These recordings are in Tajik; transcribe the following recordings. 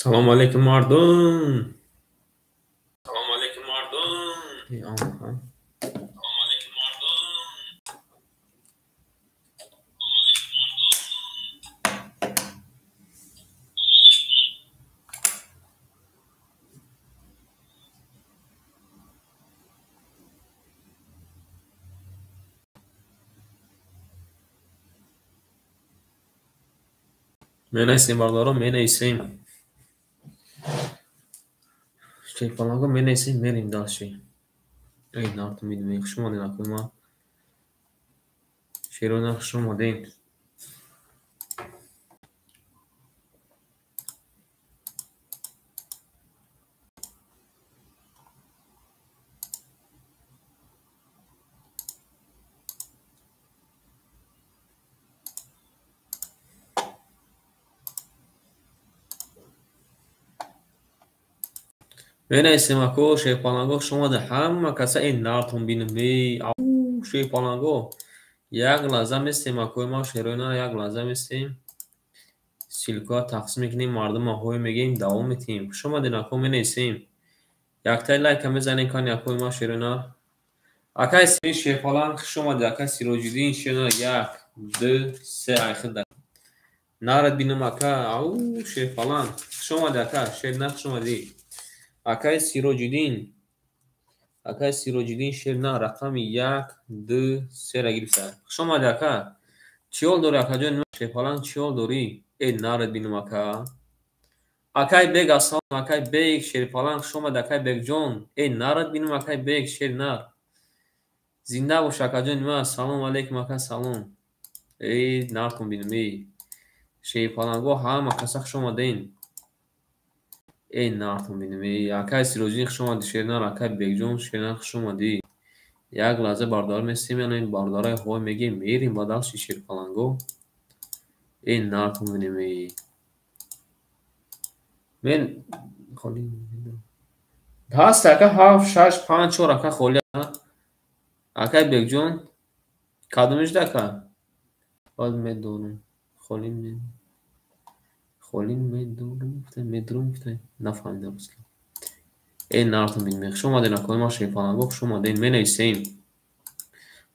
Салом алейкум, мардум. Салом алейкум, мардум. Эй, аҳа. Салом алейкум, мардум. Менависем, бародарон, менависем. Шерпаланго менависем, мерем дальше. Эй, нарту мидумем. Хуш омадед, акои ман. Шерона, хуш омадед. Менависем, ако шерпаланго, хуш омадед. Ҳама каса эй нартон бинем. Эй, ау, шерпаланго. Як лаҳза местем, акои ман, шероина, як лаҳза местем. Ссылкаро тақсим мекунем, мардума ҳой мегӯем, давом метиҳем. Хуш омадед, ако, менависем. Яктаи лайка мезанем, кани акои ман, шероина. Акай шерпаланг, хуш омадед, акай Сироҷиддин, шероина, 1, 2, 3, айхида. Нарад бинам, ака, ау, шерпаланг. Хуш омадед, ака, шерина, хуш омадед. Акай Сироҷиддин, акай Сироҷиддин, шерина, рақами 1, 2, 3-ра гирифта. Хуш омадед, ака. Чӣ ҳол дорӣ, акаҷон? Шерпаланг, чӣ ҳол дорӣ? Эй, нарад бинам, ака. Акай Бег, ассалом, акай Бег, шерпаланг, хуш омадед, акай Бегҷон. Эй, нарад бинам, акай Бег, шеринар. Зинда бош, акаҷони ман. Салом алейкум, ака, салом. Эй, нартон бинам, эй. Шерпаланго, ҳама каса хуш омадед. Эй, нартон бинам, эй. Акай Сироҷиддин, хуш омадӣ, шеринар, акай Бегҷон, шеринар, хуш омадӣ. Як лаҳза бародар местем, яъне бародарай ҳой мегӯем, мерем ба дашти шерпаланго. Эй, нартон бинам, эй. Мен холӣ ҳаст, ака, 7, 6, 5, 4, ака, холӣ. Акай Бегҷон, кадомишда, ака? Баъд медорам. Холӣ холӣ медорам, гуфтам, медорам, гуфтам, нафаҳмидам асло. Эй, нартон бинем. Хуш омадед, акои ман, шерпаланго, хуш омадед. Менависем.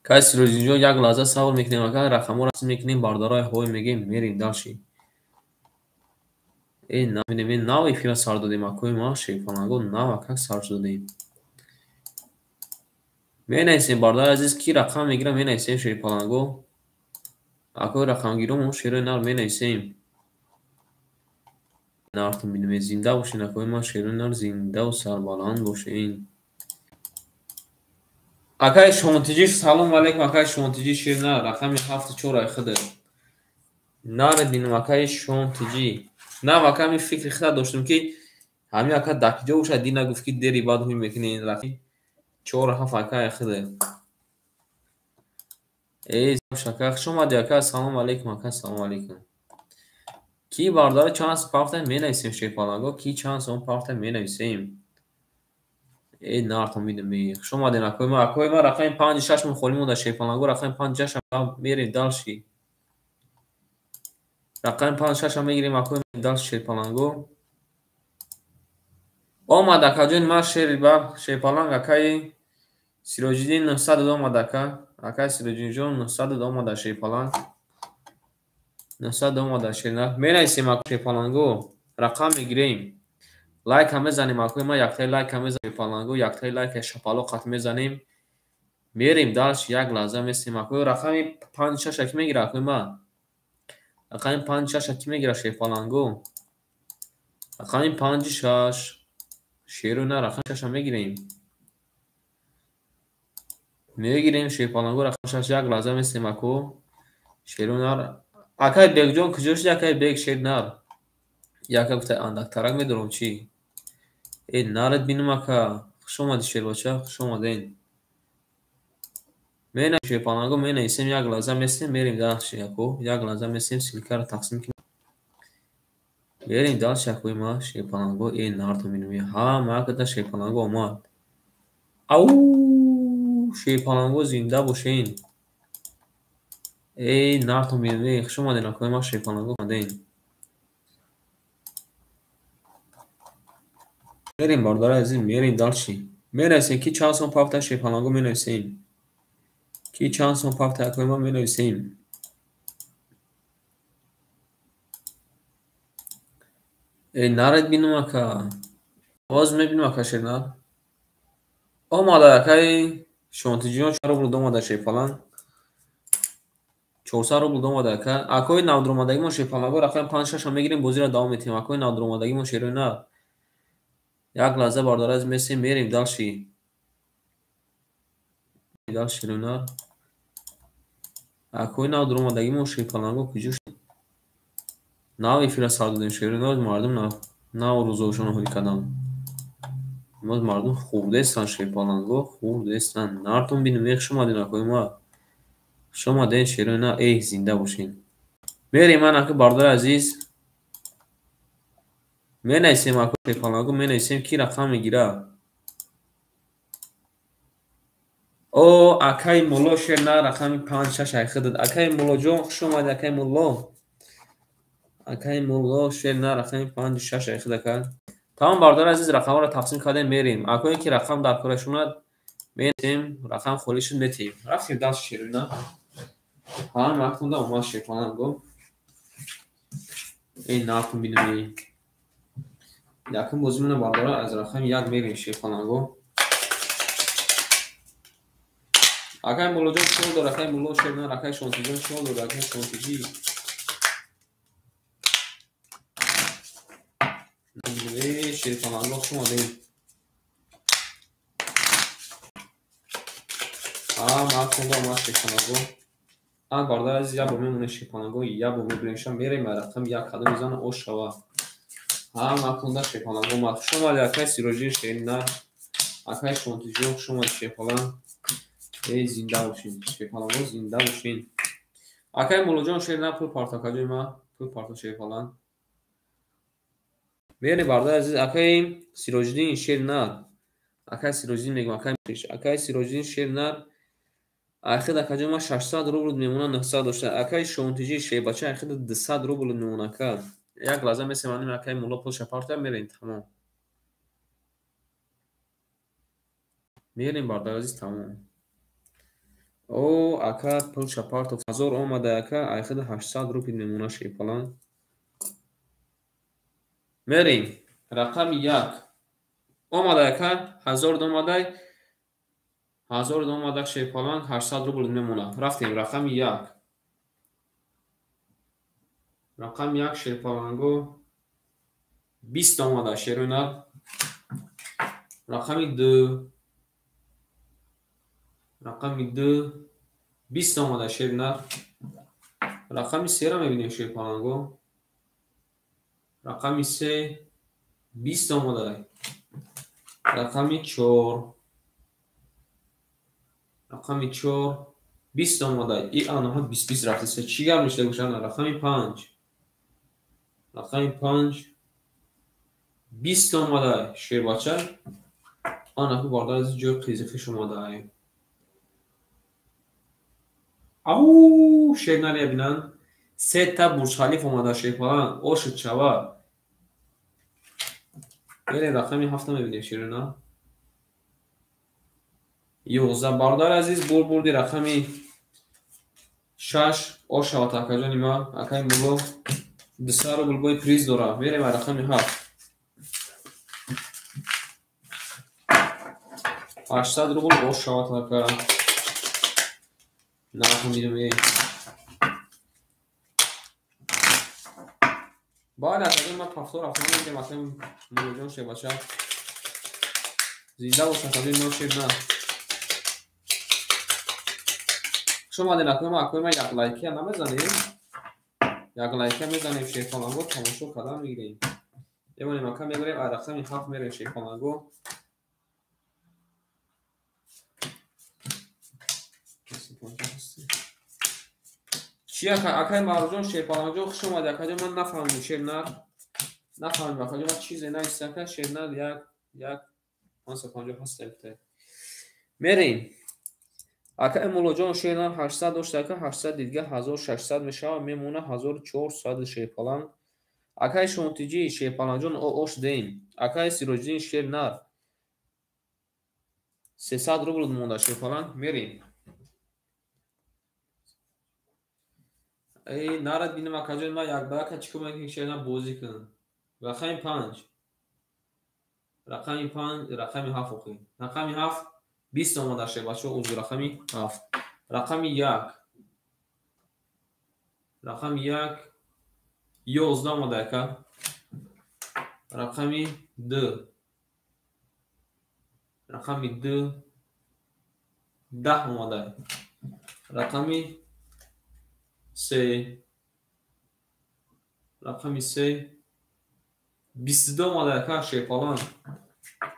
Кай Сироҷиддинҷон, як лаҳза сабр мекунем, ака, рақамҳоро тақсим мекунем, бародарай ҳой мегӯем, мерем дальше. Эй, набинем, эй, нав эфира сар додем, акои ман, шерпаланго, нав ака сар додем. Менависем, бародари азиз, ки рақам мегирам, менависем, шерпаланго. Акои рақамгиром, шерои нар, менависем. Нартон бинем, зинда бошен, акои ман, шерои нар, зиндаву сарбаланд бошен. Акай Шонтиҷӣ, салом алейкум, акай Шонтиҷӣ, шеринар, рақами 7, 4 айхида. Нарад бинем, акай Шонтиҷӣ. Нав ака, ҳамин фикри худа доштем, ки ҳамин ака дакиҷо бошад, дина гуфт, ки дери баъд ҳуй мекунем, рақами 4, 7 ака айхида. Эй, ака, хуш омадӣ, ака, салом алейкум, ака, салом алейкум. Ки бародари чанд сом пафта менависем, шерпаланго, ки чанд сом пафта менависем. Эй, нартон бинем, эй. Хуш омадед, акои ман, акои ман, рақами 5, 6 мо холӣ монда, шерпаланго, рақами 5, 6 мерем дальше. Рақами 5, 6 мегирем, акои ман, дальше, шерпаланго. Омад, акаҷони ман, шерпаланг, акаи Сироҷиддин, 900 омад, ака. Акаи Сироҷиддинҷон, 900 омада, шерпаланг. 900 омада, шеринар. Менависем, ака, шерпаланго, рақам мегирем. Лайка мезанем, акои ман, яктаи лайка мезанем, шерпаланго, яктаи лайка шапало қат мезанем. Мерем дальше, як лаҳза местем, акои, рақами 5, 6 ки мегира, акои ман? Рақами 5, 6 ки мегира, шерпаланго? Рақами 5, 6. Шерона, рақами 6 мегирем. Мегирем, шерпаланго, рақами 6, як лаҳза местем, ако. Шерона, акай Бегҷон, куҷо шуди, акай Бег, шеринар? Яка гуфта, андактарак медорам, чӣ? Эй, нарад бинам, ака. Хуш омадӣ, шербача, хуш омадед. Менависем, шерпаланго, менависем, як лаҳза местем, мерем дальше, ако. Як лаҳза местем, ссылкаро тақсим кунем. Мерем дальше, акои ман, шерпаланго, эй, нартон бинам. Ҳама акада шерпаланго омад. Ау, шерпаланго, зинда бошен. Эй, нартон бинам, эй, хуш омадед, акои ман, шерпаланго, омадед. Мерем, бародари азиз, мерем дальше. Менависем, ки чанд сом пафта, шерпаланго, менависем. Ки чанд сом пафта, акои ма, менависем. Э, наред бинум, ака. Боз мебинем, ака шернар. Омада, акаи Шонтиҷон, 4 рубл омада, шерпаланг. 400 рубл омада, ака. Акои навдуромадагимон, шерпаланго, рақами панҷ шаша мегирем, бозиро давом метиҳем. Акои навдуромадагимон, шерои нар. Як лаҳза, бародари азиз, месем, мерем дальше. Дальше, шерои нар. Акои навдуромадагимон, шерпаланго, куҷо нав эфира сар додем, шерои нар, мардум нав рӯзошонро ҳоли карданд. Имрӯз мардум хурдестанд, шерпаланго, хурдестанд. Нартон бинем, э, хуш омадед, акои ма. Хуш омадед, шерои нар, эҳ, зинда бошед. Мерем, ман, ака, бародари азиз. Менависем, ака шерпаланго, менависем, ки рақам мегира. О, акаи Мулло, шер на, рақами панҷ шаш айхидад. Акаи Муллоҷон, хуш омадед, акаи Мулло. Акаи Мулло, шер на, рақами панҷ шаш айхид, ака. Тамом, бародари азиз, рақамҳоро тақсим кардем, мерем. Акое ки рақам дар корашонад, метем, рақам холӣ шуд, метем. Рафтем дальше, шерина. Ҳам вақтонда омад, шерпаланго. Эй, нартон бинем. Якум бозимона, бардора, аз рақами як мерем, шерпаланго. Акаи Муллоҷон чор дор, акаи Мулло, шер нар, акаи Шонтиҷон чор дор, акаи Шонтиҷӣ. Эй, шерпаланго, хуш омадед. Ҳам вақтонда омад, шерпаланго. Ан, бародари азиз, як бор мемонем, шерпаланго, як бор мебиремша, мерем рақами як, кадом мезана, ош шава. Ҳам вақтонда шерпаланго омад. Хуш омадед, акаи Сироҷиддин, шери нар. Акаи Шонтиҷон, хуш омадед, шерпаланг. Эй, зинда бошед, шерпаланго, зинда бошед. Акаи Муллоҷон, шер нар, пул парто, акаҷои ма, пул парто, шерпаланг. Мерем, бародари азиз, акаи Сироҷиддин, шер нар. Акаи Сироҷиддин мегӯям, акаи Сироҷиддин, шер нар. Айхид, акаҷои ма, 600 рубл мемона, 900 дошта. Акаи Шонтиҷӣ, шербача, айхид 200 рубл мемона, ака. Як лаҳза месем, аним акаи Мулло пулша партоя, мерем, тамом. Мерем, бародари азиз, тамом. О, ака пулша партоф, 1000 омада, ака, айхид 800 рубл мемона, шерпаланг. Мерем. Рақами як. Омада, ака, 1000 омада. 1000 омада, шерпаланг, 800 рубл мемона. Рафтем, рақами як. Рақами як, шерпаланго, 20 омада, шерои нар. Рақами ду. Рақами ду 20 омада, шери нар. Рақами сера мебинем, шерпаланго. Рақами се 20 омада. Рақами чор. Рақами чор 20 омада. И анаҳа 20 20 рафтеса. Чӣ гап мешуда гӯшана? Рақами панҷ. Рақами панҷ 20 омада, шербача. Анаку, бардар аз ҷои қизиқиш омада. Ау, шер нария бинанд. Сета Бурҷхалиф омада, шерпаланг. Ошуд шава. Мерем, рақами ҳафта мебинем, шерина. 11, бародари азиз, бур бурди рақами шаш ош шавад, акаҷони ма, акаи Мулло 200 рубл бои приз дора. Мерем рақами ҳафт. 800 рубл ош шавад, ака. Нархо бинем, эй. Бале, акаҷон, ман повтор рафтам, мегирем, акаи Муллоҷон, шербача. Зинда бош, акаҷони мо, шер на. Хуш омадед, акои ма, акои ма, як лайкия намезанем? Як лайкия мезанем, шерпаланго, тамошо кардан мегирем. Мемонем, ака, мебарем, а рақами ҳафт мерем, шерпаланго. Чи, ака, акаи Маъруфҷон, шерпалангҷон, хуш омадед, акаҷон, ман нафаҳмидем, шер нар. Нафаҳмидем, акаҷон, ман чизе нависта, ака, шер нар, як, як, 550 ҳаста гуфта. Мерем. Акаи Муллоҷон, шер нар, 800 дошта, ака, 800 дидга 1600 мешавад, мемона 1400, шерпаланг. Акай Шонтиҷӣ Шерпаланҷон ош деем. Акай Сироҷиддин шер нар. 300 рубл монда Шерпаланг мерем. Эй нарад бинам акаҷон ман як барака чӣ кор мекунӣ шер нар бозӣ кун. Рақами 5. Рақами 5, рақами 7 охи. Рақами 7 20 омада шер бачаҳо узр рақами 7. Рақами 1. Рақами 1 11 омада ака. Рақами 2. Рақами 2 10 омада. Рақами 3. Рақами 3 22 омада ака Шерпаланг.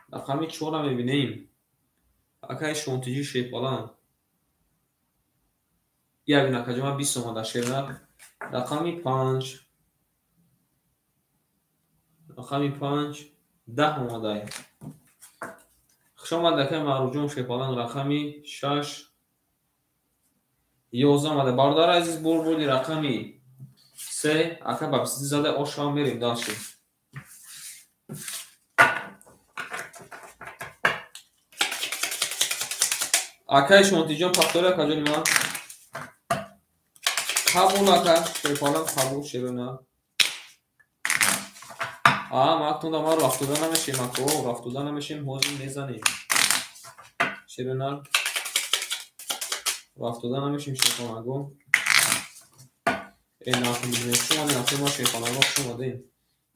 Рақами 4-ро мебинем. Акаи Шонтиҷӣ Шерпаланг. Як бин акаҷон ман 20 омада шернар. Рақами 5. Рақами 5 10 омада. Хуш омад акаи Маъруфҷон Шерпаланг. Рақами 6 11 омада. Бародари азиз бур буди рақами 3 ака ба 22 зада ошам мерем дальше. Акаи Шонтиҷон повтори акаҷони ман. Қабул ака Шерпаланг қабул шерона. Мактунда ма рафтода намешем ако, рафтода намешем, ҳозир мезанем. Шерона рафтода намешем Шерпаланго. Э нахм шумо нахм ма Шерпаланго хуш омадем.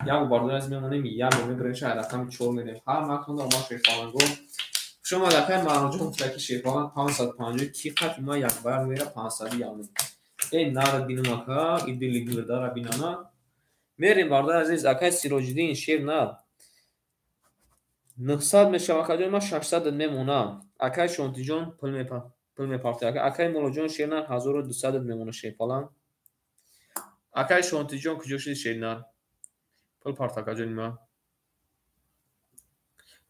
Як бардор аз мемонем, як бор мебарем ша рақами 4 мерем. Ҳар мактунда ма Шерпаланго. Хуш омад акаи Маъруфҷон гуфта ки Шерпаланг 550 ки қат ма як бар мера 500 яъне. Э нара бинам ака, идили гилдара бинама. Мерем бародари азиз, акаи Сироҷиддин шер нар. 900 мешава акаҷон ман 600 мемонам. Акаи Шонтиҷон пул мепартояд. Акаи Муллоҷон шер нар 1200 мемона Шерпаланг. Акаи Шонтиҷон куҷо шуди шер нар? Пул парт акаҷони ман.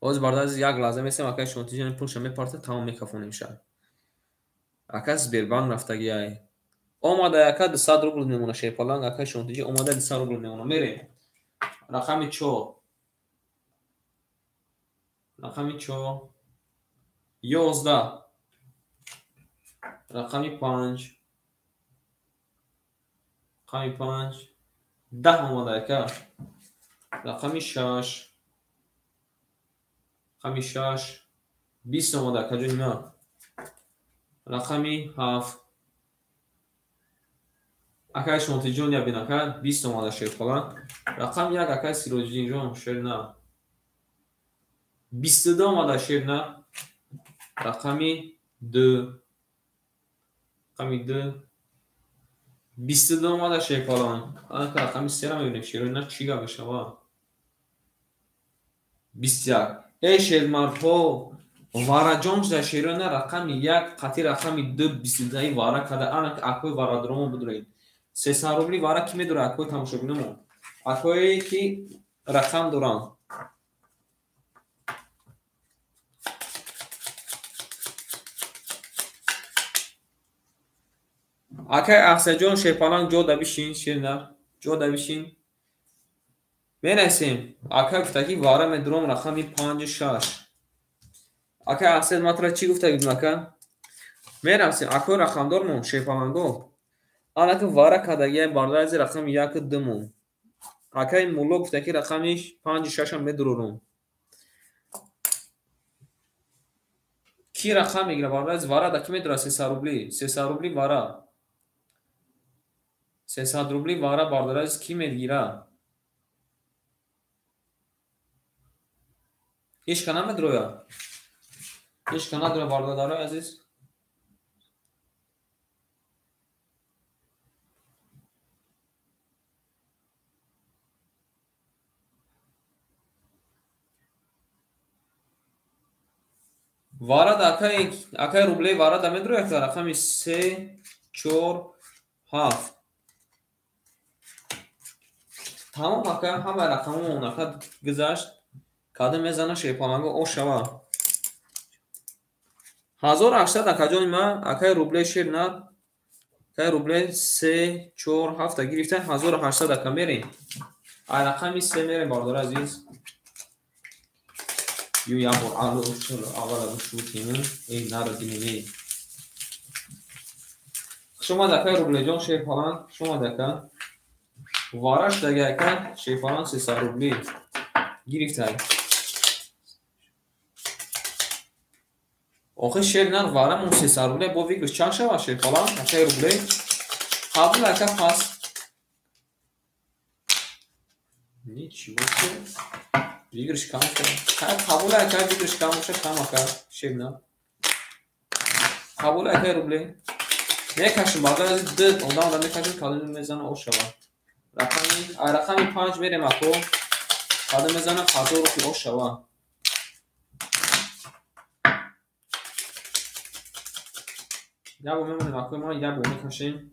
Ҳозир бародари азиз як лаҳза месем акаи Шонтиҷон пулша мепарта тамом мекафонем ша. Ака Сбербанк рафтагиай. Омада ака 200 рубл мемона Шерпаланг. Акаи Шонтиҷӣ омада 200 рубл мемона. Мерем. Рақами 4. Рақами 4 11. Рақами 5. Рақами 5 10 омада ака. Рақами 6. Рақами 6 20 омада акаҷони ман. Рақами 7. Акаи Шонтиҷон я бин ака 20 омада Шерпаланг. Рақами 1 акаи Сироҷиддинҷон шер на. 22 омада шер на. Рақами 2. Рақами 2 22 омада Шерпаланг. Ака рақами 3-ро мебинем шерои на чӣ гап мешава? 21. Эй шермардҳо вараҷон шуда шерои на рақами 1 қатъи рақами 2 22 вара када. Ана акои варадромо бидуред. 300 рубли вара ки медорад акои тамошобиномо? Акое ки рақам доранд. Акай Ахсаҷон Шерпаланг ҷо да бишин, шернар ҷо да бишин. Менависем. Акай гуфта ки вара медорам рақами 5 6. Акай Ахсад ман тура чӣ гуфта будам ака? Менависем. Акои рақамдормон Шерпаланго. Анаки вара кардагиай бародари азиз рақами 1 2 мон. Акаи Мулло гуфта ки рақами 5 6 медурорам. Ки рақам мегирад бародари азиз? Вара да ки медурад 300 рубли? 300 рубли вара. 300 рубли вара бародари азиз ки мегирад? Ҳеҷ ка намедурояд. Ҳеҷ ка надурад бародарои азиз. Варад акаи рубле варада медурояд рақами 3 4 7. Тамом ака ҳама рақамҳо ака гузашт. Кадом мезана Шерпаланго ош шава. 1800 акаҷони ман акаи рубле шер на акаи рубле 3 4 7 гирифта 1800 ака мерем. Ай рақами се мерем, бародари азиз. Ю як бор аввала бушутиму. Эй, наро динем, эй. Хуш омад, акай Рублеҷон, шерпаланг. Хуш омад, ака. Вараш даги, ака, шерпаланг 300 рубли. Гирифтай. Охи шер нар варамон 300 рубле, бо выигрыш чанд шавад шерпаланг? Акай Рубле. Қабул, ака, пас. Ничего себе. Выигрыш кам шавад. Қабул, ака, выигрыш кам бошад, кам, ака, шер нар. Қабул, акай Рубле. Мекашим, бародар азиз, ду одам да мекашим, кадом мезана ош шавад. Рақами 5 мерем, ако. Кадом мезана 1000 рупи ош шавад. Як бор мемонем, ако, ма як бор мекашем.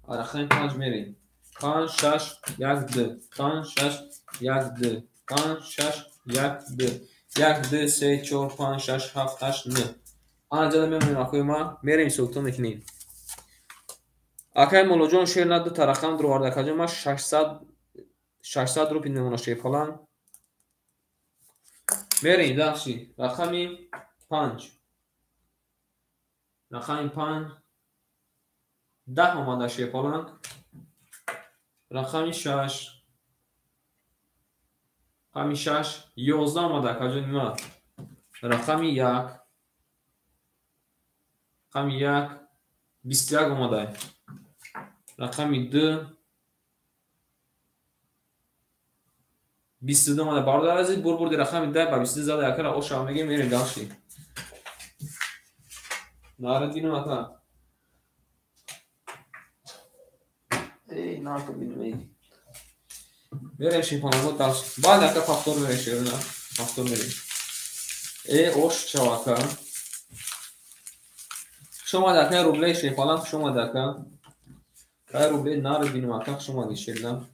Рақами 5 мерем. 5 6 1 2 5 6 1 2 5 6 1 2 1 2 3 4 5 6 7 8 9. Ана ҷада мемонем, акои ма, мерем ҳисобкитоб мекунем. Акай Моллоҷон шер на ду та рақам дуровард, акаҷон, ма 600 рупи мемона шерпаланг. Мерем даши. Рақами 5. Рақами 5 10 омада шерпаланг. Рақами 6. Рақами 6 11 омада, акаҷони ма. Рақами 1. Рақами 1 21 омада. Рақами 2 22 омада. Бародар азиз, бурбурди рақами 10 ба 22 зада, акара оша мегем, мерем дальше. Нара динам, ака. Эй, нарко бинам, эй. Мерем шимпаназо дальше. Баъд, ака, повтор мерем, шерна. Повтор мерем. Эй, ош чав, ака. Хуш омад, ака, рублей шерпалан, хуш омад, ака. Акай Рублей, нара бинам, ака, хуш омадӣ, шерна.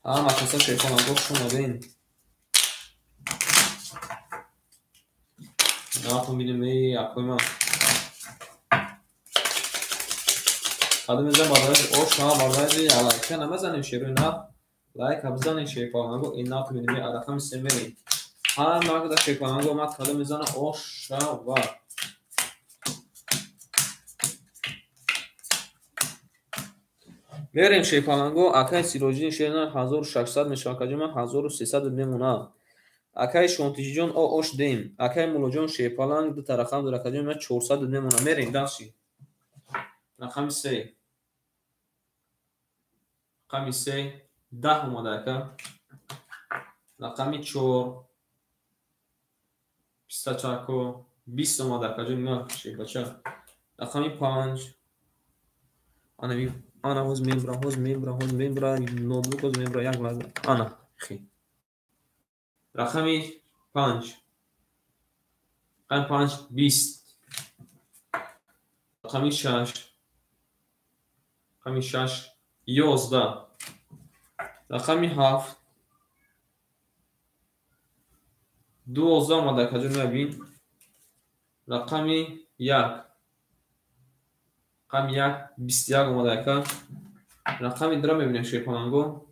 Ҳама каса шерпаланго хуш омаден. Нахун бинем, эй, акои ман. Кадом мезанем, бародари ош, ҳа, бародари, лайка намезанем, шерои на. Лайка бизанем, шерпаланго, ин нахун бинем, эй, рақами се мерем. Ҳама када шерпаланго омад, кадом мезана ош шавад. Мерем шерпаланго, акай Сироҷиддин шерна 1600 мешавад, акаҷон, ман 1300 мемонам. Акай Шонтиҷиҷон, о ош дем. Акай Муллоҷон шерпаланг ду та рақам дорад, акаҷон, ман 400 мемонам. Мерем дальше. Рақами 3. Рақами 3 10 омада, ака. Рақами 4 пистачако 20 омада, акаҷон, ман шербача. Рақами 5 ана ана ҳоз мебра, ҳоз мебра, ҳоз мебра, ноутбук ҳоз мебра, як лаҳза. Ана, хи. Рақами 5. Рақами 5 20. Рақами 6. Рақами 6 11. Рақами 7 12 омада, акаҷон, мебин. Рақами 1. Рақами 1 21 омада, ака. Рақами 2 мебинем, шерпаланго.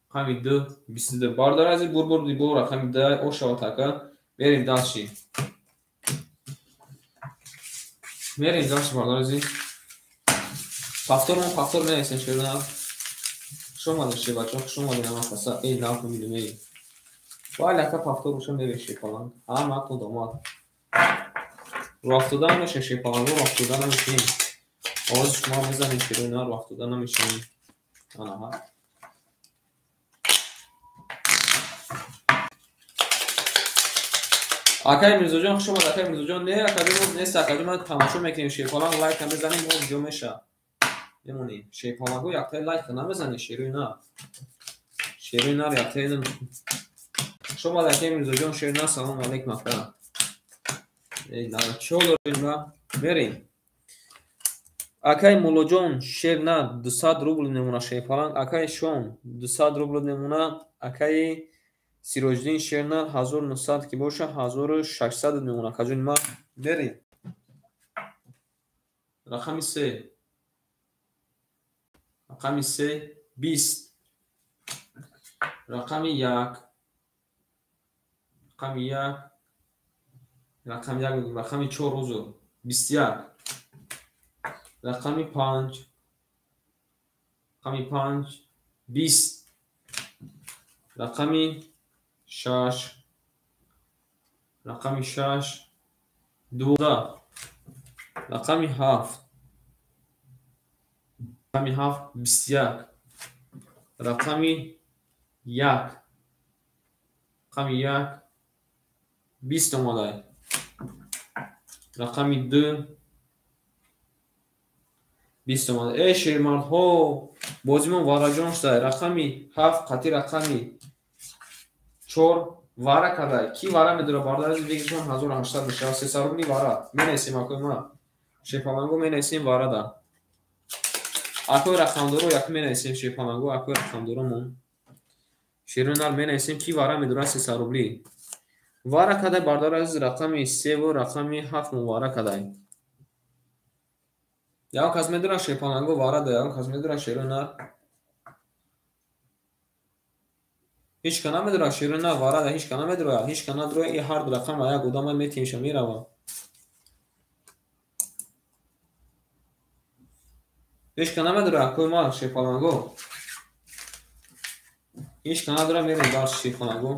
Рақами 2 22. Бародар азиз, бурбурди бо рақами 2 ош шавад, ака. Мерем дальше. Мерем дальше, бародар азиз. Повтор повтор менависем, шерна. Хуш омадед, шербачаҳо, хуш омадед ҳама каса. Эй, нахун бинем, эй. Бале, ака, повтор боша мерем, шерпаланг. Ҳаматон домад. Рӯ афтода намешем, шерпаланго, рӯ афтода намешем. Овози шумо мезанем, шерои на, рӯ афтода намешем. Ана, ҳа. Акай Мирзоҷон, хуш омад, акай Мирзоҷон. Не, акаҷон, нест, акаҷон, ман тамошо мекунем, шерпаланг лайка мезанем, мо ҷо меша. Мемонем. Шерпаланго яктаи лайка намезанем, шерои на. Шерои нар яктаи. Хуш омад, акай Мирзоҷон, шерои на, салом алейкум, ака. Эй, на, чо дорем, на? Мерем. Акай Муллоҷон, шер на 200 рубл мемона, шерпаланг. Акай Шон 200 рубл мемона. Акай Сироҷиддин шер на 1900 ки боша 1600 мемона. Акаҷони ма, мерем. Рақами се. Рақами се 20. Рақами як. Рақами як. Рақами як мегӯем. Рақами чор узр. 21. Рақами панҷ. Рақами панҷ 20. Рақами шаш. Рақами шаш 12. Рақами ҳафт. Рақами ҳафт 21. Рақами як. Рақами як 20 омадай. Рақами ду 20 омадай. Эй шермардҳо, бозимон вараҷон шудай. Рақами ҳафт қатъи рақами чор вара кардай. Ки вара медора? Бародари бигиршон 1800 мешавад. 300 рубли вара. Менависем акои ма. Шерпаланго менависем варада. Акои рақамдоро як менависем шерпаланго, акои рақамдоромон. Шерунар менависем ки вара медора 300 рубли. Вара кадай бародари азиз рақами севу рақами ҳафт мо вара кадай. Ягон кас медора шерпаланго вара да, ягон кас медора шерунар. Ҳеч ка намедора шерунар вара да, ҳеч ка намедора, ҳеч ка надора, и ҳар ду рақам як одама метимша мерава. Ҳеч ка намедора акои ма шерпаланго. Ҳеч ка надора, мерем дар шерпаланго.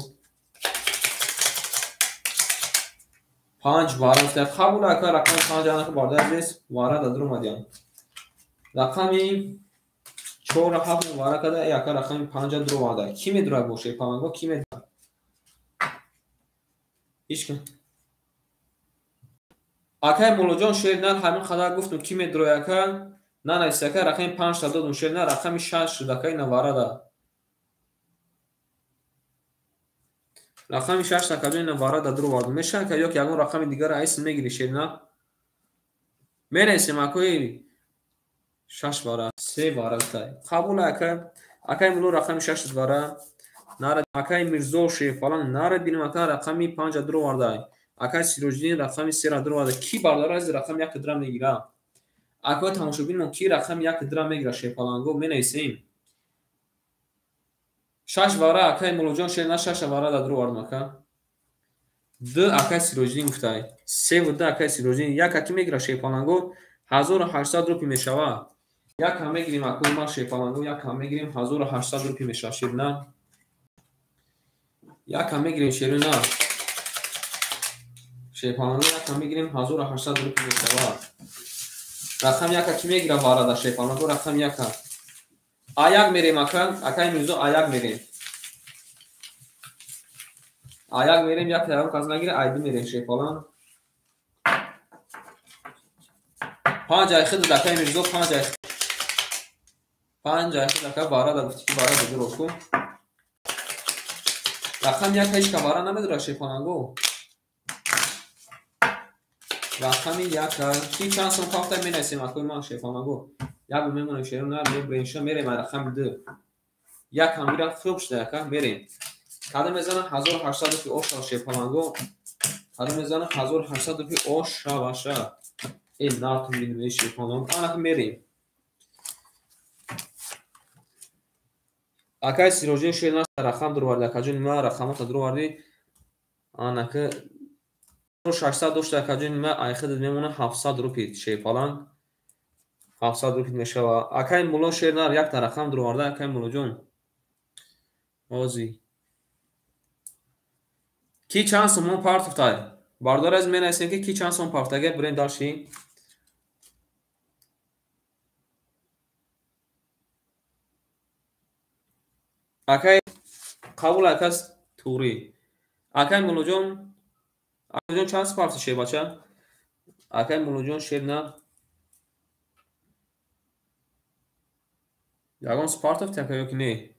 Панҷ вара гуфта. Қабул ака рақами панҷ анака бародари азиз вара да дуромадиян. Рақами чор ҳафт вара када, ака рақами панҷа дуроварда. Ки медурад бо шерпаланго? Ки медурад? Ҳеч ка. Акай Муллоҷон шер нар ҳамин қадар гуфтум ки медурад ака? Нанавист ака рақами панҷта додум шер нар рақами шаш шуд ака ина вара да. Рақами шаш такаҷо ина вара да дуровардум. Мешавад ка ёки ягон рақами дигара айсин мегири шерна? Менависем акои шаш вара, се вара гуфтай. Қабул ака. Акаи Мулло рақами шаш вара. Нара акаи Мирзо шерфалан нара бинем ака рақами панҷа дуровардай. Акаи Сироҷиддин рақами сера дуровардай. Ки бардора аз рақами як дира мегира? Акои тамошобинмон ки рақами як дира мегира шерфаланго менависем. Шаш вара акаи Муллоҷон шер на шаша вара да дуровардум ака. Ду акаи Сироҷиддин гуфтай. Севу ду акаи Сироҷиддин. Як аки мегира шерфаланго 1800 рупи мешава. Як ҳам мегирим акои ма шерфаланго, як ҳам мегирим 1800 рупи мешава шерна. Як ҳам мегирим шерна. Шерфаланго як ҳам мегирим 1800 рупи мешава. Рақам як аки мегира вара да шерфаланго рақам як. А як мерем ака, акаи Мирзо а як мерем. А як мерем, як ягон кас нагира, ай ду мерем шерфалан. Панҷ ай хид акаи Мирзо, панҷ ай. Панҷ ай хид ака вара да гуфти ки вара да дуро ку. Рақам як ҳеч ка вара намедора шерфаланго. Рақами як ки чанд сом пафта менависем акои ман шерфаланго. Як мемонем шерона, мебрем мерем ай рақами ду. Як ҳам гира хуб шуда ака мерем. Кадом мезана 1800 рупи ош шава шерфаланго. Кадом мезана 1800 рупи ош шаваша. Э натун бинем шерфаланго. Анака мерем. Акай Сироҷиддин шер на рақам дуроварди акаҷон ма рақамота дуроварди. Анака 600 дошта акаҷон ма айхидат мемона 700 рупи шерфаланг. 700 рупи мешава. Акай Мулло шер нар якта рақам дуроварда акай Муллоҷон. Ози. Ки чанд сомон партофтай? Бардор аз менависем ки ки чанд сом партофтага бирем дарши. Акай қабул акас туғри. Акай Муллоҷон, Акаҷон чанд сом партофти шербача? Акай Муллоҷон шер на ягон сом партофти ака ёки не?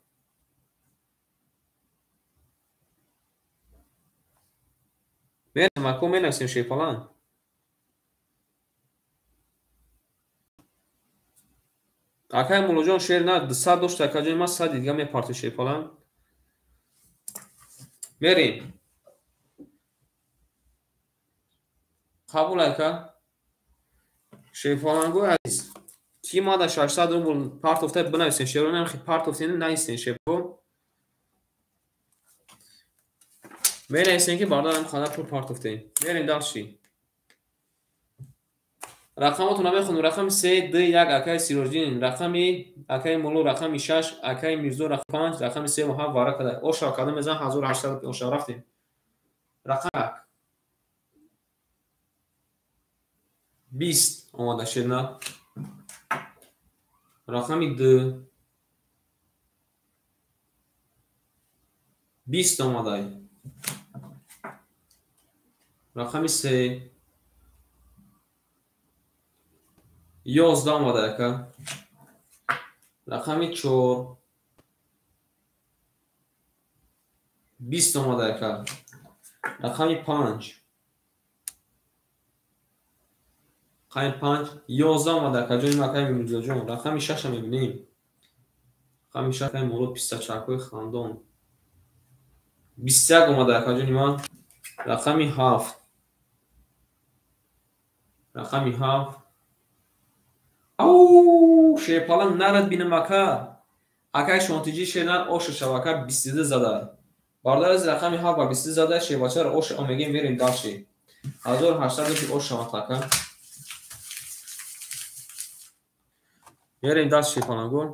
Мерем ако менависем шерфалан. Акай Муллоҷон шер на 200 дошта акаҷон ма 100 дига мепарти шерфалан. Мерем. Қабул ака. Шерпалангои азиз, ки мада 600 рубл партофта бинависен. Шерони ҳам партофтен нависен шерпо. Менависен ки бародарам қадар пул партофтем. Мерем дальше. Рақамотро мехонем. Рақами 3, 2, 1 акаи Сироҷиддин, рақами акаи Мулло, рақами 6, акаи Мирзо, рақами 5, рақами 3 ва 7 вара када. Оша када мезан 1800 оша рафтем. Рақам 1 20 омада шедна. Рақами 2 20 омадай. Рақами 3 11 омада ака. Рақами 4 20 омада ака. Рақами 5 рақами 5 11 омада ака. Ҷони акаи Мирзоҷон. Рақами 6-ро мебинем. Рақами 6 акаи Мурод пистачакҳои хандон. 21 омада ака ҷони ман. Рақами 7 рақами 7 Ау, шерпалан нарад бинам ака. Акаи Шонтиҷӣ шернар оша шав ака 22 зада. Бародар аз рақами 7 ба 22 зада шербачаро оша омегем мерем дальше. 1800 рупи ош шавад ака. Мерем дальше шерпаланго.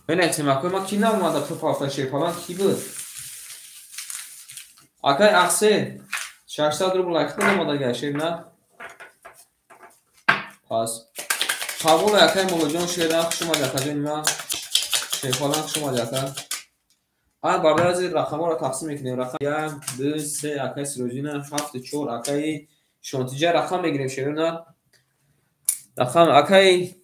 Менависем акои ма ки наомада пул партофта шерпалан ки буд? Акаи Ахсе 600 рубл акида омадага шерна. Пас қабул акаи Муллоҷон шерна хуш омадӣ акаҷони ман. Шерпалан хуш омадӣ ака. А бародар аз рақамҳоро тақсим мекунем. Рақам 1 2 3 акаи Сироҷиддин 7 4 акаи Шонтиҷа рақам мегирем шерна. Рақам акаи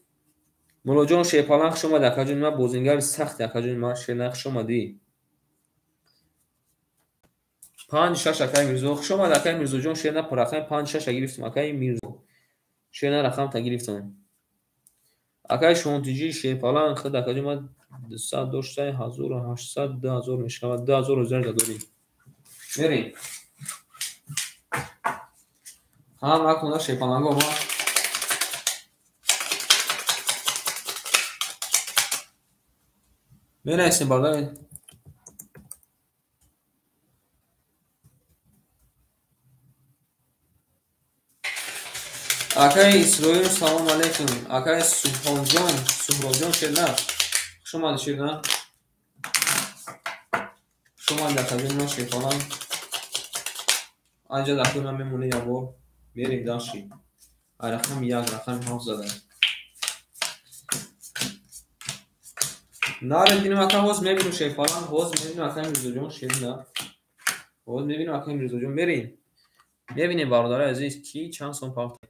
Муллоҷон шерпалан хуш омадӣ акаҷони ман. Бозингари сахти акаҷони ман шерна хуш омадӣ. 5 6 акаи Мирзо хуш омад акаи Мирзоҷон шерна рақами 5 6 гирифтам акаи Мирзо шерна рақамта гирифтам. Акаи Шонтиҷӣ шерпалан худ акаҷони ман 200 дошта 1800 2000 мешавад 2000 розиярда дорем. Мерем. Ҳам акунда шерпаланго ма менависем бародар. Акаи Исроил салом алейкум. Акаи Субҳонҷон, Суҳробҷон шерна. Хуш омадӣ шерна. Хуш омадӣ акаҷони ман шерпалан. Анҷа дакои ман мемонем як бор. Мерем дальше. Ай рақами 1, рақами 7 зада. Наред бинем ака, ҳоз мебинем шерпалан, ҳоз мебинем акаи Мирзоҷон шерна. Ҳоз мебинем акаи Мирзоҷон мерем. Мебинем бародарои азиз ки чанд сом партофт.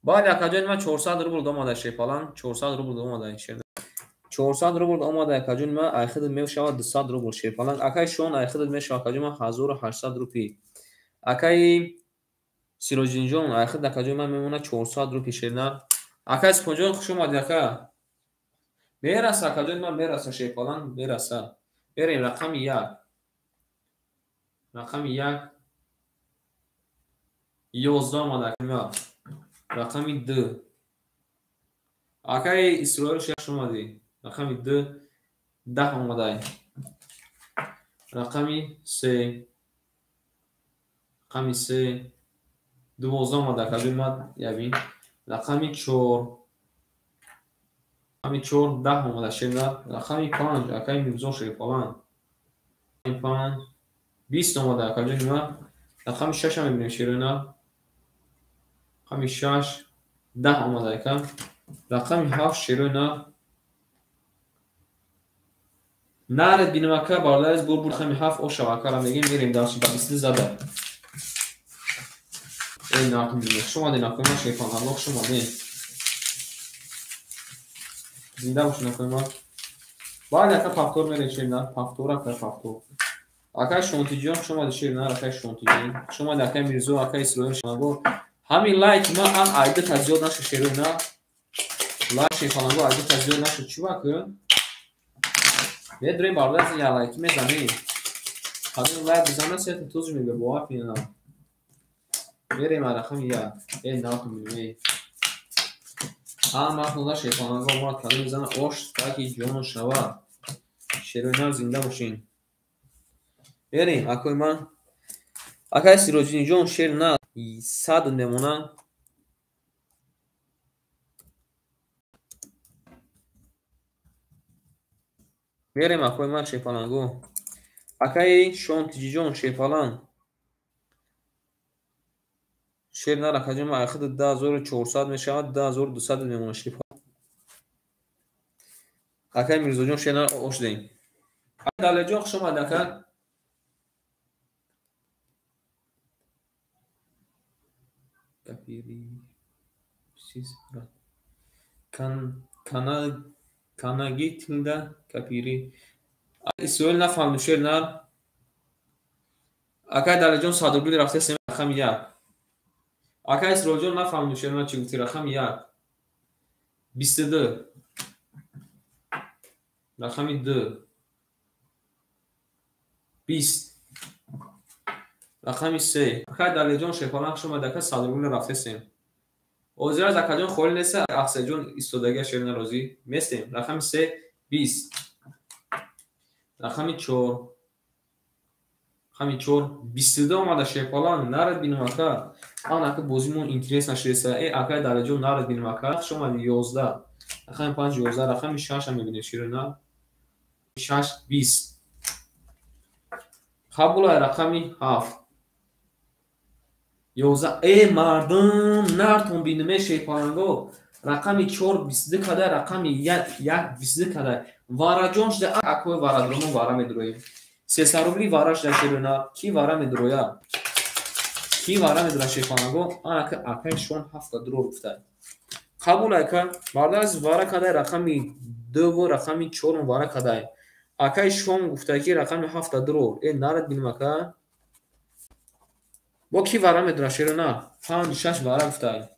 Бале акаҷони ман 400 рубл омада шерпалан, 400 рубл омада шерна. 400 рубл омада акаҷони ман, айхидат мешавад 200 рубл шерпалан. Акаи Шон айхидат мешавад акаҷони ман 1800 рупи. Акаи Сироҷиддинҷон айхидат акаҷони ман мемонад 400 рупи шерна. Акаи Субҳонҷон хуш омадӣ ака. Мераса акаҷони ман мераса шерпалан мераса. Берем рақами 1. Рақами 1 11 омада акаи ман. Рақами 2. Акаи Исроил хуш омадӣ. Рақами 2 10 омадай. Рақами 3. Рақами 3 12 омада акаҷони ман ябин. Рақами 4. Рақами 4 10 омада шерна. Рақами 5 акаи Мирзо шерпалан. Рақами 5 20 омада акаҷони ман. Рақами 6 мебинем шерона. Рақами 6 10 омада ака. Рақами 7 шерона. Наред бинем ака бародар аз бур рақами 7 оша акара мегем мерем дальше ба 22 зада. Эй нақм бинем. Хуш омадед акаи ман шерпалан, хуш омадед. Зинда бошед акаи ман. Бале ака пафтор мерем шерна, пафтор ака пафтор. Акаи Шонтиҷон хуш омадед шерна, акаи Шонтиҷон. Хуш омадед акаи Мирзо, акаи Исроил шерпаланго. Ҳамин лайк ман ам айдата зиёд нашуд шерона. Лайк шерпаланго айдата зиёд нашуд. Чӣ вақт? Медурем бародар як лайки мезанем. Кадом лайк бизана сета тузш мебия бовар кунед. Мерем рақами як. Э натон бинем. Ҳама хонда шерпаланго омад кадом мезана ош таки ҷон шавад. Шерои нар зинда бошин. Мерем акои ман. Акай Сироҷиддинҷон шер на 100 мемона. Мерем акои ман шерпаланго. Акаи Шонтиҷиҷон шерпаланг. Шер на ракаҷон ма айхиди 2400 мешавад, 2200 мемона шерпаланг. Акаи Мирзоҷон шер на ош деҳем. Акаи Далерҷон хуш омадед ака. Канаги тилда капири. Исроил нафаҳмидем шер нар. Акаи Далерҷон 100 рубли рафтесем рақами як. Акаи Исроилҷон нафаҳмидем шер нар чӣ гуфти рақами як. 22. Рақами 2. 20. Рақами 3. Акаи Далерҷон шерпаланг хуш омадед ака 100 рубли рафтесем. Ҳозир аз акаҷон холӣ нест, Ахсаҷон истодагия шер нар розӣ местем. Рақами 3 20. Рақами 4. Рақами 4 22 омада шерпаланг нарад бинем ака. Ан ака бозимон интерес нашудеса. Э акаи Далерҷон нарад бинем ака. Хуш омадед 11. Рақами 5 11, рақами 6 ам мебинем шер нар. 6 20. Қабулай рақами 7. 11. Э мардум нартон бинеме шерпаланго. Рақами 4 22 кадай, рақами 1 22 кадай. Вараҷон шуда акои варадромо вара медуроем. 300 рубли вара шуда шерона. Ки вара медуроя? Ки вара медура шерпаланго? Анака акаи шон 7 дурор гуфта. Қабул ака, мардаз вара кадай рақами 2 ва рақами 4 вара кадай. Акаи шон гуфта ки рақами 7 дурор. Э нарад бинем ака. Бо ки вара медура шерона? 5 6 вара гуфта.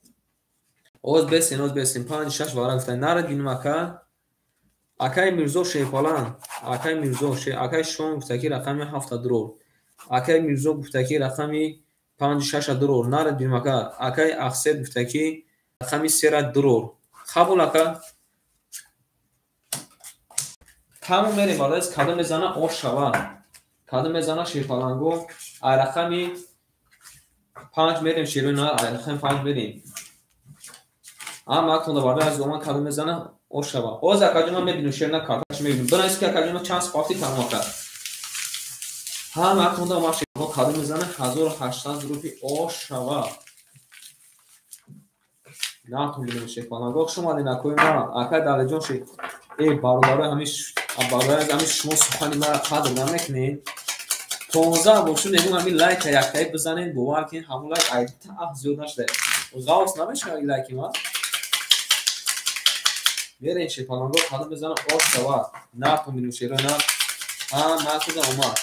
Оз бесен, оз бесен. 5 6 вара гуфта. Нарад бинем ака. Акаи Мирзо шерпаланг. Акаи Мирзо акаи шон гуфта ки рақами 7 дурор. Акаи Мирзо гуфта ки рақами 5 6 дурор. Нарад бинем ака. Акаи Ахсед гуфта ки рақами 3 дурор. Қабул ака. Тамом мерем барои кадом мезана ош шава. Кадом мезана шерпаланго. Ай рақами 5 мерем шерона, ай рақами 5 мерем. Ама акнун барои аз оман кадом мезана ош шава. Оз акаҷон ман мебинам шерна карташ мебинам. Бинавис ки акаҷон ман чанд спафти тамом кард. Ҳама акнун ман шерна кадом мезана 1800 рупи ош шава. Натон бинем шерпаланго. Хуш омадед акои ман. Акаи Далерҷон шер. Э бародарои ҳамин бародарои ҳамин шумо сухани маро қадр намекунед. 15 бошум мегӯм ҳамин лайка яктаи бизанед, бовар кунед ҳамон лайк айта зиёд нашуда. Ғавс намешавад ин лайки ман. Мерем шерпаланго кадом мезана ош шава. Натон бинем шерои нар. Ҳама акуда омад.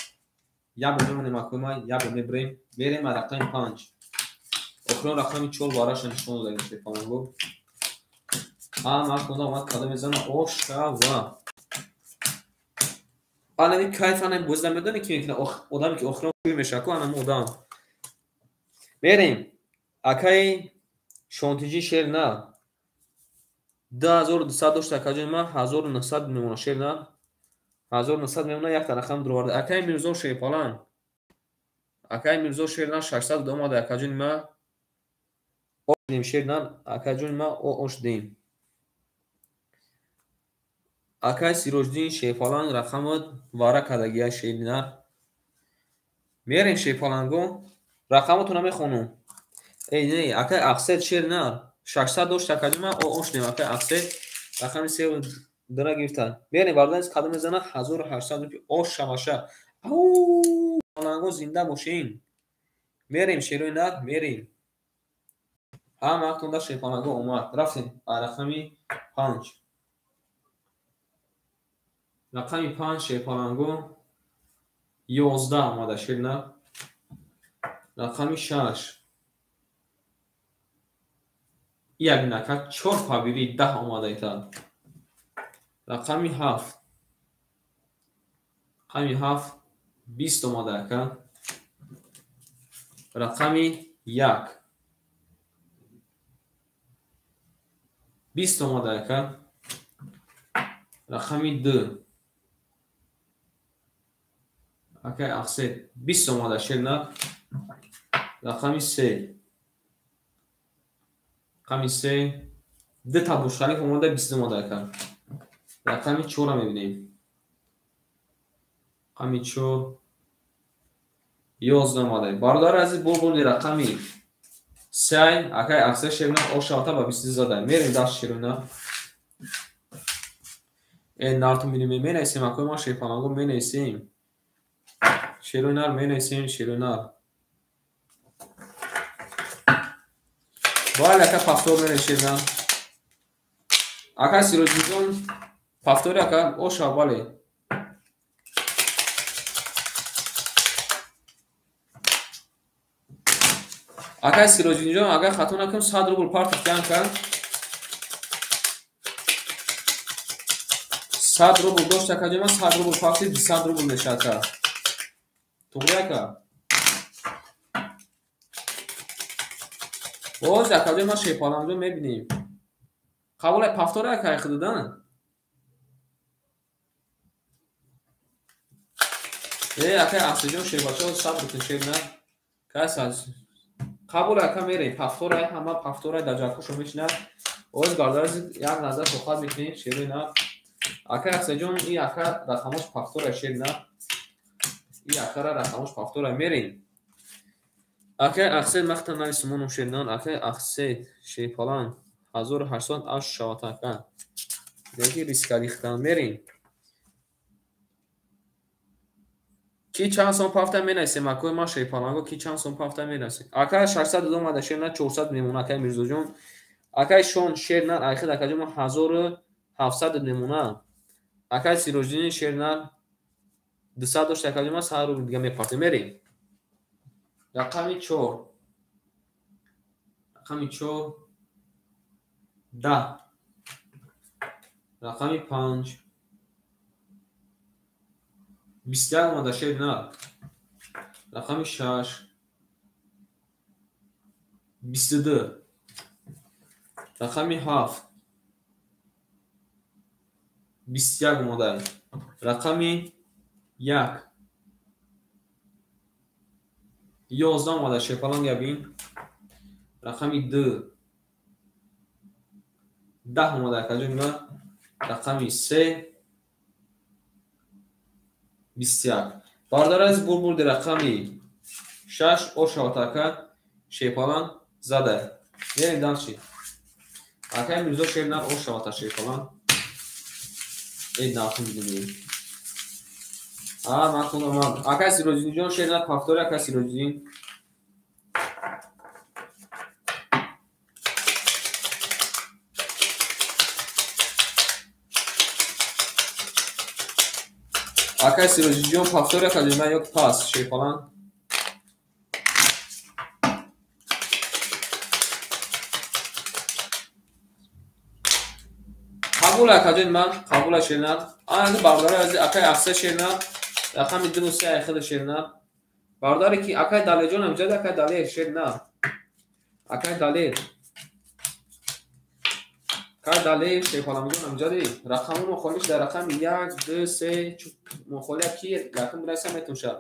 Як бор мемонем акои ман, як бор мебирем. Мерем аз рақами 5. Охирон рақами 4 вараша нишон додагим шерпаланго. Ҳама акуда омад кадом мезана ош шава. Анами кайф анами бозида медонӣ ки мекунад одаме ки охирон шӯй мешавад ку анами одам. Мерем. Акаи Шонтиҷӣ шер на. 2200 дошта акаҷони ман 1900 мемона шер на. 1900 мемона якта рақам дуроварда. Акаи Мирзо шерпаланг. Акаи Мирзо шер на 600 омада акаҷони ман. Ош дем шер на акаҷони ман ош дем. Акаи Сироҷиддин шерпаланг рақамат вара кардагия шер на. Мерем шерпаланго. Рақаматонро мехонам. Эй не, акаи Ахсед шер на 600 дошт акаҷони ман ош дем. Акаи Ахсед рақами 3 дара гирифта. Мерем бародари кадом мезана 1800 рупи ош шаваша. Ау паланго зинда бошин. Мерем шерои нар мерем. Ҳама актонда шерпаланго омад. Рафтем рақами 5. Рақами 5 шерпаланго 11 омада шер нар. Рақами 6. Як нака 4 пабири 10 омада ита. Рақами 7. Рақами 7 20 омада ака. Рақами 1. 20 омада ака. Рақами 2. Акай Ахсед 20 омада шерна. Рақами 3. Рақами 3. Ду та Бурҷ-Халиф омада 20 омада ака. Рақами 4-ро мебинем. Рақами 4 11 омада. Бародари азиз, бо бурди рақами 3 акай Ахсед шерна ошавта ба 22 зада. Мерем даст шерна. Нарту мебинем, менависем акои ма шерпанаго менависем. Шерои нар менависем, шерои нар. Бале ака пафтор менависем шерна. Ака Сироҷиддин пафтори ака оша бале. Акай Сироҷиддинҷон, агар хато накунам 100 рубл партофтиан ка. 100 рубл дошт ака ҷома 100 рубл партофти 200 рубл мешавад ка. Туғри ака. Боз ака ҷома шерпаланҷо мебинем. Қабулай пафтори ака худудан. Акай Ахсиҷон шербачо сабр кун шерна. Кас аз қабул ака мерем пафторай ҳама пафторай дар ҷакошо мешинад. Оз бародари як назар тоқат мекунем шерои на. Акай Ахсиҷон и ака рақамош пафторай шерна. И акара рақамош пафторай мерем. Акай Ахсед махта нависумонум шернан. Акай Ахсед шерпалан 1808 шавад ака. Деки риска рихтан мерем. Ки чанд сом пафта менависем акои ма шерпаланго ки чанд сом пафта менависем. Ака 600 омада шерна 400 мемона акай Мирзоҷон. Акай Шон шерна айхид акаҷон ма 1700 мемона. Акай Сироҷиддин шерна 200 дошт акаҷон ма 100 рубл дига мепартем мерем. Рақами 4. Рақами 4 10. Рақами 5 21 омада шерна. Рақами 6 22. Рақами 7 21 омада. Рақами 1 11 омада шерпаланг ябин. Рақами 2 10 омада акаҷон ма. Рақами 3 21. Бародари азиз, бурбурди рақами 6 ошават ака шерпалан зада. Мерем дальше. Акай Мирзо шерна ошавата шерпалан. Нахун бидем. Ман ман. Акай Сироҷиддинҷон шерна пафтори акай Сироҷиддин. Акай Сироҷиддинҷон пафтори акаҷон ман ё пас шерпалан. Қабул акаҷон ман қабул шерна. Ана бародари азиз акай Ахса шерна. Рақами 2 3 айхид шерна. Бародари ки акай Далеҷон амҷад акай Далер шерна. Акай Далер. Акай Далер шерпаламҷон амҷади. Рақаму мухолиш дар рақами 1 2 3 мухолия ки рақам бираса метоншад.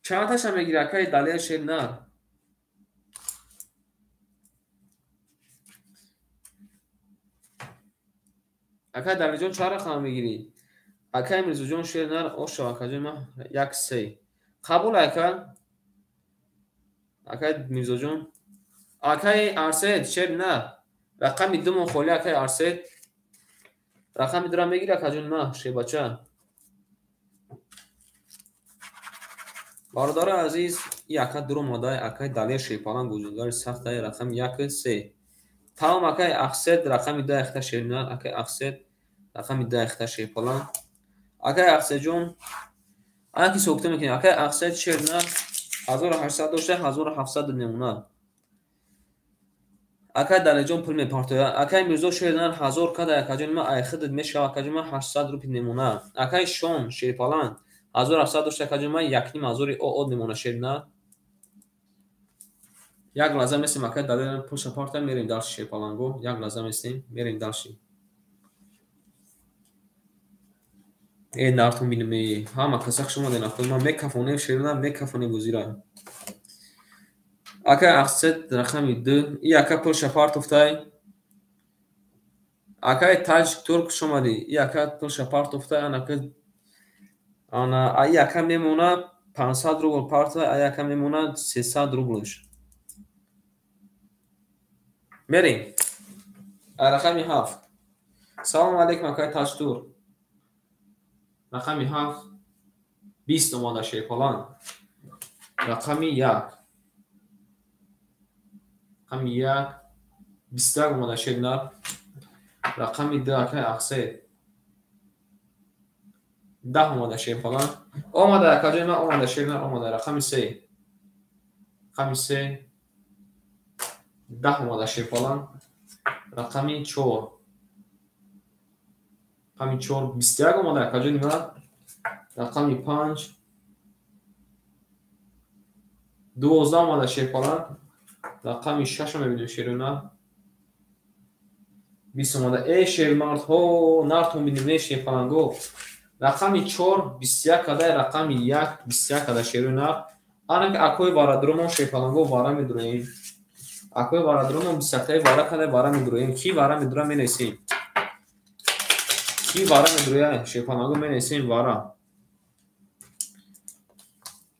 Чанд таша мегири акай Далер шерна? Акай Далерҷон чанд рақам мегирӣ? Акай Мирзоҷон шернар ошо акаҷон ма 1 3. Қабул ака? Акай Мирзоҷон. Акай Арсед шерна. Рақами 2 мухоли акай Арсед. Рақами 2-ро мегири акаҷон ма шербача. Бародари азиз, и ака 2 омада акай Далер шерпалан гузингари сахтай рақами 1 3. Тамом акай Ахсед рақами 2 ахта шерна. Акай Ахсед рақами 2 ахта шерпалан. Акай Ахседҷон ана ки сокита мекунем. Акай Ахсед шерна 1800 дошта 1700 мемона. Акай Далерҷон пул мепартояд. Акай Мирзо шернар 1000 када акаҷони ман айхидит мешава акаҷони ман 800 рупи мемона. Акай Шон шерпаланг 1700 дошта акаҷони ман 1500 ООД мемона шернар. Як лаҳза местем акай Далер пулша парта мерем дальше шерпаланго. Як лаҳза местем мерем дальше. Э нартон бинем ҳама каса хуш омаден акои ман мекафонем шернар мекафонем бозира. Акай Ахсед рақами 2 и ака пулша партофтай. Акай Таҷ Турк хуш омадӣ. И ака пулша партофтай ана ай ака мемона 500 рубл партой, ай ака мемона 300 рублш. Мерем. Рақами 7. Салом алейкум акай Таҷ Турк. Рақами 7 20 омада шерпаланг. Рақами 1. Рақами 1 21 омада шернар. Рақами 2 акай Ахсед 10 омада шерпаланг. Омада акаҷони ман омада шернар омада. Рақами 3. Рақами 3 10 омада шерпаланг. Рақами 4. Рақами 4 21 омада акаҷони ман. Рақами 5 12 омада шерпаланг. Рақами 6 мебинем шерона. 20 омада. Э шермардҳо нартон бинем не шерпаланго. Рақами 4 21 кадай, рақами 1 21 кадай шерона. Анак акои варадромон шерпаланго вара медуроем. Акои варадромон 21 вара кадай вара медуроем. Ки вара медура менависем. Ки вара медуроя шерпаланго менависем вара.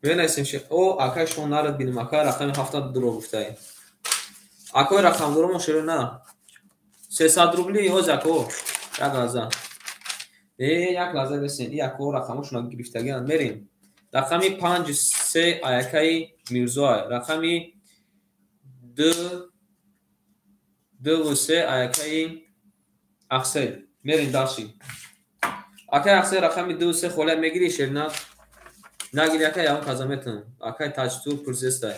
Менависем шер. О акай шон нарад бинем ака рақами 7 дуро гуфтай. Акои рақамдоромон шерона. 300 рубли ҳоз ако. Як лаҳза. Як лаҳза бесен. И ако рақамошона гирифтагианд. Мерем. Рақами 5 3 аякаи Мирзоа. Рақами 2 2 3 аякаи Ахсед. Мерем дальше. Акай Ахсед рақами 2 3 холия мегири шерна? Нагири акай ягон каза метавонам. Акай Таҷтур пурсестай.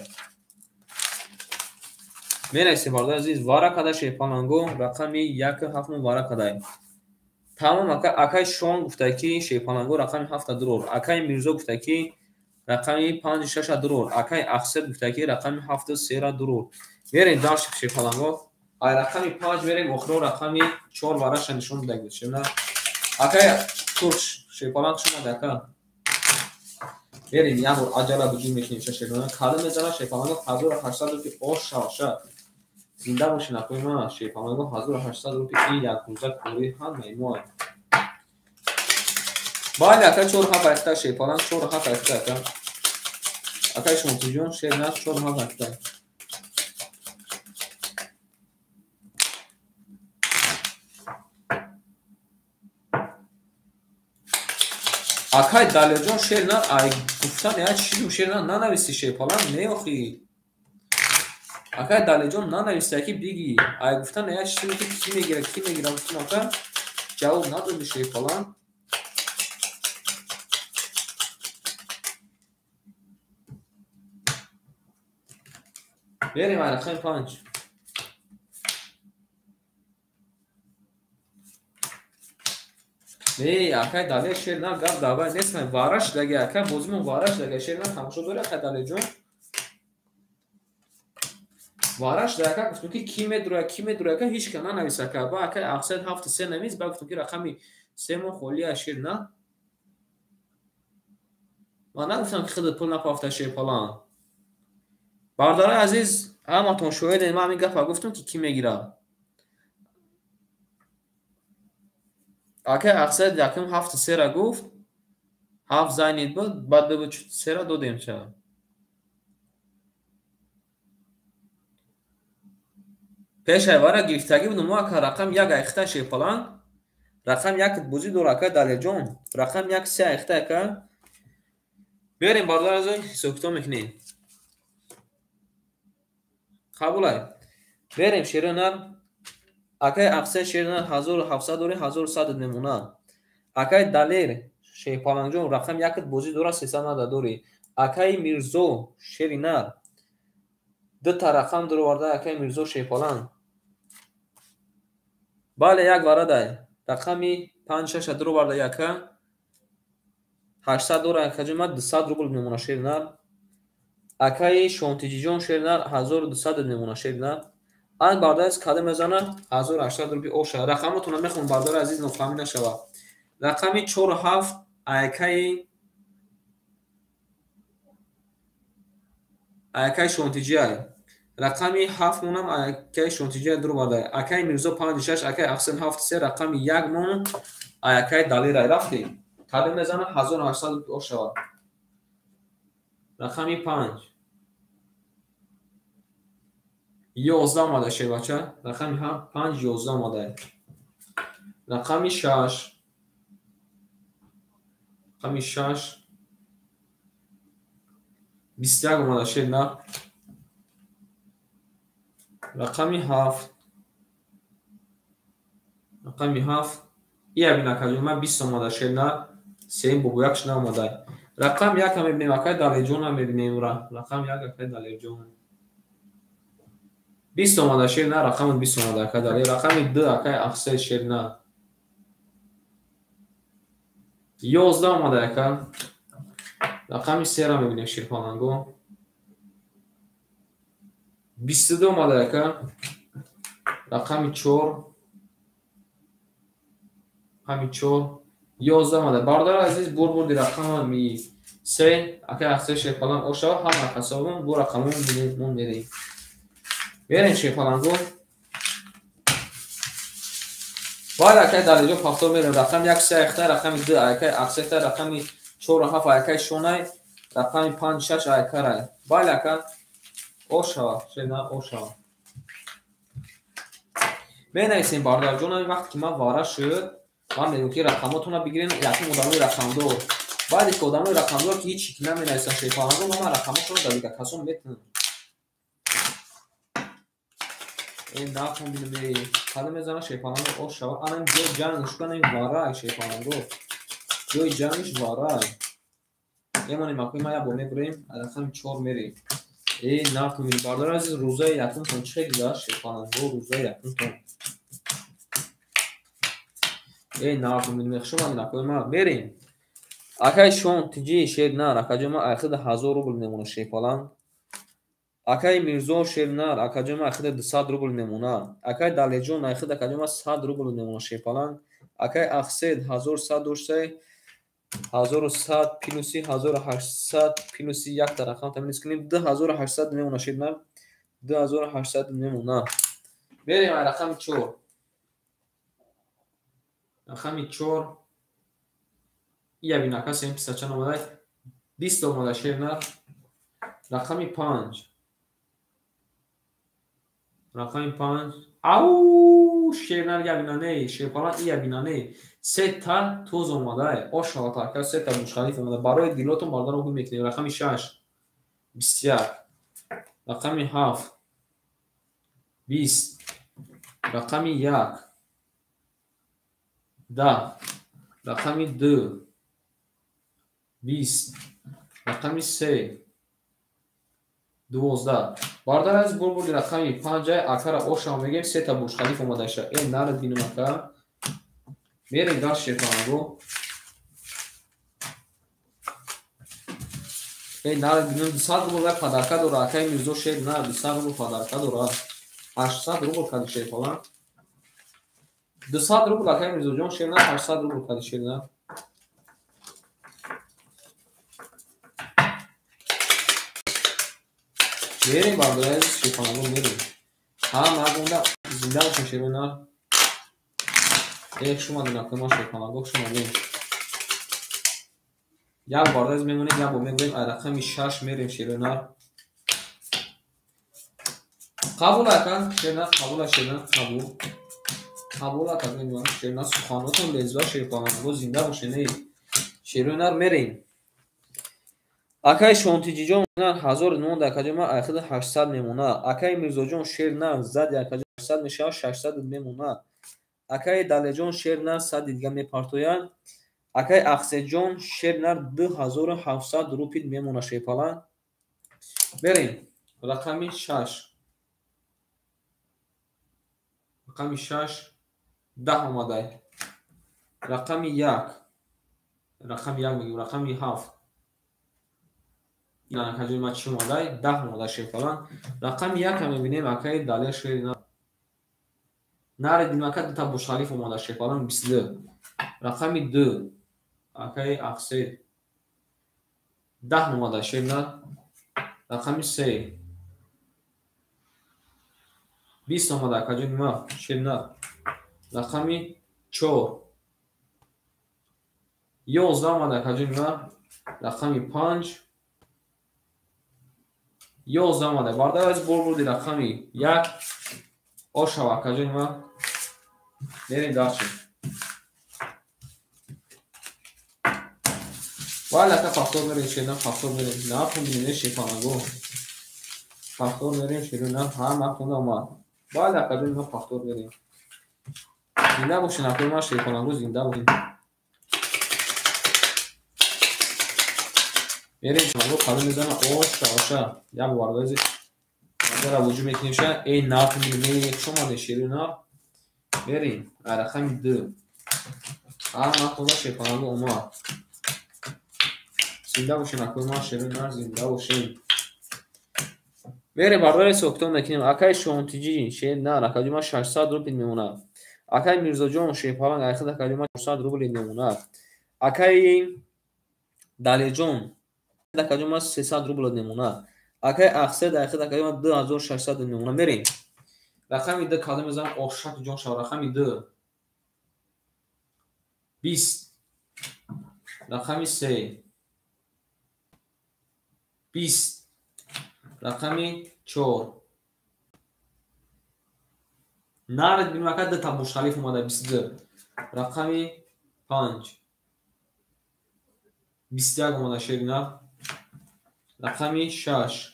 Менависем бародари азиз вара када шерпаланго рақами 1 7 вара кадай. Тамом акай Шон гуфта ки шерпаланго рақами 7 дурор. Акай Мирзо гуфта ки рақами 5 6 дурор. Акай Ахсед гуфта ки рақами 7 3 дурор. Мерем дальше шерпаланго. Ай рақами 5 мерем охиро рақами 4 вараша нишон додагӣ шена. Акай Турк шерпаланг шумо ака. Мерем як бор аҷала буҷум мекунем шерпаланг. Кадом мезана шерпаланго 1800 рупи ош шавша. Зинда бошин акои ман шерпаланго 1800 рупи ин як рӯза кори ҳамаи мо. Бале ака 4 7 айхта шерпаланг 4 7 айхта ака. Акай Шомтиҷон шернар 4 7 айхта. Акай Далерҷон шернар ай гуфтан я чӣ шернар нанависи шерпаланг не охи. Акай Далерҷон нанависи аки биги. Ай гуфтан я чӣ ки мегира ки мегира гуфтам ака ҷавоб надоди шерпаланг. Мерем ай рақами 5. Не, акай Далер шернар гап давай нест вара шудаги ака бозимон вара шудаги шернар тамошо дори акай Далерҷон. Вара шуда ака гуфтум ки ки медуроя ака ҳеч ка нанавис ака. Ба акай Ахсед 7 3 навис ба гуфтум ки рақами 3 мо холия шернар. Ман нагуфтам ки худат пул напафта шерпаланг. Бародарои азиз ҳаматон шоҳидед ман ҳамин гапа гуфтум ки ки мегира. Акай Ахсед якум 7 3 гуфт. 7 зайнид буд, баъд бу 3 додем ча. Пешай вара гирифтагӣ будум мо ака рақам 1 айхта шерпаланг. Рақам 1 бозӣ дора ака Далерҷон. Рақам 1 3 айхта ака. Берем бародари азиз ҳисоб-китоб мекунем. Қабулай. Берем шернар. Акай Ахсед шернар 1700 дори 1100 мемона. Акай Далер шерпалангҷон рақам 1 бозӣ дора 300 нада дори. Акай Мирзо шеринар ду та рақам дуроварда акай Мирзо шерпаланг. Бале, як варадай. Рақами панҷ шаша дуроварда яка. 800 дора акаҷон, ман 200 рубл мемона шери нар. Акаи Шонтиҷиҷон шери нар 1200 мемона шери нар. Ан бардаст када мезана 1800 рубли оша. Рақамотонро мехонам бардори азиз, нофаҳмӣ нашава. Рақами 4 7 акаи Шонтиҷиай. Рақами 7 монам акаи Шонтиҷиай дуроварда. Акаи Мирзо 5 6, акаи Ахсен 7 3, рақами 1 мон акаи Далирай рафтем. Када мезана 1800 рубли ошава. Рақами 5 11 омада шербача. Рақами 5 11 омада. Рақами 6 рақами 6 21 омада шерна. Рақами 7 рақами 7 ия бинакаҷон ман 20 омада шерна. Сеюм бобояк шина омада. Рақам 1 мебинем акай Далерҷонам мебинем ура. Рақам 1 акай Далерҷон. 20 омада шерна, рақами 20 омада акай Далер. Рақами 2 акай Ахсел шерна. 11 омада ака. Рақами 3-ра мебинем шерпаланго. 22 омада ака. Рақами 4 рақами 4 11 омада. Бародари азиз, бурбурди рақами 3 акай Ахсел шерпаланг ошава, ҳама касобон бу рақамон мон мерем. Мерем шерпаланго. Бале акай Далерҷон пафтор мерем. Рақами 1 3 ахта, рақами 2 акай Ахсета, рақами 4 7 акай Шонай, рақами 5 6 акай Рай. Бале ака ошава, шена ошава. Менависем бародарҷон, ҳамин вақте ки ман вара шуд, ман мегӯям ки рақамотонро бигирем, якум одамои рақамдор. Баъде ки одамои рақамдор ки ҳеч ки наменависанд шерпаланго, ман рақамотонро дар дигар касон метавонам. Нахон бинем, када мезана шерпаланго ошава. Ана ҷои ҷангш шуд, ана варай шерпаланго. Ҷои ҷангш варай. Эмонем акои ман як бор мебурем, рақами 4 мерем. Нахон бинем бародари азиз, рӯзаи якумтон чӣ гузашт шерпаланго, рӯзаи якумтон. Нахон бинем, хуш омадед акои ман. Мерем. Акаи Шонтиҷи шернар, акаҷон ман айхида 1000 рубл мемона шерпаланг. Акаи Мирзо шернар, акаҷон ман айхида 200 рубл мемона. Акаи Далерҷон айхида акаҷон ман 100 рубл мемона шерпаланг. Акаи Ахсед 1100 доштай, 1100 плюси 1800 плюси якта рақам тамиз кунем, 2800 мемона шернар, 2800 мемона. Мерем ай рақами 4. Рақами 4 ия бинака сем писачан омада, 20 омада шернар. Рақами 5 рақами 5 ау шернар я бинане, шерпалан ия бинане, сета тоз омада, ошава ака сета Бурҷ-Халиф омада. Барои дилотон бародарам ҳукм мекунем. Рақами 6 21, рақами 7 20, рақами 1 10, рақами 2 20, рақами 3 12. Бародари азиз, бурбурди рақами 5 акара ошава мегем, сета Бурҷ-Халиф омадаша. Нарад бинем ака. Мерем дар шерпаланго. Нарад бинем, 200 рубл вай подарка дора. Акаи Мирзо шер на 200 рубл подарка дора. 800 рубл кади шерпаланг. 200 рубл акаи Мирзоҷон шер на 800 рубл кади шер на. Мерем бародари азиз, шерпаланго мерем. Ҳама агонда зинда бошем шерона. Хуш омадед акои ман шерпаланго, хуш омадед. Як бародари азиз мемонем, як бор мегӯем, ай рақами 6 мерем шерона. Қабул ака, шерна, қабул шерна, қабул. Қабул ака, шерна, суханотон лезва шерпаланго, зинда бошед. Шерона мерем. Акаи Шонтиҷиҷон 1000 монда, акаҷон ман айхида 800 мемона. Акаи Мирзоҷон шернар зади акаҷон 800 мешавад, 600 мемона. Акаи Далерҷон шернар 100 дига мепартояд. Акаи Ахседҷон шернар 2700 рупил мемона шерпаланг. Мерем. Рақами 6. Рақами 6 10 омадай. Рақами 1. Рақами 1 мегӯем, рақами 7. Ин акаҷони ман чӣ омадай? 10 омадай шерпаланг. Рақами 1 мебинем акаи Далер шери нар. Нари димака дута бошалиф омада шерпаланг 22. Рақами 2 акаи Ақсед 10 омада шер нар. Рақами 3 20 омада акаҷони ман шер нар. Рақами 4 11 омада акаҷони ман. Рақами 5 11 омада. Бардар аз бор бурди рақами 1 ошава акаҷони ман. Мерем дарчи. Вале ака пахтор мерем шерина, пахтор мерем. Нафун бинем шерпаланго. Пахтор мерем шерина, ҳама хунда омад. Вале акаҷони ман пахтор мерем. Зинда бошин акои ман шерпаланго, зинда бошин. Мерем шерпаланго қалам мезанам оша оша. Як бор бардази назара вуҷуд мекунем ша. Эй нафун бинем, хуш омадед шерина. Мерем рақами 2. Ҳама хунда шерпаланго омад. Зинда бошин акои ман шерина, зинда бошин. Мерем бардари сохтон мекунем. Акаи Шонтиҷӣ шер нар, акаҷони ман 600 рубл мемонад. Акаи Мирзоҷон шерпаланг айхид акаҷони ман 400 рубл мемонад. Акаи Далерҷон акаҷони ман 300 рубл мемонад. Акаи Ақсед айхид акаҷони ман 2600 мемонад. Мерем. Рақами 2 кадом мезанам ошак ҷон шав. Рақами 2 20. Рақами 3 20. Рақами 4. Наред бинем ака дута бошалиф омада 22. Рақами 5 21 омада шерина. Рақами 6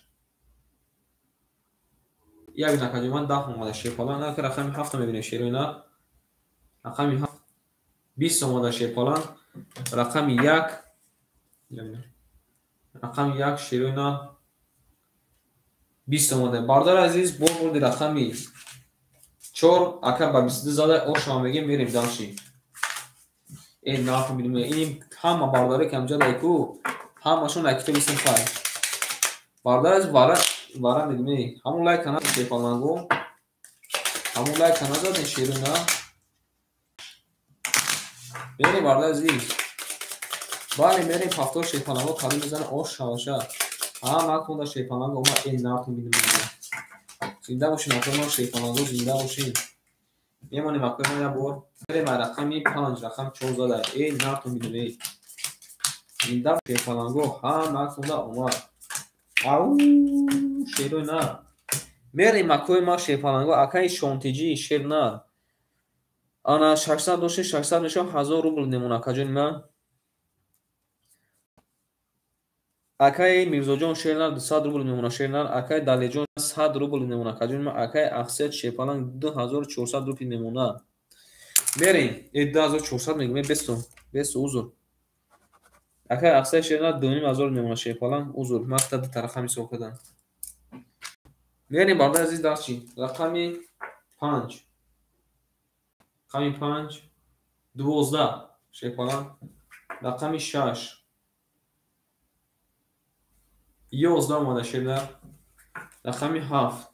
як накаҷони ман 10 омада шерпаланг. Рақами 7 мебинем шерина. Рақами 7 20 омада шерпаланг. Рақами 1 рақами 1 шерина 20 омада. Бардар азиз бор бурди рақами 4 ака ба 22 зада ошама мегем мерем дарши. Эй нафу бинем ин ҳама бардаре ки ҳамҷа дайку ҳамашон акито бисм фай. Бардар азиз вара вара мегем ҳамун лайк кана шерпаланго. Ҳамун лайк кана заден шерина. Мерем бардар азиз. Бале мерем пафтор шерпаланго кадом мезана оша оша. Ҳама хунда шерпаланго омад. Эй нафу бинем. Зинда бошин акои ман шерпаланго, зинда бошин. Мемонем акои ман як бор. Мерем рақами 5 рақам 4 зада. Эй нафу бинем эй. Зинда шерпаланго ҳама хунда омад. Ау шерои нар. Мерем акои ман шерпаланго акаи Шонтиҷӣ шер нар. Ана 600 дошти 600 мешавад 1000 рубл мемонад акаҷони ман. Акаи Мирзоҷон шер нар 200 рубл мемонад шер нар. Акаи Далерҷон 100 рубл мемонад акаҷони ман. Акаи Ақсед шерпаланг 2400 рубл мемонад. Мерем. 2400 мегӯем бесту. Бесту узр. Акаи Ақсед шер нар 2500 мемонад шерпаланг узр. Ман хата ду тарафа ҳисоб кардам. Мерем бардар азиз дарчи. Рақами 5. Рақами 5 12 шерпаланг. Рақами 6 11 омада шерна. Рақами 7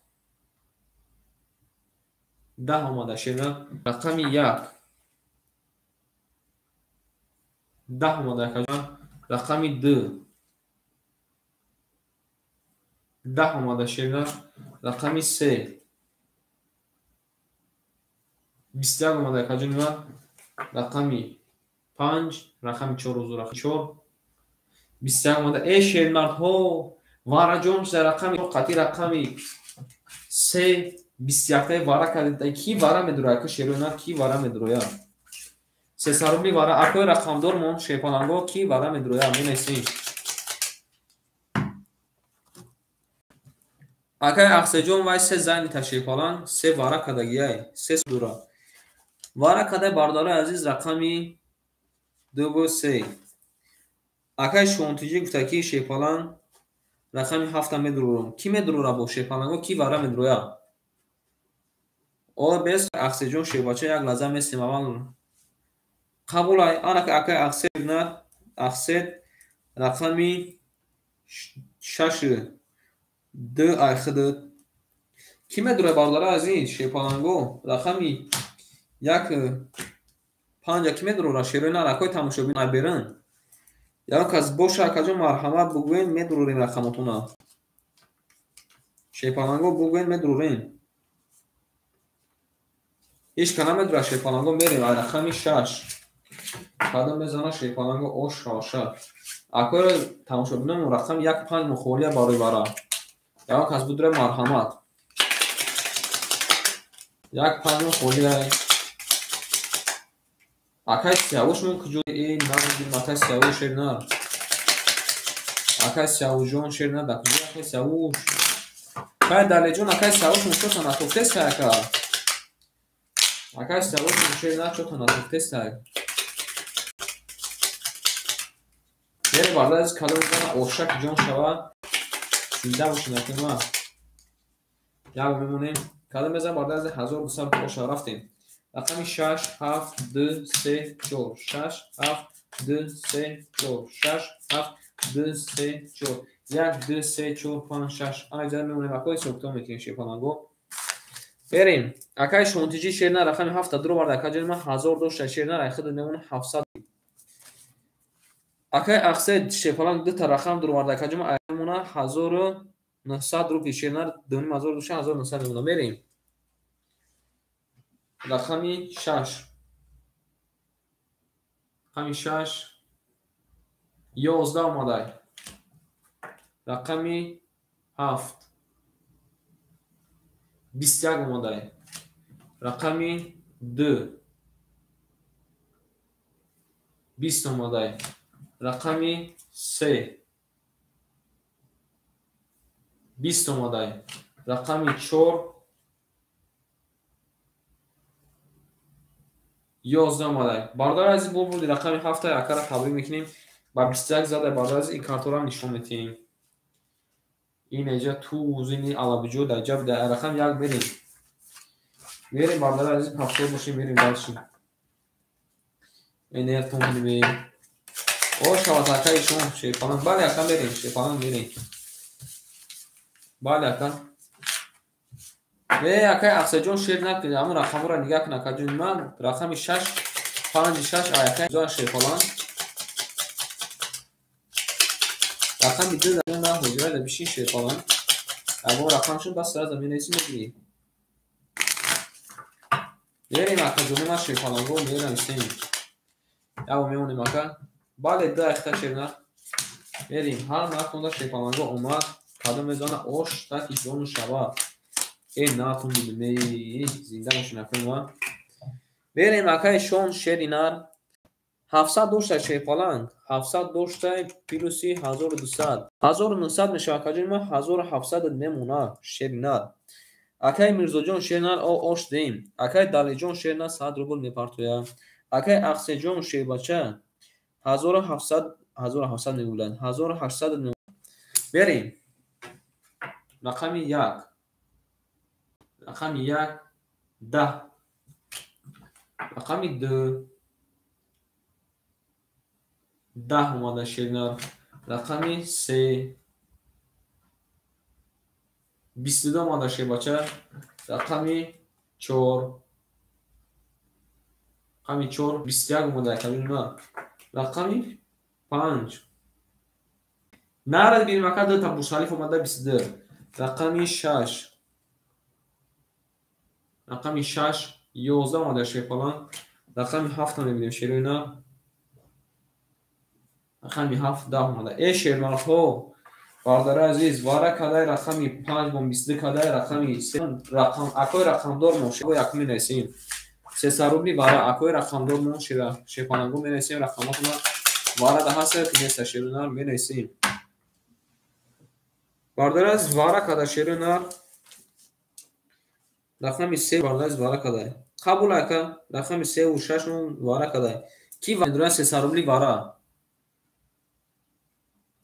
10 омада шерна. Рақами 1 10 омада акаҷон. Рақами 2 10 омада шерна. Рақами 3 21 омада акаҷони ман. Рақами 5 рақами 4 узр рақами 4 21 омада. Эй шермардҳо вараҷон шуда рақами қатъи рақами 3 21 вара кардед. Ки вара медурояд? Ки шерои ки вара медурояд? 300 рубли вара. Акои рақамдор мон шерпаланго ки вара медурояд? Менависем. Акаи Ақсеҷон вай 3 зайни шерпаланг 3 вара кардагиай. 3 дура. Вара кадай бародарои азиз рақами 2 ва 3. Акаи Шонтиҷӣ гуфта ки шерпаланг рақами 7 медурорам. Ки медурора бо шерпаланго? Ки вара медурояд? О бес Ахседҷон шербача як лаҳза местем аввал. Қабулай ана акай Ахсед на Ахсед рақами 6 2 ай худат. Ки медурад бародари азиз шерпаланго рақами 1 5 ки медурад шерои нар акои тамошобин ай берин. Ягон кас боша акаҷон марҳамат бугӯен медурорем рақамотона. Шерпаланго бугӯен медурорем. Ҳеч ка намедурад шерпаланго мерем ай рақами 6. Кадом мезана шерпаланго ош шаша. Акои тамошобинон рақами 1 5 мухолия барои бара. Ягон кас будура марҳамат. 1 5 мухолия. Акай Сиявуш мон куҷо? Намедонам акай Сиявуш шер нар. Акай Сиявушҷон шер нар дар куҷо акай Сиявуш? Кай Далеҷон акай Сиявуш мон чота натофтеста ака? Акай Сиявуш мон шер нар чота натофтеста. Бере бардар аз кадом зана ошак ҷон шава. Зинда бошед акай ма. Як мемонем. Кадом мезан бардар аз 1200 оша рафтем. Рақами 6 7 2 3 4 6 7 2 3 4 6 7 2 3 4 1 2 3 4 5 6. Ана ҷа мемонем акои ҳисоб мекунем шерпаланго. Берем. Акай Шонтиҷи шерна рақами 7 дуро варда акаҷон ман 1000 дошта шерна рай худ мемонам 700. Акай Ахсед шерпаланг ду та рақам дуро варда акаҷон ман мемона 1900 рупи шерна 2500 дошта 1900 мемона. Берем. Рақами 6. Рақами 6 11 омадай. Рақами 7 21 омадай. Рақами 2 20 омадай. Рақами 3 20 омадай. Рақами 4 11 омадай. Бародари азиз бо бурди рақами 7 акара табрик мекунем. Ба 21 зада бародари азиз ин карторам нишон медиҳем. Ин эҷа тузини алабиҷо дар ҷаб дар рақам 1 берем. Мерем бародари азиз ҳафтор бошем мерем дальше. Энертон мерем. О шават акаи шумо шерпаланг. Бале ака мерем шерпаланг мерем. Бале ака. Акай Ахседҷон шер накунед, ҳамон рақамҳоро нигаҳ кун акаҷон. Ман рақами 6 5 6 акай шерпаланг. Рақами 2 дар на ҳуҷра да бишин шерпаланг. Ягон рақамшон бас сразу менависӣ мегирӣ. Мерем акаҷони ман шерпаланго мерависем. Яво мемонем ака. Бале 2 ахта шерна. Мерем ҳар нархонда шерпаланго омад. Кадом мезана ош таки ҷону шава. Натун бидем. Зинда бошед акои ма. Берем акаи Шон шери нар. 700 дошта шерпаланг. 700 дошта плюси 1200. 1900 мешавад акаҷони ма 1700 мемона шери нар. Акаи Мирзоҷон шери нар ош дем. Акаи Далеҷон шери нар 100 рубл мепартояд. Акаи Ахседҷон шербача 1700 1700 мегӯянд. 1800 берем. Рақами 1. Рақами 1 10. Рақами 2 10 омада шернар. Рақами 3 22 омада шербача. Рақами 4 рақами 4 21 омада акаҷон. Рақами 5 нарад бирем ака ду та Буршалиф омада 22. Рақами 6 рақами 6 11 омада шерпаланг. Рақами 7 мебинем шерои нар. Рақами 7 10 омада. Шермардҳо бародари азиз вара кадай рақами 5 бо 22 кадай рақами 3 рақам акои рақамдор мо шеро як менависем. 300 рубли вара акои рақамдор мо шерпаланго менависем рақамотона вара да ҳаст ки нест шерои нар менависем. Бародари азиз вара када шерои нар рақами 3 бародари азиз вара кадай. Қабул ака рақами 3 ва 6 вара кадай. Ки медурад 300 рубли вара?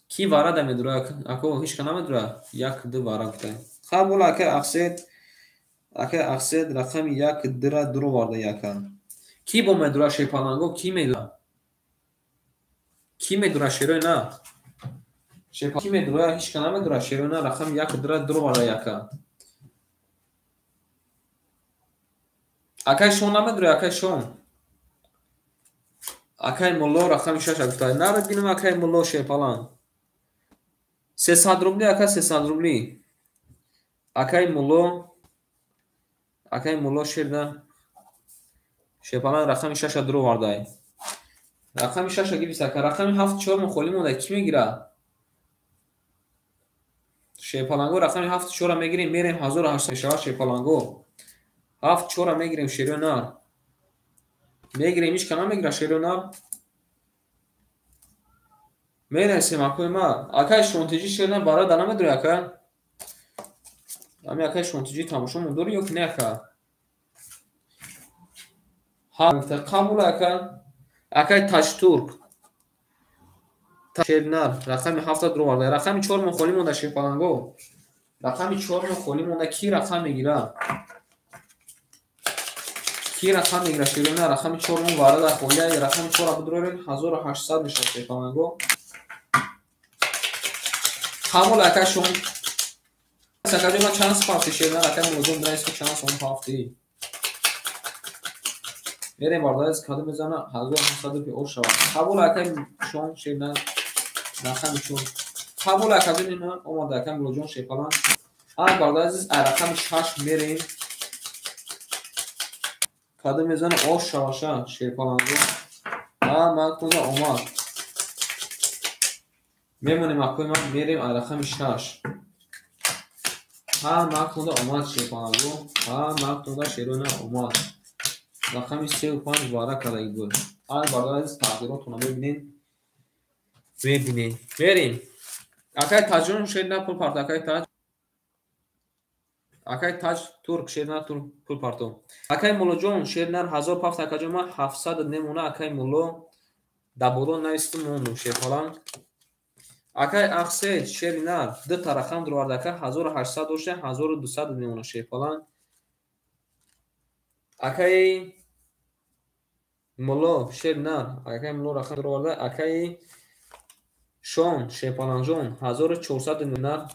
Ки вара да медурад? Ако ҳеч ка намедурад? 1 2 вара гуфта. Қабул ака Ахсед Акай Ахсед рақами як дира дуроварда яка. Кӣ бо медура шерпаланго? Кӣ медура? Кӣ медура шерои на? Кӣ медура? Ҳеч ка намедура шерои на. Рақами як дира дуроварда яка. Акай Шон намедура, акай Шон. Акай Мулло рақами шаша гуфта. Наро бинам акай Мулло шерпаланг. 300 рубли ака, 300 рубли. Акай Мулло, акай Мулло шерна. Шерпаланг рақами шаша дуровардай. Рақами шаша гирифт ака. Рақами ҳафт чор мухоли монда. Кӣ мегира? Шерпаланго рақами ҳафт чора мегирем, мерем 1800 мешавад шерпаланго. Ҳафт чора мегирем шерои нар. Мегирем, ҳеч ка намегира шерои нар. Мерасем акои ма. Акай Шонтиҷӣ шер на бара да намедури ака? Ами акай Шонтиҷӣ тамошо мундори ё ки не ака? Ҳа, қабул ака. Акай Таҷтурк. Шернар рақами ҳафта дуроварда. Рақами чор мухоли монда шерпаланго. Рақами чор мухоли монда. Кӣ рақам мегира? Кӣ рақам мегира шерона? Рақами чор мон варада холия. Рақами чора бидурорем 1800 мешавад шерпаланго. Қабул ака Шон. Сакаҷо ма чанд пафти шернар акай мулозум бирайс ки чанд сом пафти. Мерем бардорез кадом мезана 1700 рупи ош шавад. Қабул акай Шон шернар рақами чор. Қабул акаҷон ина омада акай Мулоҷон шерпаланг. Ана бардорез ай рақами шаш мерем. Кадом мезана ош шаваша шерпаланго. А ман тоза омад. Мемонем акои ман мерем ай рақами шаш. Ҳа ман тоза омад шерпаланго. Ҳа ман тоза шерона омад. Рақами сеу панҷ вара кардаги буд. Ай бардорез тағйиротона мебинем. Мебинем. Мерем. Акай Таҷон шерна пул парто. Акай Таҷ. Акай Таҷ Турк шерна пул парто. Акай Муллоҷон шернар 1000 пафт акаҷон ма 700 немона акай Мулло даболо нависту мондум шерпаланг. Акай Ахсед шернар ду та рақам дуроварда ака 1800 дошта 1200 немона шерпаланг. Акай Мулло шернар акай Мулло рақам дуроварда. Акай Шон шерпалангҷон 1400 немона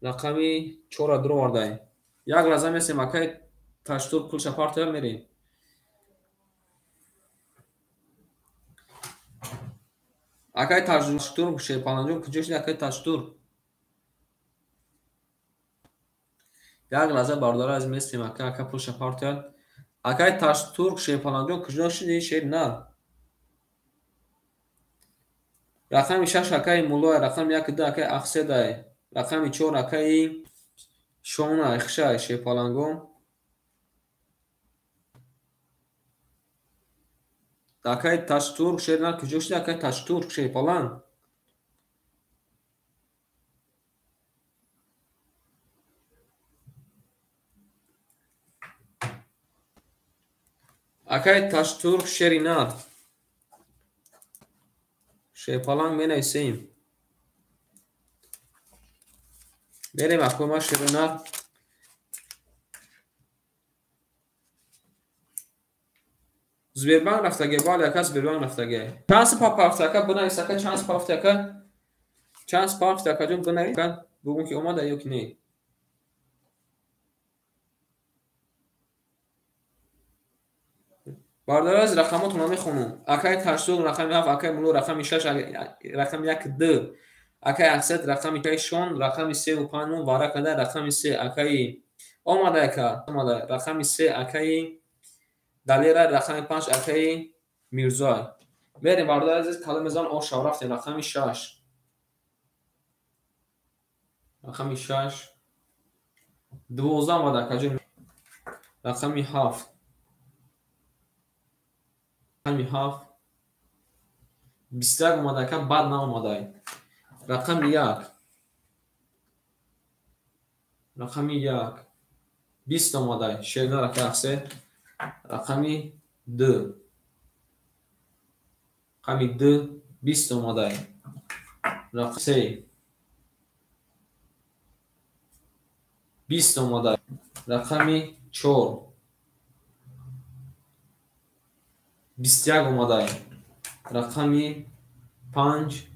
рақами чора дуровардай. Як лаҳза месем акай Таштур пулша партоя мерем. Акай Таштур шерпалангҷон куҷо шуди акай Таштур? Як лаҳза бардора аз местем ака, ака пулша партояд. Акай Таштур шерпалангҷон куҷо шуди шернар? Рақами шаш акаи Муллоай, рақами як ду акаи Ахседай, рақами чор акаи Шонай, хушай шерпаланго. Акаи Таштурк шернар куҷо шуди акаи Таштурк шерпаланг? Акаи Таштурк шеринар. Шерпаланг менависем. Мерем акои ма шеринар. Сбербанк рафтаге, бале ака Сбербанк рафтаге. Чанд супа пафти ака бинавис ака, чанд пафти ака? Чанд пафти ака ҷон бинавис ака, бугун ки омада ё ки не. Бардораз рақамотро мехонам. Акай Таштур рақами ҳафт, акай Мулло рақами шаш, рақами як ду. Акай Ахсед рақами шон, рақами сеу панҷ вара када рақами се акаи омада ака, омада рақами се акаи Далера рақами панҷ акаи Мирзоай. Мерем бардор азиз калом мезан ош шав рафтем рақами шаш. Рақами шаш. 12 омада акаҷон. Рақами ҳафт. Рақами ҳафт. 21 омада ака, бад наомадай. Рақами як. Рақами як. 20 омадай. Шернар ака Ахсед. Рақами ду. Рақами ду 20 омадай. Рақами се. 20 омада. Рақами 4 21 омада. Рақами 5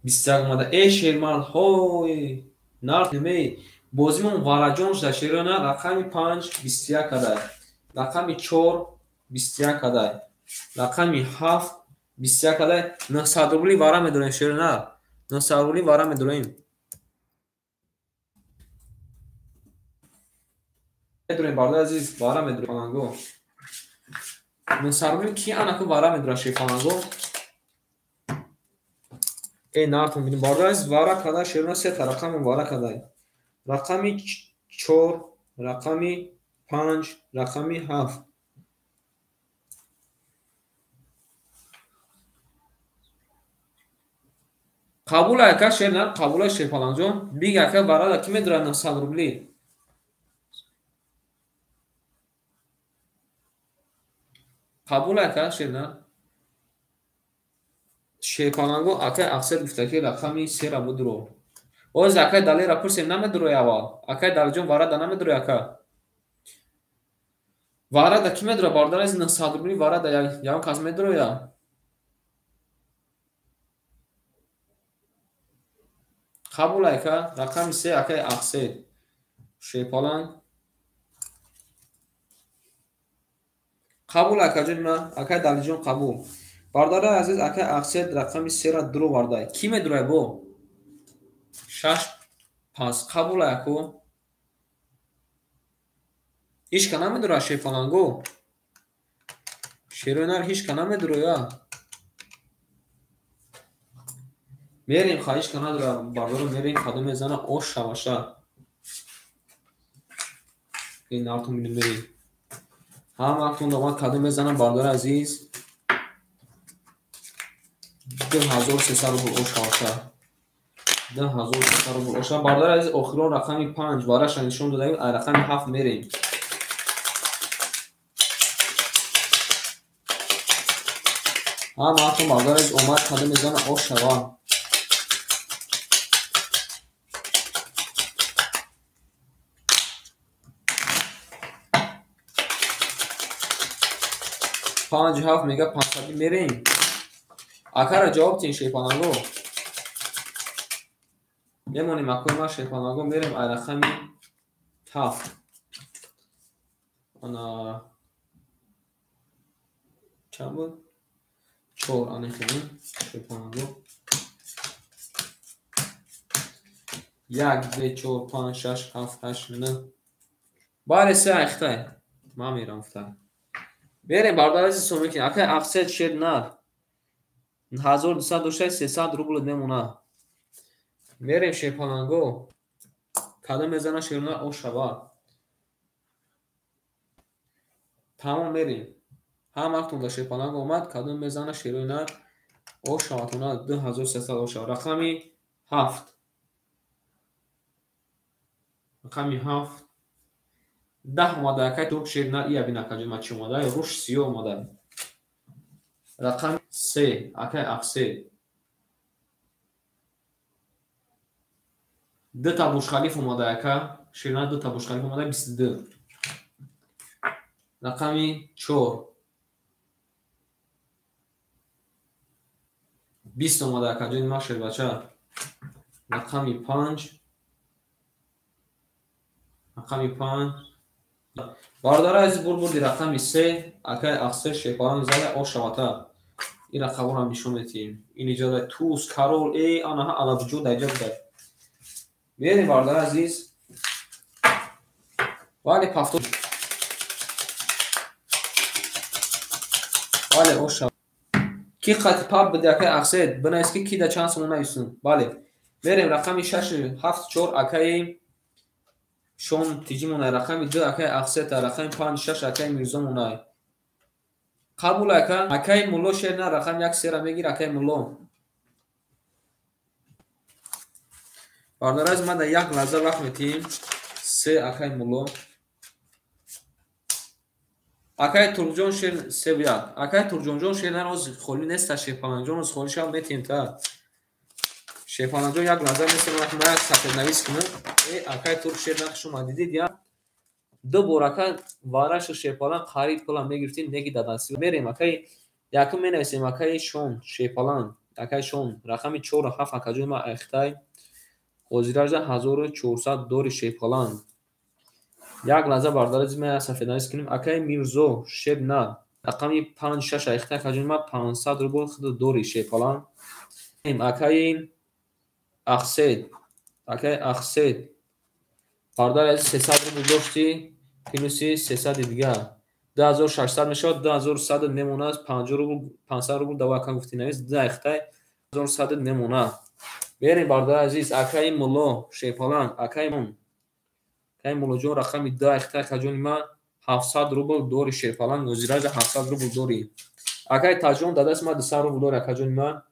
21 омада. Эй шермардҳои нарх немей бозимон вараҷон шуда шерона. Рақами 5 21 кадай. Рақами 4 21 кадай. Рақами 7 21 кадай. 900 рубли вара медорем шерона. 900 рубли вара медорем. Медорем бародари азиз, вара медорем фаланго. 900 рубли ки анаку вара медора шефаланго? Эй нартон бинем бародари азиз, вара кадай шерона. Се та рақамон вара кадай. Рақами 4, рақами 5, рақами 7. Қабул ака шерна, қабул ай шерпаланҷон. Биг ака варада ки медора 900 рубли? Қабул ака шерна. Шерпаланго ака ақсад гуфта ки рақами 3-ра будро. Оз акай Далера пурсем намедурои аввал. Акай Далиҷон варада намедурои ака. Варада ки медура бародар аз 900 рубли варада ягон кас медуроя? Қабул ака рақами 3 акай Ақсед. Шерпаланг. Қабул ака ҷон ма, акай Далиҷон қабул. Бародари азиз акай Ақсед рақами 3-ра дуро вардай. Ки медурай бо? 6 пас қабул аку. Ҳичка намедура шерпаланго. Шерои нар ҳичка намедуроя. Мерем ха ҳичка надура бардоро мерем кадом мезана ош шаваша. Ин нартон бинем мерем. Ҳамаатон даван кадом мезана бардори азиз. 2300 рубл ош шаваша. 2300 рубл оша. Бардори азиз охирон рақами 5 вараша нишон додаем, ай рақами 7 мерем. Ҳамаатон бардори азиз омад кадом мезана ош шава. 5 7 мега 500 мерем. Акара ҷавоб тин шерпаланго. Мемонем акои ма шерпаланго мерем ай рақами 7. Ана чанд буд? 4 ана хеле шерпаланго. 1 2 4 5 6 7 8 9. Бале се айхтай. Ма мерам фта. Берем бародари азиз ҳисоб мекунем. Акай Ақсед шер нар. 1200 дошта 300 рубл мемона. Мерем шерпаланго. Кадом мезана шерона ош шава. Тамом мерем. Ҳамаатон да шерпаланго омад, кадом мезана шерои нар ош шаватона 2300 ош шава. Рақами 7. Рақами 7. 10 омада акай турк шер нар ия бин акаҷон ма чӣ омада? Руш сиё омада. Рақами 3 акай Ақсед. 2 та Бурҷ-Халиф омада ака. Шерна 2 та Бурҷ-Халиф омада 22. Рақами 4 20 омада акаҷони ма шербача. Рақами 5 рақами 5 бародари азиз бурбурди рақами 3 акай Ақсед шерпаланг зада ош шавата. Ин рақамҳоро нишон медиҳем. Ин иҷода туз, карол, э анаҳа алабҷо дар иҷа буда. Мерем бародари азиз. Бале пафто. Бале ош шава. Ки қати пап биди акай Ақсед, бинавис ки ки да чанд сомон нависун. Бале. Мерем рақами 6 7 4 акаи Шон тиҷи монай, рақами 2 акаи Ақсед, рақами 5 6 акаи Мирзо монай. Қабул ака, акаи Мулло шер на рақами 1 3-ра мегир акаи Мулло. Бародари азиз ман дар як лаҳза вақт метиҳем. 3 акаи Мулло. Акаи Туркҷон шер 3 1. Акаи Туркҷонҷон шер на роз холӣ неста шерпаланҷон роз холӣ шав метиҳем та. Шерпаланҷон як лаҳза месем, ман як сафеднавис кунам. Э, акай Турк шер нахш омад, дидид я? Ду бор ака варашу Шерпалан қариб пула мегирифтим, неки дадаси. Мерем акай, якум менависем акай Шон, Шерпалан, акай Шон, рақами 4 7 акаҷони ман айхтай. Ҳозиражда 1400 дори Шерпалан. Як лаҳза бародари ман як сафеднавис кунем. Акай Мирзо, Шебна, рақами 5 6 айхтай акаҷони ман 500 рубл худ дори Шерпалан. Акай Ахсед, акай Ахсед, бародари азиз 300 рубл дошти, плюси 300 дигар. 2600 мешавад, 2100 мемонад, 50 рубл, 500 рубл давай ака гуфти навис, ду айхтай 1100 мемонад. Берем бародари азиз, акай Мулло, Шерпалан, акай Мон. Акай Муллоҷон рақами 2 айхтай акаҷони ман 700 рубл дори Шерпалан, ҳозиражда 700 рубл дори. Акай Таҷон дадаст ман 200 рубл дори акаҷони ман.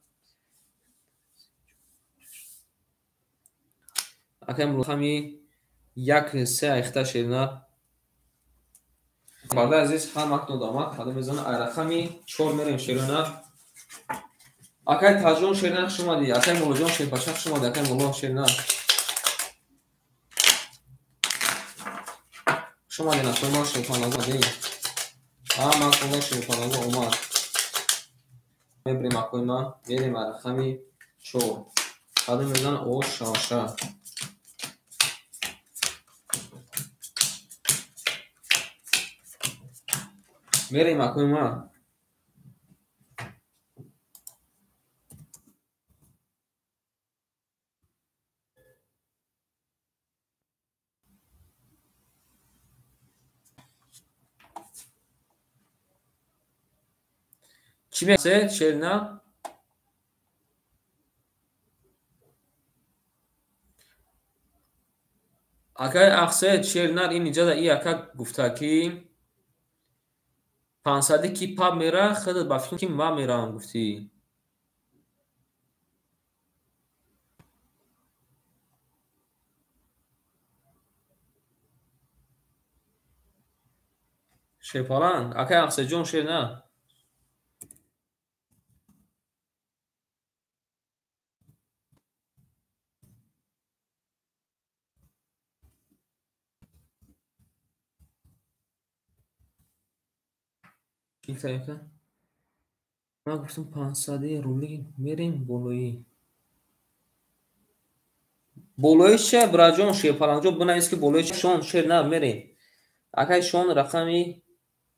Акай Мулло рақами 1 3 айхта шерна. Бародари азиз, ҳар вақт омад, кадом мезана, ай рақами 4 мерем шерона. Акай Таҷон шерна хуш омадӣ, акай Муллоҷон шерпаша хуш омадӣ, акай Мулло шерна. Хуш омадӣ, акай ма шерпалаго омадӣ. Ҳама акай шерпалаго омад. Мебирем акай ма, мерем ай рақами 4. Кадом мезана, о шаша. Мерем акай ма. Чӣ месе шерна? Акай Ахсед шернар ин иҷода и ака гуфта ки 500 ки паб мера, худат ба фикр ки ман меравам гуфтӣ. Шерпалан, акай Ахседҷон шерна. Ман гуфтам 500 рубли мерем болоӣ. Болои че, браҷон, Шерпаланҷон, бинавис ки болои Шон, шер на, мерем. Акай Шон рақами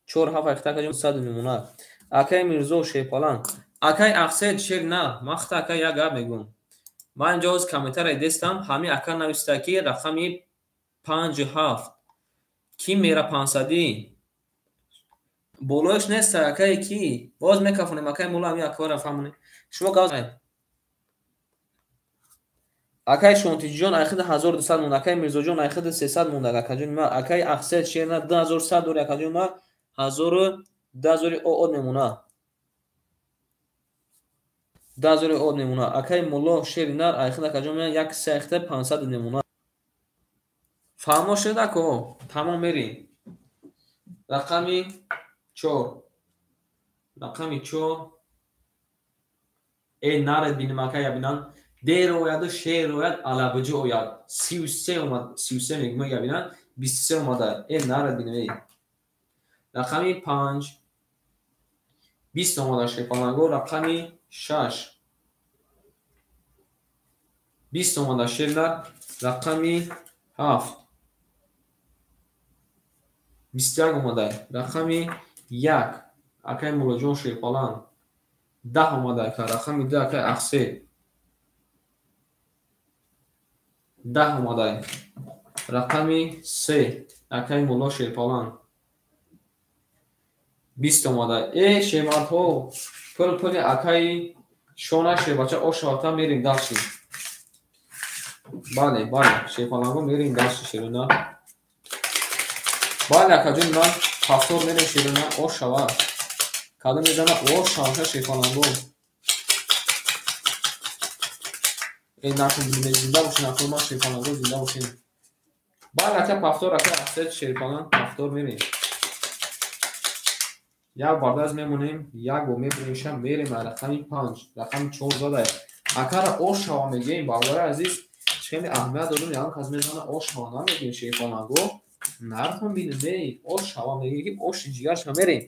4 7 айхта акаҷон 100 мемонад. Акай Мирзо Шерпалан, акай Ахсед шер на, ман хата акай як гап мегӯм. Ман инҷо ҳоз комментария дестам, ҳамин ака нависта ки рақами 5 7 ки мера 500 болояш нест акае ки боз мекафонем акай Мулло ҳамин акора фаҳмонем. Шумо гап акай Шонтиҷон айхида 1200 монда, акай Мирзоҷон айхида 300 монда, акаҷони ман, акай Ахсед шерна 2100 дори акаҷони ман 1000 2000 од мемона. 2000 од мемона. Акай Мулло шернар айхида акаҷони ман 1 3 айхида 500 мемона. Фаҳмо шуд ако? Тамом мерем. Рақами 4. Рақами 4. Э наред бинем акай ябинан. Дер ояду шер ояд алабҷи ояд. 33 омад, 33 мегӯм ябинан, 23 омада. Э наред бинем эй. Рақами 5. 20 омада Шерпаланго, рақами 6. 20 омада шернар, рақами 7. 21 омада, рақами 1. Акай Муллоҷон Шерпалан. 10 омада ака, рақами 2 акай Ахсед. 10 омада, рақами 3 акай Мулло Шерпалан. 20 омада. Э шермардҳо, пул пули акай Шона шербача ошавата мерем дальше. Бале, бале, Шерпаланго мерем дальше шерона. Бале, акаҷон ман пастор мерем шерона ошава. Кадом мезана ошава Шерпаланго. Э накун зинда бошин, акун ман Шерпаланго зинда бошин. Бале, ака пастор, ака Ахсед Шерпалан пастор мерем. Як бардаз мемонем, як бор мебиримша, мерем рақами 5, рақами 4 зада. Акара ош шава мегӯем, бародари азиз, хеле аҳамият додум, ягон кас мезана ош шава намегӯем шерпаланго. Нархон бинем, эй, ош шава мегӯем ки оши ҷигарша мерем.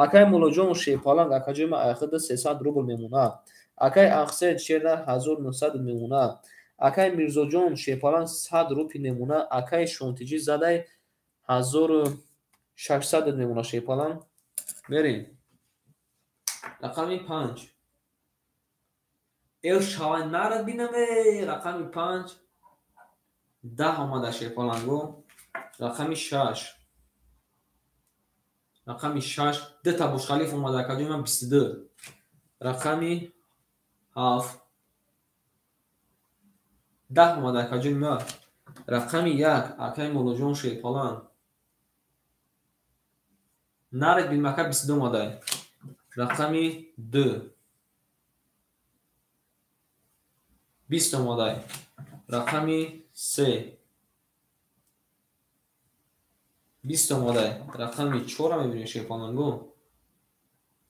Акай Муллоҷон шерпаланг акаҷои ма айхида 300 рубл мемонад. Акай Ахсед шернар 1900 мемонад. Акай Мирзоҷон шерпаланг 100 рупи мемонад. Акай Шонтиҷӣ задай 1600 мемонад шерпаланг. Мерем. Рақами 5. Эл шавай нарад бинам, эй, рақами 5. 10 омада шерпаланго. Рақами 6. Рақами 6. Дута Бурҷхалиф омада акаҷои ман 22. Рақами 7. 10 омада акаҷои ман. Рақами 1. Акаи Муллоҷон шерпаланг. Нарад бинам ака 22 омада. Рақами 2. 20 омада. Рақами 3. 20 омада. Рақами 4-ро мебинем шерпаланго.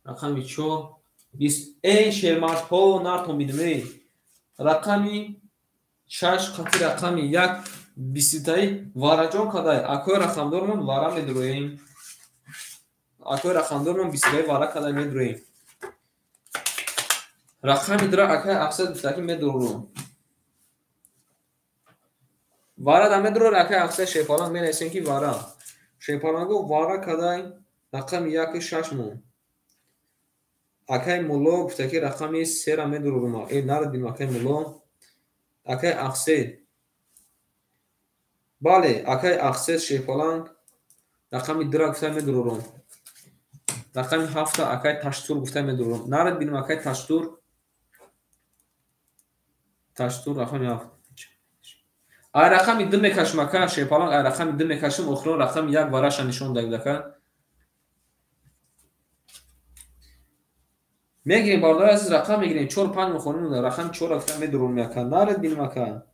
Рақами 4 20. Эй шермардҳо, нартон бинем, эй. Рақами 6 қати рақами 1 20таи вараҷон кадай. Акои рақамдормон вара медуроем. Акои рақамдормон 20таи вара кадай медуроем. Рақами 2 акай Ахсед гуфтаки медурурум. Вара да медурор акай Ахсед шерпаланг менависем ки вара. Шерпаланго вара кадай рақами 1 6 мон. Акай Мулло гуфтаки рақами 3-ра медурурум. Эй нарад бинем акай Мулло. Акай Ахсед. Бале, акай Ахсед шерпаланг рақами 2-ра гуфта медурурум. Рақами 7 акай Таштур гуфта медурурум. Нарад бинем акай Таштур. Таштур рақами 7. Ай рақами 2 мекашим ака шерпаланг, ай рақами 2 мекашим, охирон рақами 1 вараша нишон дагид ака. Мегирем бародари азиз, рақам мегирем 4 5 мехонем, рақами 4 гуфта медурурум ака. Нарад бинем ака.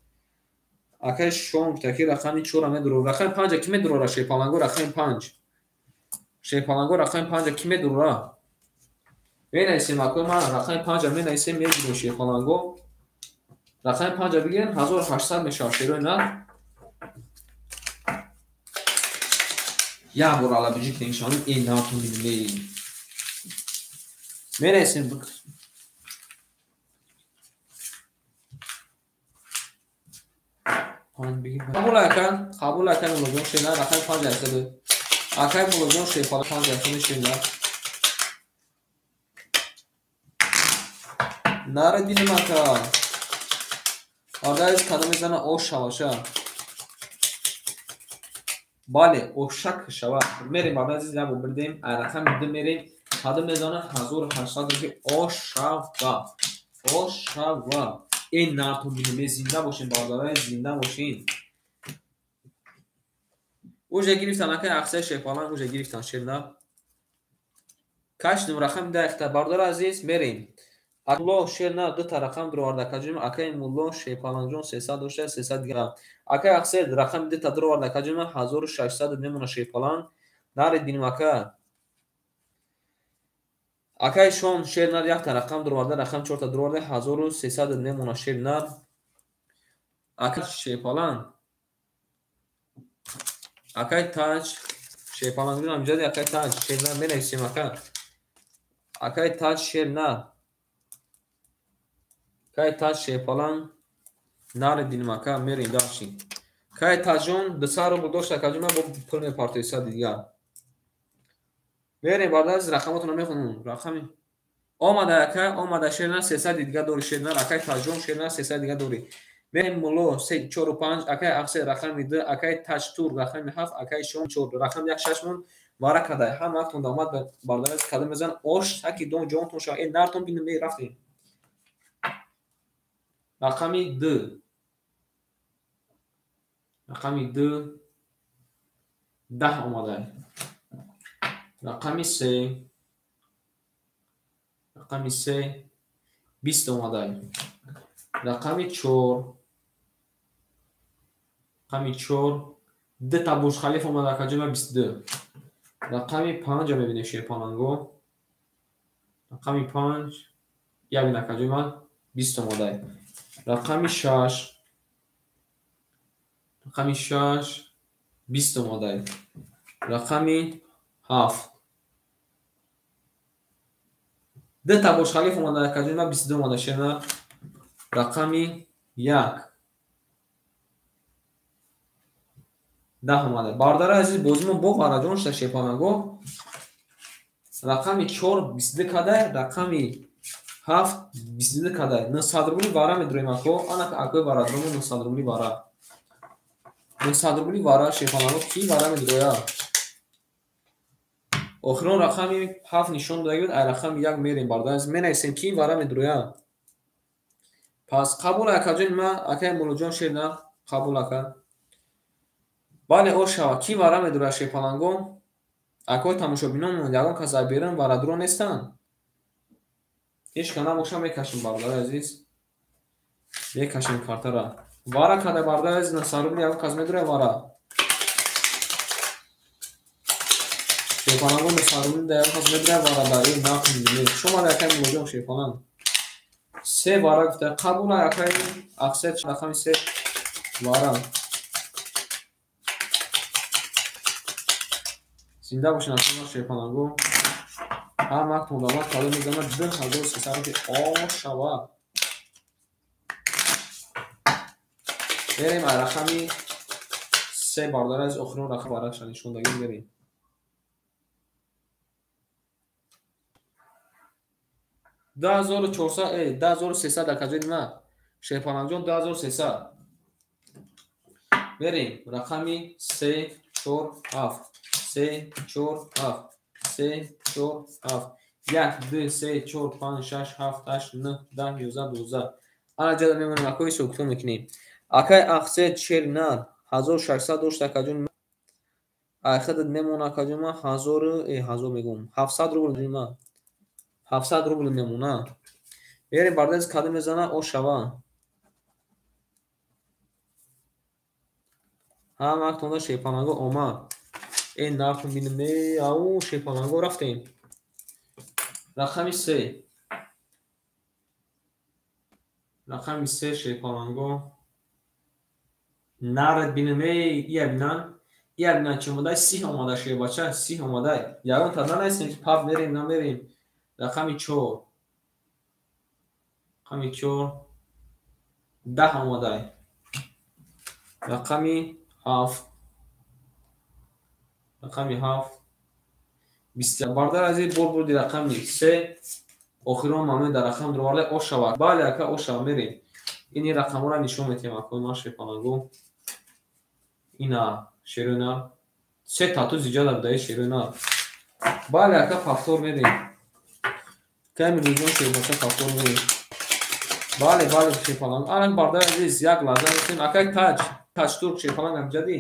Акай Шон гуфта ки рақами 4 медурурум. Рақами 5 ки медурора шерпаланго, рақами 5. Шерпаланго рақами 5 ки медурора? Менависем акои ман рақами 5 менависем, мегирем шерпаланго. Рақами 5 бигирем 1800 мешавад шерои на. Як бор алабиҷӣ кунем шавем, ин натон бинем. Менависем қабул ака, қабул ака Муллоҷон шернар рақами 5 айхида. Акай Муллоҷон шерпаланг 5 айхида шернар. Нарад бинем ака. Бародари кадом мезана ош шаваша. Бале, ошак шава. Мерем бародари азиз, як бор бирдем, ай рақами 2 мерем. Кадом мезана 1800 ки ош шава. Ош шава. Ин нартон бинем, зинда бошем бародари, зинда бошем. Уже гирифтан акай Ахсед шерпаланг, уже гирифтан шерна. Кашним рақами 10 бародари азиз, мерем. Мулло шерна дута рақам дуроварда акаҷои ман. Акай Мулло шерпалангҷон 300 дошта, 300 грамм. Акай Ахсед рақами дута дуроварда акаҷои ман 1600 мемона шерпаланг. Наред бинем ака. Акай Шон шернар якта рақам дуроварда, рақам 4та дуроварда 1300 мемона шернар. Акай шерпаланг. Акай Таҷ шерпалангҷон амҷади акай Таҷ шернар менависем ака. Акай Таҷ шернар. Кай Таҷ шерпаланг наред бинем ака, мерем даши. Кай Таҷон 200 рубл дошт акаҷон, ман бо пул мепартои 100 дигар. Мерем бародари азиз, рақамотонро мехонам. Рақами омада ака, омада шернар 300 дигар дори шернар, акай Таҷон шернар 300 дигар дори. Мерем Мулло 3 4 5, акай Ахсед рақами 2, акай Таҷтур рақами 7, акай Шон 4, рақами 1 6 мон вара кадай. Ҳама вақтон омад бародари азиз, кадом мезан ош таки дон ҷонтон шава. Э нартон бинем, эй рафтем. Рақами 2. Рақами 2 10 омада. Рақами 3. Рақами 3 20 омада. Рақами 4. Рақами 4 дута Бурҷхалиф омада акаҷои ман 22. Рақами 5 мебинем шерпаланго. Рақами 5 як бин акаҷои ман. 20 омадай. Рақами 6, рақами 6 20 омадай. Рақами 7 ду та Бурҷ-Халиф омада, акаҷон ма 22 омада шернар. Рақами 1 10 омада. Бародари азиз, бозимо бо вараҷон шуда шерпаланго. Рақами 4 22 кадай, рақами 7 22 кадай. 900 рубли вара медроем ако, ана акои варадромо 900 рубли вара. 900 рубли вара шерпаланго ки вара медроя? Охирон рақами 7 нишон дода буд, ай рақами 1 мерем бародари азиз, менависем ки вара медроя. Пас қабул акаҷон ма, акаи Муллоҷон шерна, қабул ака. Бале, о шава, ки вара медроя шерпаланго? Акои тамошобинон, ягон кас ай берун варадро нестанд. Ҳеҷ ка набоша мекашем бародари азиз. Мекашем картара. Вара када бародари азиз, 900 рубли ягон кас медроя вара. Шерпаланго 900 рубли да ягон кас медроя вара да ин нақл мебинем. Хуш омада акаи Муллоҷон шерпаланг. 3 вара гуфта, қабул акаи Ақсед, рақами 3 вара. Зинда бошед акаи шерпаланго. Ҳар вақт мудавват кадом мезанад 2300 рубли о шава. Берем ай рақами 3 бародари азиз, охирон рақам вараша нишон дагим берем. 2400, 2300 акаҷони ма. Шерпалангҷон 2300. Берем рақами 3 4 7 3 4 7 3 4 7 1 2 3 4 5 6 7 8 9 10 11 12. Ана ҷада мемонем акои ҳисоб мекунем. Акай Ақсед шернар 1600 дошт акаҷон. Ай худат мемона акаҷон ма 1000, 1000 мегум. 700 рубл ма. 700 рубл мемона. Берем бардаз кадом мезана о шава. Ҳам вақт онда шерпаланго омад. Нарху бинем, ау шерпаланго рафтем. Рақами 3. Рақами 3 шерпаланго. Нард бинем, ия бинан. Ия бинан чӣ омадай? 30 омада шербача, 30 омадай. Ягон та нанайсем ки пап мерем, намерем. Рақами 4. Рақами 4 10 омадай. Рақами 7. Рақами 7 20. Бардар азиз, бор бурди рақами 3. Охирон мамнун дар рақам дроварда о шава. Бале ака о шава мерем. Ини рақамҳоро нишон метиҳем акои ман шерпаланго. Ина шерӯна. 3 тату зиҷада будаи шерӯна. Бале ака повтор мерем. Кай Мирзоҷон шербача повтор мерем. Бале, бале шерпаланг. Ана бардар азиз, як лаҳза метем. Акай таҷ, таҷ турк шерпаланг амҷадӣ.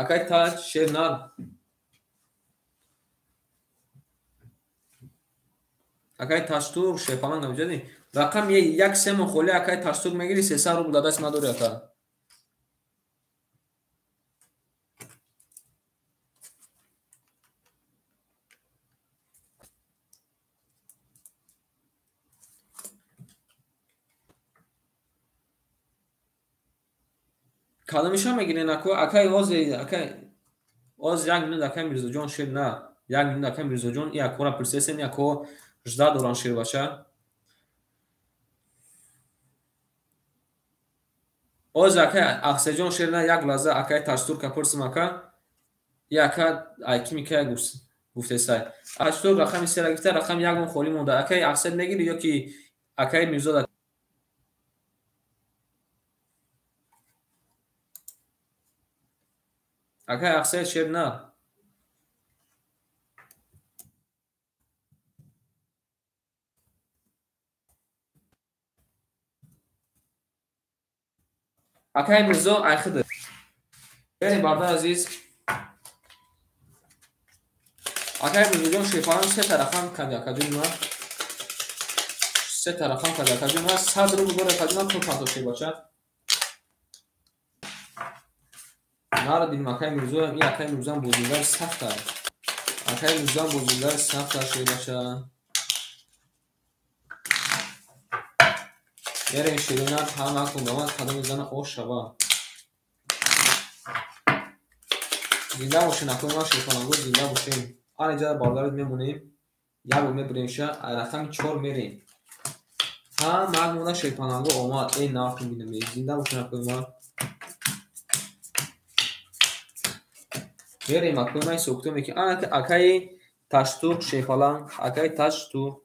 Акай таҷ шернар. Акай таҷтурк шерпаланг амҷадӣ. Рақам 1 3 мо холи акай таҷтурк мегири 300 рубл дар даст надори ака. Кадомиша мегирен ако? Акай ози, акай оз як минут акай Мирзоҷон шер на. Як минут акай Мирзоҷон и акора пурсесен, и ако жда доран шербача. Оз акай Ақсеҷон шер на, як лаҳза акай Таҷтурка пурсим ака. И ака ай ки микая гуфтесай. Таҷтурк рақами 3 ра гирифта, рақами 1 мон холӣ монда. Акай Ақсед мегири ё ки акай Мирзода? Акай Ақсед шер на. Акай Мирзо айхида. Берем бардар азиз. Акай Мирзоҷон шерпаланг 3 та рақам кади акаҷон ма. 3 та рақам кади акаҷон ма. 100 рубл дора акаҷон ма, пул партоф шербача. Нарадим акай Мирзоям, ин акай Мирзоам бозигари сахт аст. Акай Мирзоам бозигари сахт аст шербача. Мерем ширина ҳама кун ба ман кадом мезана ош шава. Зинда бошен акои ман шерпаланго, зинда бошем. Ана иҷа бародари мемонем. Як бор мебурем ша, рақами 4 мерем. Ҳама монда шерпаланго омад. Эй нарх мебинем. Зинда бошен акои ман. Мерем акои ман ҳисоб ки ана акаи Таштурк шерпаланг, акаи Таштурк.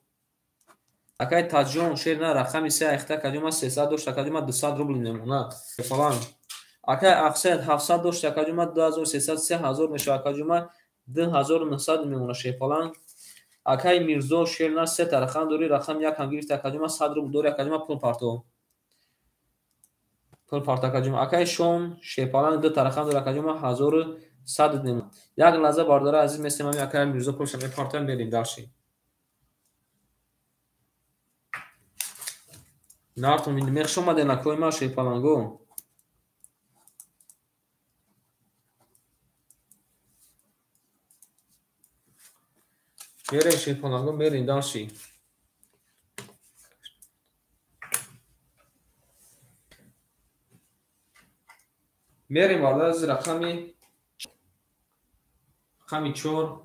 Акаи Таҷон шер на рақами 3 айхта кадима 300 дошт, акадима 200 рубл мемона. Шерпаланг. Акаи Ақсед 700 дошт, акадима 2300 3000 мешава, акадима 2900 мемона шерпаланг. Акаи Мирзо шер на 3 та рақам дори, рақам 1 ҳам гирифта, акадима 100 рубл дори, акадима пул парто. Пул парто акадима. Акаи Шон шерпаланг 2 та рақам дори, акадима 1100 мемона. Як лаҳза бардора азиз местем, ами акаи Мирзо пулша мепартоем, мерем дальше. Нартон мех омаден акои ман шерпаланго. Мерем шерпаланго, мерем дальше. Мерем бародар азиз рақами 4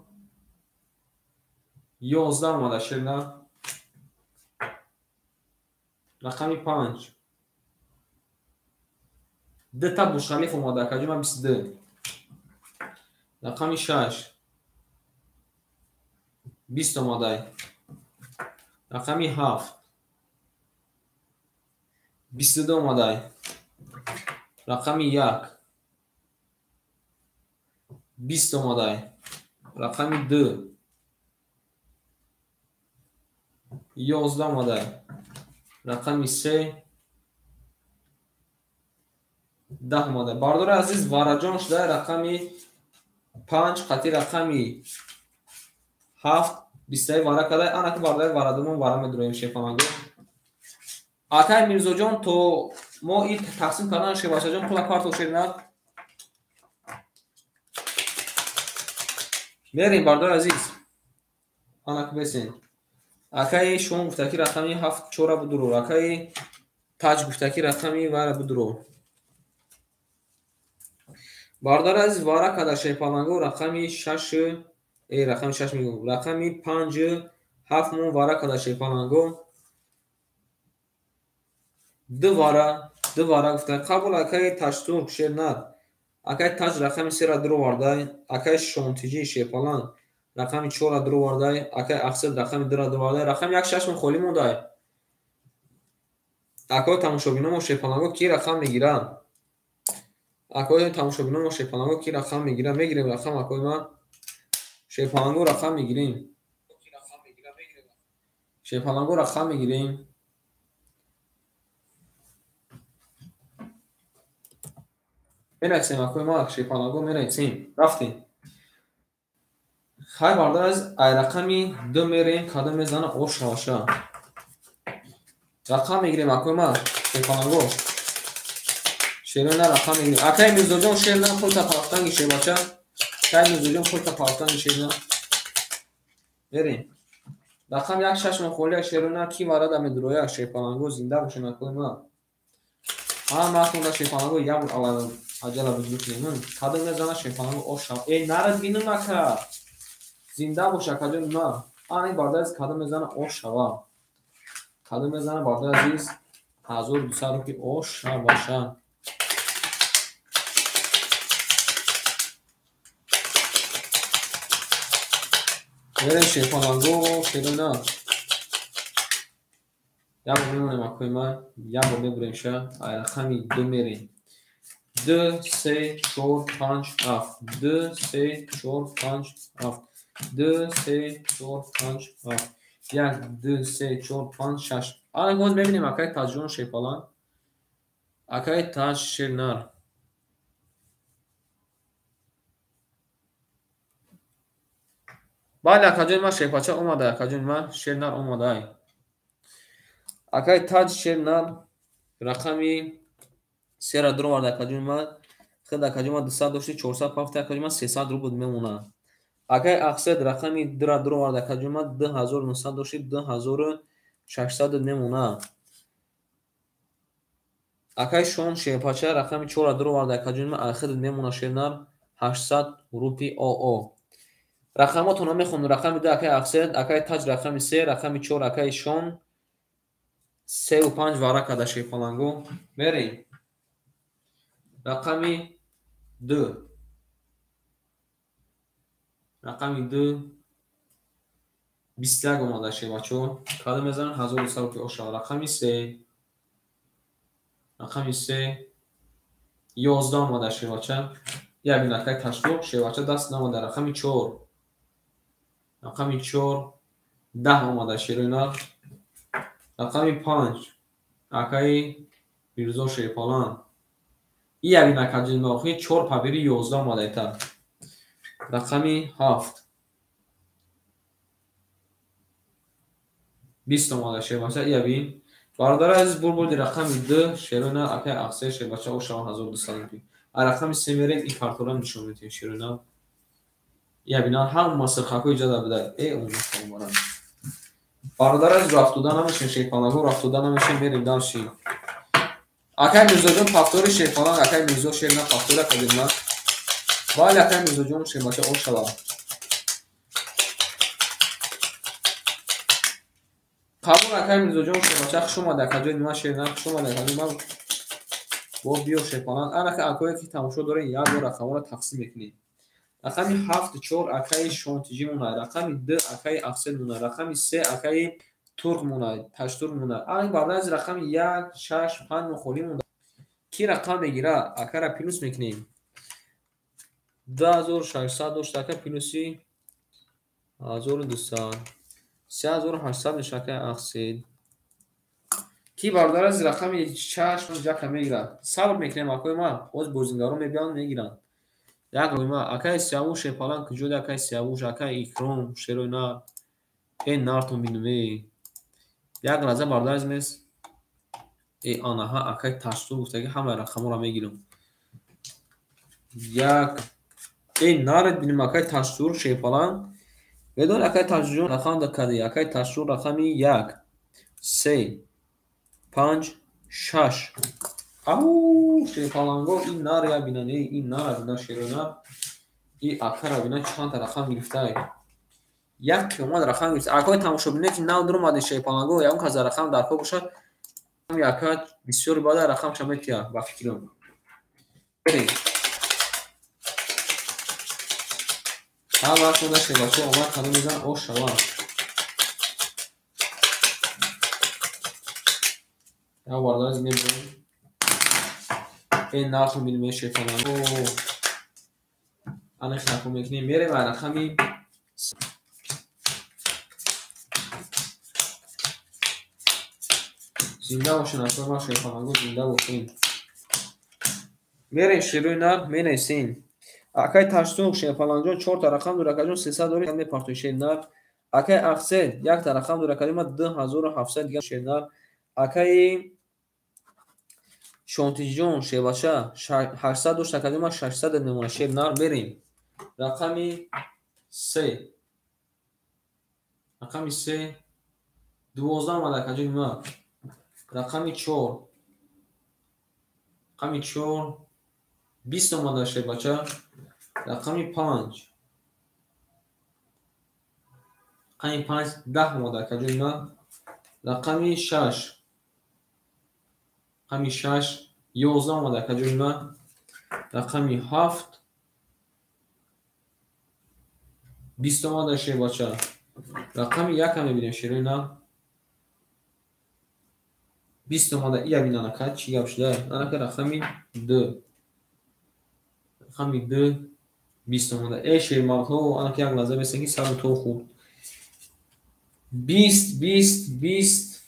11 омада шерна. Рақами 5 дта Бурҷ-Халиф омада, акаҷума 22. Рақами 6 20 омадай. Рақами 7 22 омадай. Рақами 1 20 омадай. Рақами 2 11 омадай. Рақами 3 10 омадай. Бардори азиз вараҷон шуда рақами 5 қати рақами 7 20 вара кадай. Ана ки бардори варадумон вара медуроем шефамаго. Акай Мирзоҷон то мо и тақсим кардан шевашаҷон пула парто шерна. Мерем бардори азиз. Ана ки бесен. Акаи Шон гуфта ки рақами 7 4 будуро. Акаи Таҷ гуфта ки рақами вара будуро. Бардори азиз вара када шерпаланго рақами 6 рақами 6 мегӯм. Рақами 5 7 мон вара када шерпаланго. Ду вара гуфта қабул акаи Таштурк шернат. Акаи Таҷ рақами 3 ра дуровардай. Акаи Шонтиҷи шерпаланг рақами 4 ра дуровардай. Акаи Ақсед рақами 2 ра дуровардай. Рақами 1 6 мон холӣ мондай. Акои тамошобиномо шерпаланго ки рақам мегиранд? Акои тамошобиномо шерпаланго ки рақам мегиранд? Мегирем рақам акои ман. Шерпаланго рақам мегирем. Шерпаланго рақам мегирем. Менависем акои ман шерпаланго менависем. Рафтем. Хайр бародар азиз, ай рақами 2 мерем, кадом мезана ош шаваша. Рақам мегирем акои ман шерпаланго. Шерона рақам мегирем. Акаи Мирзоҷон шерна пулта пафтанги шербача. Акаи Мирзоҷон пулта пафтанги шерна. Мерем. Рақам 1 6 мон холия шерона ки варада медуроя шерпаланго зинда бошен акои ман. Ҳама хонда шерпаланго як бор аҷала бузург кунем. Кадом мезана шерпаланго ош шава. Эй нарад бинум ака. Зинда бош акаҷон ман. Ана ин бародар азиз кадом мезана ош шава. Кадом мезана бародар азиз 1200 рупи ош шаваша. Мерем шерпаланго шерона. Як бор мемонем акои ман, як бор мебурем ша, ай рақами 2 мерем. 2 3 4 5 7 2 3 4 5 7 2 3 4 5 7 1 2 3 4 5 6. Ана боз мебинем акаи Таҷҷон шерпаланг. Акаи Таҷ шернар. Бале акаҷони ман шерпача омада, акаҷони ман шернар омадай. Акаи Таҷ шернар рақами 3 ра дуроварда акаҷони ман. Худ акаҷони ман 200 дошти 400 пафта акаҷони ман 300 рубл мемонад. Акаи Ақсед рақами 2 ра дуроварда акаҷони ман 2900 дошти 2600 мемонад. Акай Шон шерпача рақами 4 дуроварда акаҷони ман ахир мемона шернар 800 рупи ОО. Рақамотонро мехонам. Рақами 2 акай Ахсед, акай Таҷ рақами 3, рақами 4 акай Шон 3 5 вара када шерпаланго. Мерем. Рақами 2. Рақами 2 21 омада шербачо. Када мезанам 1200 рупи оша. Рақами 3. Рақами 3 11 омада шербача. Як бинакай таштур шербача даст намада. Рақами 4. Рақами 4 10 омада шерина. Рақами 5 акаи Мирзо шерпалан. И як бинакаҷи охи 4 пабири 11 омада ита. Рақами 7 20 омада шербача. И бин. Бародари азиз бурбурди рақами 2 шерина акаи Ахсе шербача ошава 1200 рупи. А рақами 3 мерем ин картора нишон медиҳем шерина. Я бинан ҳама сирхакҳои ҷада буда. Э уммат. Бародари азиз рафтуда намешем шерпаланго, рафтуда намешем, мерем дальше. Акай Мирзоҷон повтори шерпаланг, акай Мирзо шерна повтори академна. Бале акай Мирзоҷон шербача ошава. Қабул акай Мирзоҷон шербача хуш омада акаҷони ман шерна хуш омада акаҷони ман. Бо биё шерпаланг. Анака акое ки тамошо дорем як бор рақамҳоро тақсим мекунем. Рақами 7 4 акаи Шонтиҷӣ монад, рақами 2 акаи Ахсел монад, рақами 3 акаи Турк монад, Таштур монад. Ан баъд аз рақами 1 6 5 холӣ монда. Ки рақам мегира? Акара плюс мекунем. 2600 дошт ака плюси 1200. 3800 мешава акаи Ахсел. Ки бародар аз рақами 6 яка мегирад? Сабр мекунем акои ман. Боз бозингаро мебиёнд мегиранд. Як рӯйма акаи Сиявуш шерпалан куҷода акаи Сиявуш, акаи Икром шерои нар. Э нартон бинум э. Як лаҳза бародар азиз мес. Э анаҳа акаи Таштур гуфта ки ҳамаи рақамҳоро мегирам. Як э наред бинум акаи Таштур шерпалан. Медон акаи Таштурҷон рақам кади. Акаи Таштур рақами 1 3 5 6. Ау шерпаланго ин нар я бинан, ин нара бинан шерои нар. И акара бинан чанд та рақам гирифтай. Як омад рақам гирифта. Акои тамошобине ки нав дуромадин шерпаланго, ягон кас рақам дар кор бошад, ака бисёр бада рақамша метия ба фикрам. Берем. Ҳар вақт монда шербачо омад кадом мезан ошава. Як бародар азиз мебинем. Э нарху бинем шерпаланго. Ана хинако мекунем. Мерем ба рақами зинда бошен акои ман шерпаланго зинда бошен. Мерем шерои нар менависем. Акай Таштур шерпаланҷон 4 та рақам дорад, акаҷон 300 доред мепартои шернар. Акай Ахсед 1 та рақам дорад, акаҷон ман 2700 дигар шернар. Акаи Шонтиҷон шербача 800 дошт, акаҷон ман 600 мемонад шернар. Мерем. Рақами 3. Рақами 3 12 омад акаҷони ман. Рақами 4. Рақами 4 20 омада шербача. Рақами 5. Рақами 5 10 омада акаҷони ман. Рақами 6. Рақами 6 11 омада акаҷони ман. Рақами 7 20 омада шербача. Рақами 1 мебинем шерои на. 20 омада. Ия бинан ака чӣ гап шуда? Анака рақами 2. Рақами 2 20 омада. Э шермардҳо анака як лаҳза бесен ки сару то хурд. 20 20 20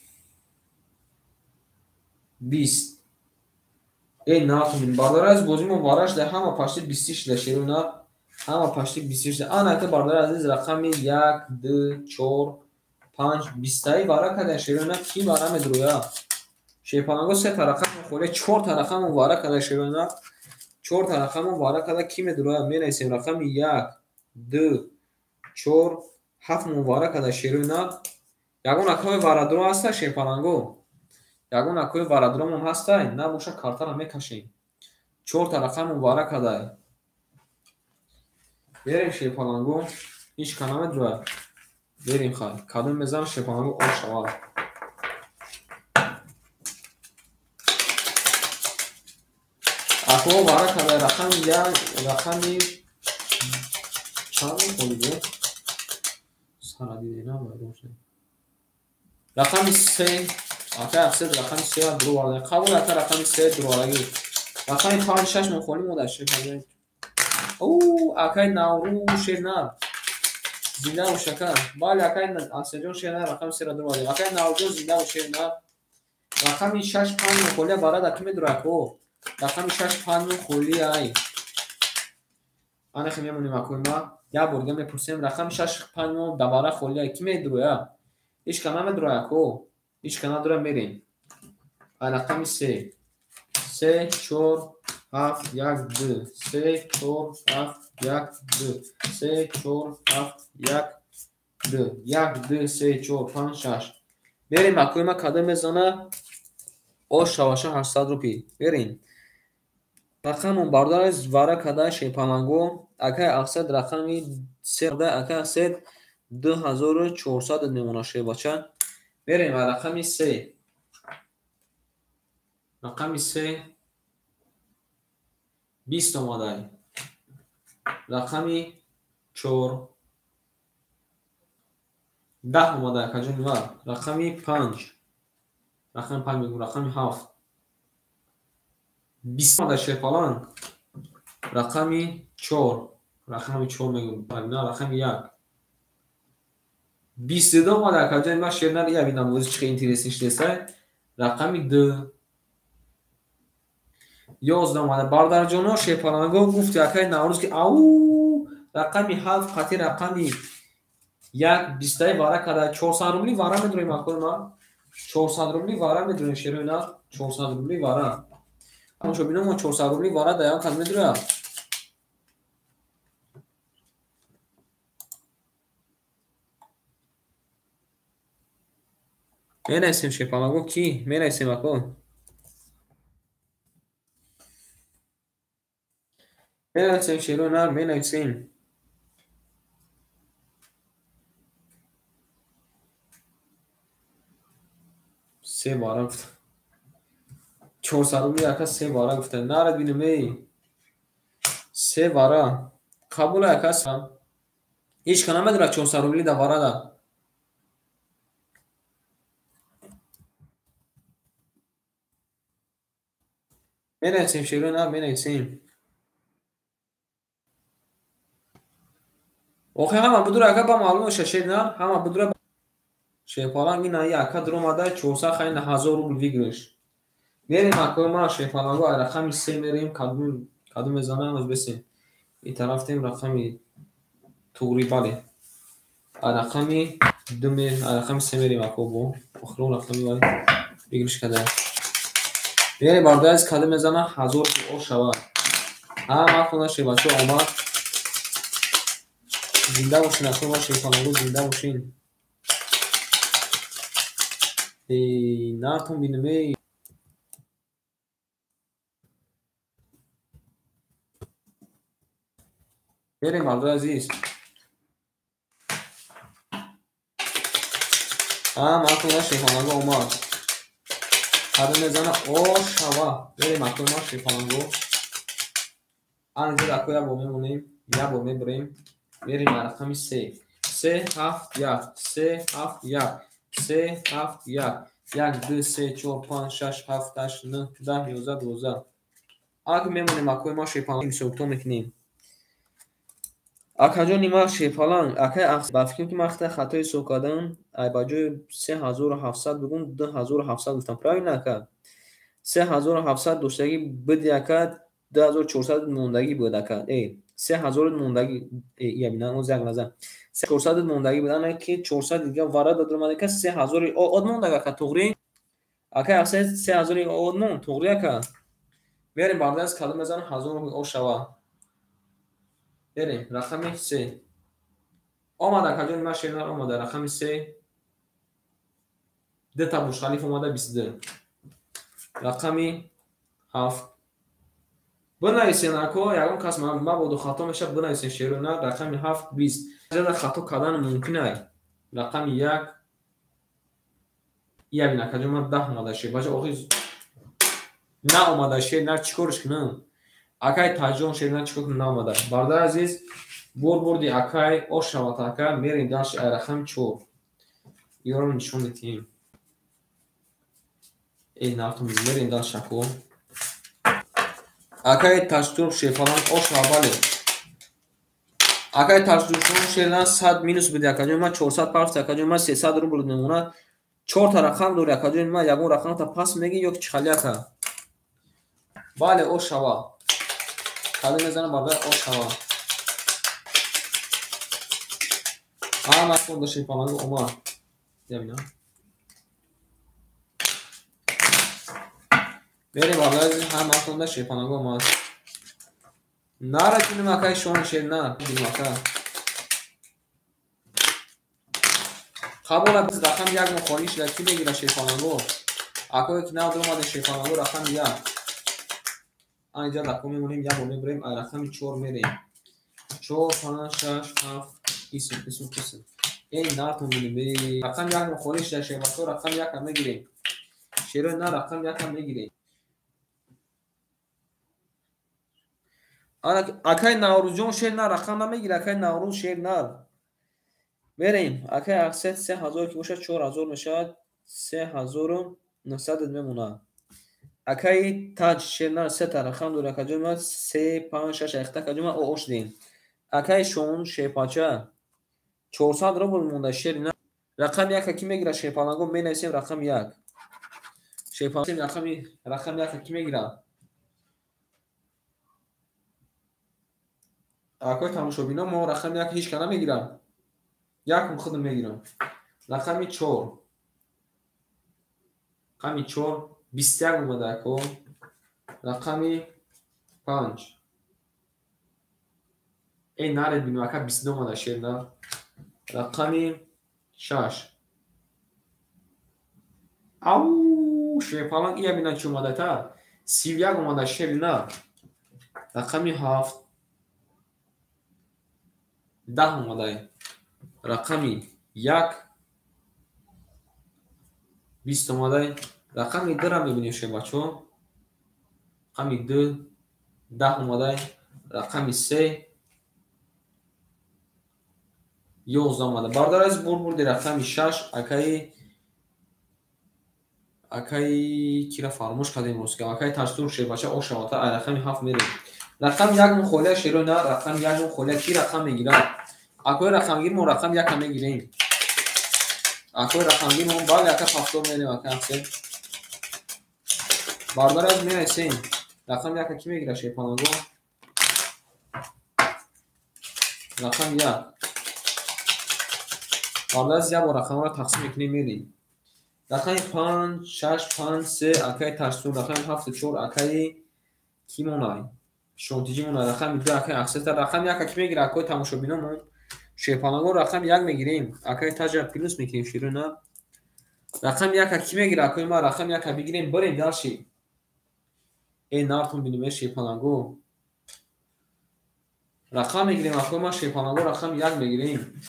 20. Э нартун бародар азиз бозӣ мо вараш да ҳама пашти 20 шуда шерои на. Ҳама пашти 20 шуда. Анака бародар азиз рақами 1 2 4 5 20 вара када шерои на ки вара медроя. Шерпаланго 3 та рақам холе 4 та рақам вара када шерои на. 4 та рақам вара када ки медроя? Менависем рақами 1 2 4 7 вара када шерои на. Ягон рақами варадро ҳаста шерпаланго? Ягон акои варадромон ҳастай, набоша картара мекашем. Чорта рақамон вара кадай. Берем шерпаланго, ҳеч ка намедурад. Берем хай. Кадом мезанам шерпаланго об шавад. Ако вара кадай рақами як, рақами чанд холиде? Сара дидена вайрон шуд. Рақами се, ака Ахсед рақами се дуроварда. Қабул ака рақами се дуровардагӣ. Рақами панҷ шаш мон холӣ мода шерпаланго. О, акай Наврӯз шернар. Зинда бош ака. Бале акай Ахседҷон шернар рақами сера дуроварда. Акай Наврӯз зинда бош шернар. Рақами шаш панҷ мон холия барада ки медура ако? Рақами шаш панҷ мон холия ай. Анахи мемонем акои ма. Як бор дига мепурсем рақами шаш панҷ мон давара холия ки медуроя? Ҳеч ка намедуроя ако. Ҳеч ка надура мерем. Ай рақами се. Се, чор, ҳафт, як, ду. Се, чор, ҳафт, як, ду. Се, чор, ҳафт, як, ду. Як, ду, се, чор, панҷ, шаш. Берем акои ма кадом мезана? Ош шаваша 800 рупи. Берем. Рақамон бародар вара кадай шерпаланго. Акай Ахсед рақами се акай Ахсед 2400 мемона шербача. Берем ва рақами се. Рақами се бист омадай. Рақами чор даҳ омадай акаҷони ва. Рақами панҷ. Рақами панҷ мегӯм, рақами ҳафт. Бист омадай шерпаланг. Рақами чор. Рақами чор мегӯм, на рақами як. Бисту ду омадай акаҷони ма шернар я бинам бози чӣ хел интересный шудесай. Рақами ду. Ёздаҳ омада. Бародарҷоно шерпаланго гуфти акай Наврӯз ки ау рақами ҳафт қатъи рақами як бистаи вара када 400 рубли вара медурем акои ма. 400 рубли вара медурем шерои на 400 рубли вара. Тамошобино мо 400 рубли вара дар як кас медурад. Менависем шерпаланго ки? Менависем ако. Менависем шерои нар, менависем. Се бара гуфта. 400 рубли ака се бара гуфта. Нарад бинем эй. Се бара. Қабул ака. Ҳеч ка намедурад 400 рубли да вара да. Менависем шерои нар, менависем. Охи ҳама будура ака ба маълум боша шернар, ҳама будура шерпаланг ина ака дуромада 400 хай на 1000 рубл выигрыш. Мерем акои ма шерпаланго ай рақами се мерем, кадом мезанам аз бесем. Ин тарафтем рақами туғри бале. Ай рақами ду ме, ай рақами се мерем ако бо. Охирон рақами вай выигрыш када. Мерем бародари кадом мезана 1000 рубл ош шавад. Ҳама хона шербачо омад. Зинда бошин акои ма шерпаланго зинда бошин. Эй, нартон бинем эй. Берем бародари азиз. Ҳама хона шерпаланго омад. Кадом мезана ош шава. Берем акои ма шерпаланго. Ан зир акои як бор мемонем, як бор мебарем. Берем рақами се. Се, ҳафт, як. Се, ҳафт, як. Се, ҳафт, як. Як, ду, се, чор, панҷ, шаш, ҳафт, ҳашт, нӯҳ, даҳ, ёздаҳ, дувоздаҳ. Ак мемонем акои ма шерпаланг ҳисобкитоб мекунем. Акаҷони ма шерпаланг, акай ба фикрам ки ман хато ҳисоб кардам, ай ба ҷои 3700 бигӯм 2700 гуфтам. Правильно ака? 3700 доштагӣ буди ака, 2400 мондагӣ буд ака. Э, 3000 мондагӣ, э, я бинам, оз як лаҳза. 400 мондагӣ буд, ана ки 400 дига вара дод омада ака, 3000 од мондаг ака, туғри? Ака, 3000 од монд, туғри ака. Берем бардараз кадом мезанам 1000 рубл ош шава. Берем рақами се. Омад акаҷони ман шернар омада рақами се. Ду та Бурҷ Халиф омада 22. Рақами 7. Бинависен ако, ягон кас мабодо хато мешавад, бинависен шерои нар. Рақами 7 20. Зиёда хато кардан мумкин ай. Рақами 1. Ия бин акаҷон, ман 10 омада шер. Бача охир наомада шер нар, чӣ корш кунам? Акай Таҷон шер нар, чӣ кор кунам, наомада. Бародари азиз, бурди акай, ош шавад ака, мерем дальше ай рақами 4. Ёро нишон медиҳем. Эй нартум, мерем дальше ако. Акай Таҷтур шерфаланг ош шава, бале. Акай Таҷтуршон шернар 100 минус буди акаҷон, ман 400 парфт акаҷон, ман 300 рубл мемонад. 4 та рақам дори акаҷон, ман ягон рақамта пас мегӣ ё чӣ хали ака? Бале, ош шава. Кале мезанам барои ош шава. Ҳама фонда шерфаланг омад. Бибинам. Мерем барои ҳама фонда шерфаланг омад. Нара ҷунум акай шон шер нар, ҷунум ака. Қабула биз рақам 1 мо холӣ шуда, кӣ мегира шерфаланго? Акое ки нав омада шерфаланго рақами 1. Анҷа рақам мемонем, як бор мебарем, ай рақами 4 мерем. 4 5 6 7 исм исм исм. Эй нартон бинем. Рақам 1 мо холӣ шуда шербачо, рақам 1 ҳам мегирем. Шерои нар рақам 1 ҳам мегирем. Акай Наврӯзҷон шер нар рақам намегира, акай Наврӯз шер нар. Мерем, акай Ақсет 3000 ки бошад 4000 мешавад, 3900 мемонад. Акай Таҷ шер нар 3 та рақам дорад, акаҷон ман 3 5 6 ахта акаҷон ман ош дем. Акай Шон шерпача 400 рубл монда шер нар. Рақами 1 ки мегира шерпаланго, менависем рақами 1. Шерпаланго рақами 1 ки мегира? Акои тамошобино, мо рақами 1 ҳеҷ ка намегирам. Якум худам мегирам. Рақами 4. Рақами 4 21 омада ако. Рақами 5. Эй наред бинем ака 22 омада шер нар. Рақами 6. Ау, шерпаланг ия бинам чӣ омада та. 31 омада шер нар. Рақами 7. 10 омада. Рақами 1 20 омада. Рақами 2 ра мебинем шербачо. Рақами 2 10 омада. Рақами 3 11 омада. Бародари азиз, бурди рақами 6 акаи кира фаромӯш кардем ростга. Акаи Таҷтур шербача ош шавата, ай рақами 7 мерем. Рақами 1 мо холия шерои нар, рақами 1 мо холия ки рақам мегирад? Акои рақамгир мо рақам 1 мегирем. Акои рақамгир мо бале ака 70 мерем ака 7. Бародари азиз менависем. Рақами 1 ки мегирад шерпаланго? Рақами 1. Бародари азиз, як бор рақамҳоро тақсим мекунем, мерем. Рақами 5 6 5 3 акаи Таҷтур, рақами 7 4 акаи ки монай? Шонтиҷи монай, рақами 2 акаи Ақсета, рақами 1 ки мегирад акои тамошобиномон? Шерпаланго рақами 1 мегирем. Акаи Таҷа плюс мекунем шерои нар. Рақами 1 ки мегирад акои ма? Рақами 1 бигирем, барем дальше. Эй нартон бинем шерпаланго. Рақам мегирем акои ма шерпаланго, рақами 1 мегирем.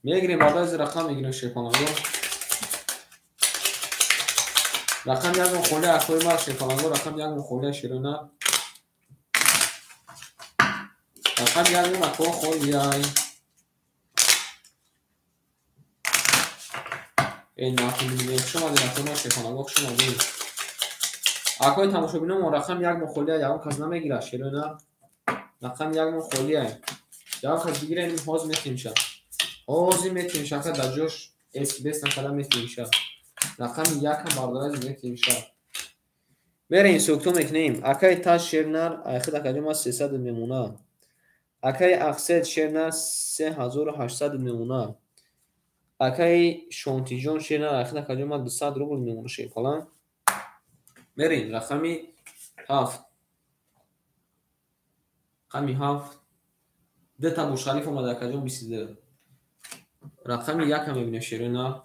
Мегирем баъд аз рақам мегирем шерпаланго. Рақами 1 холия акои ма шерпаланго, рақами 1 холия шерои нар. Рақами 1 ако холия. Эй нартон бинем, хуш омадед акои ма шерпаланго, хуш омадед. Акои тамошобино мо рақами 1 мо холия, ягон кас намегирад шерои нар. Рақами 1 мо холия. Ягон кас бигирад, ин ҳозир метимша. Ҳозир метимша, ака дар ҷош СБС накарда метимша. Рақами 1 ҳам бародари азиз метимша. Мерем сӯктон мекунем. Акаи Таҷ шер нар, айхид акаҷон ман 300 мемонад. Акаи Ақсет шер нар 3800 мемонад. Акаи Шонтиҷон шер нар, айхид акаҷон ман 200 рубл мемонад шерпаланг. Мерем рақами 7. Рақами 7 ду та Бурҷхалиф омада акаҷон 22. Рақами 1 ҳам мебинем шерои нар.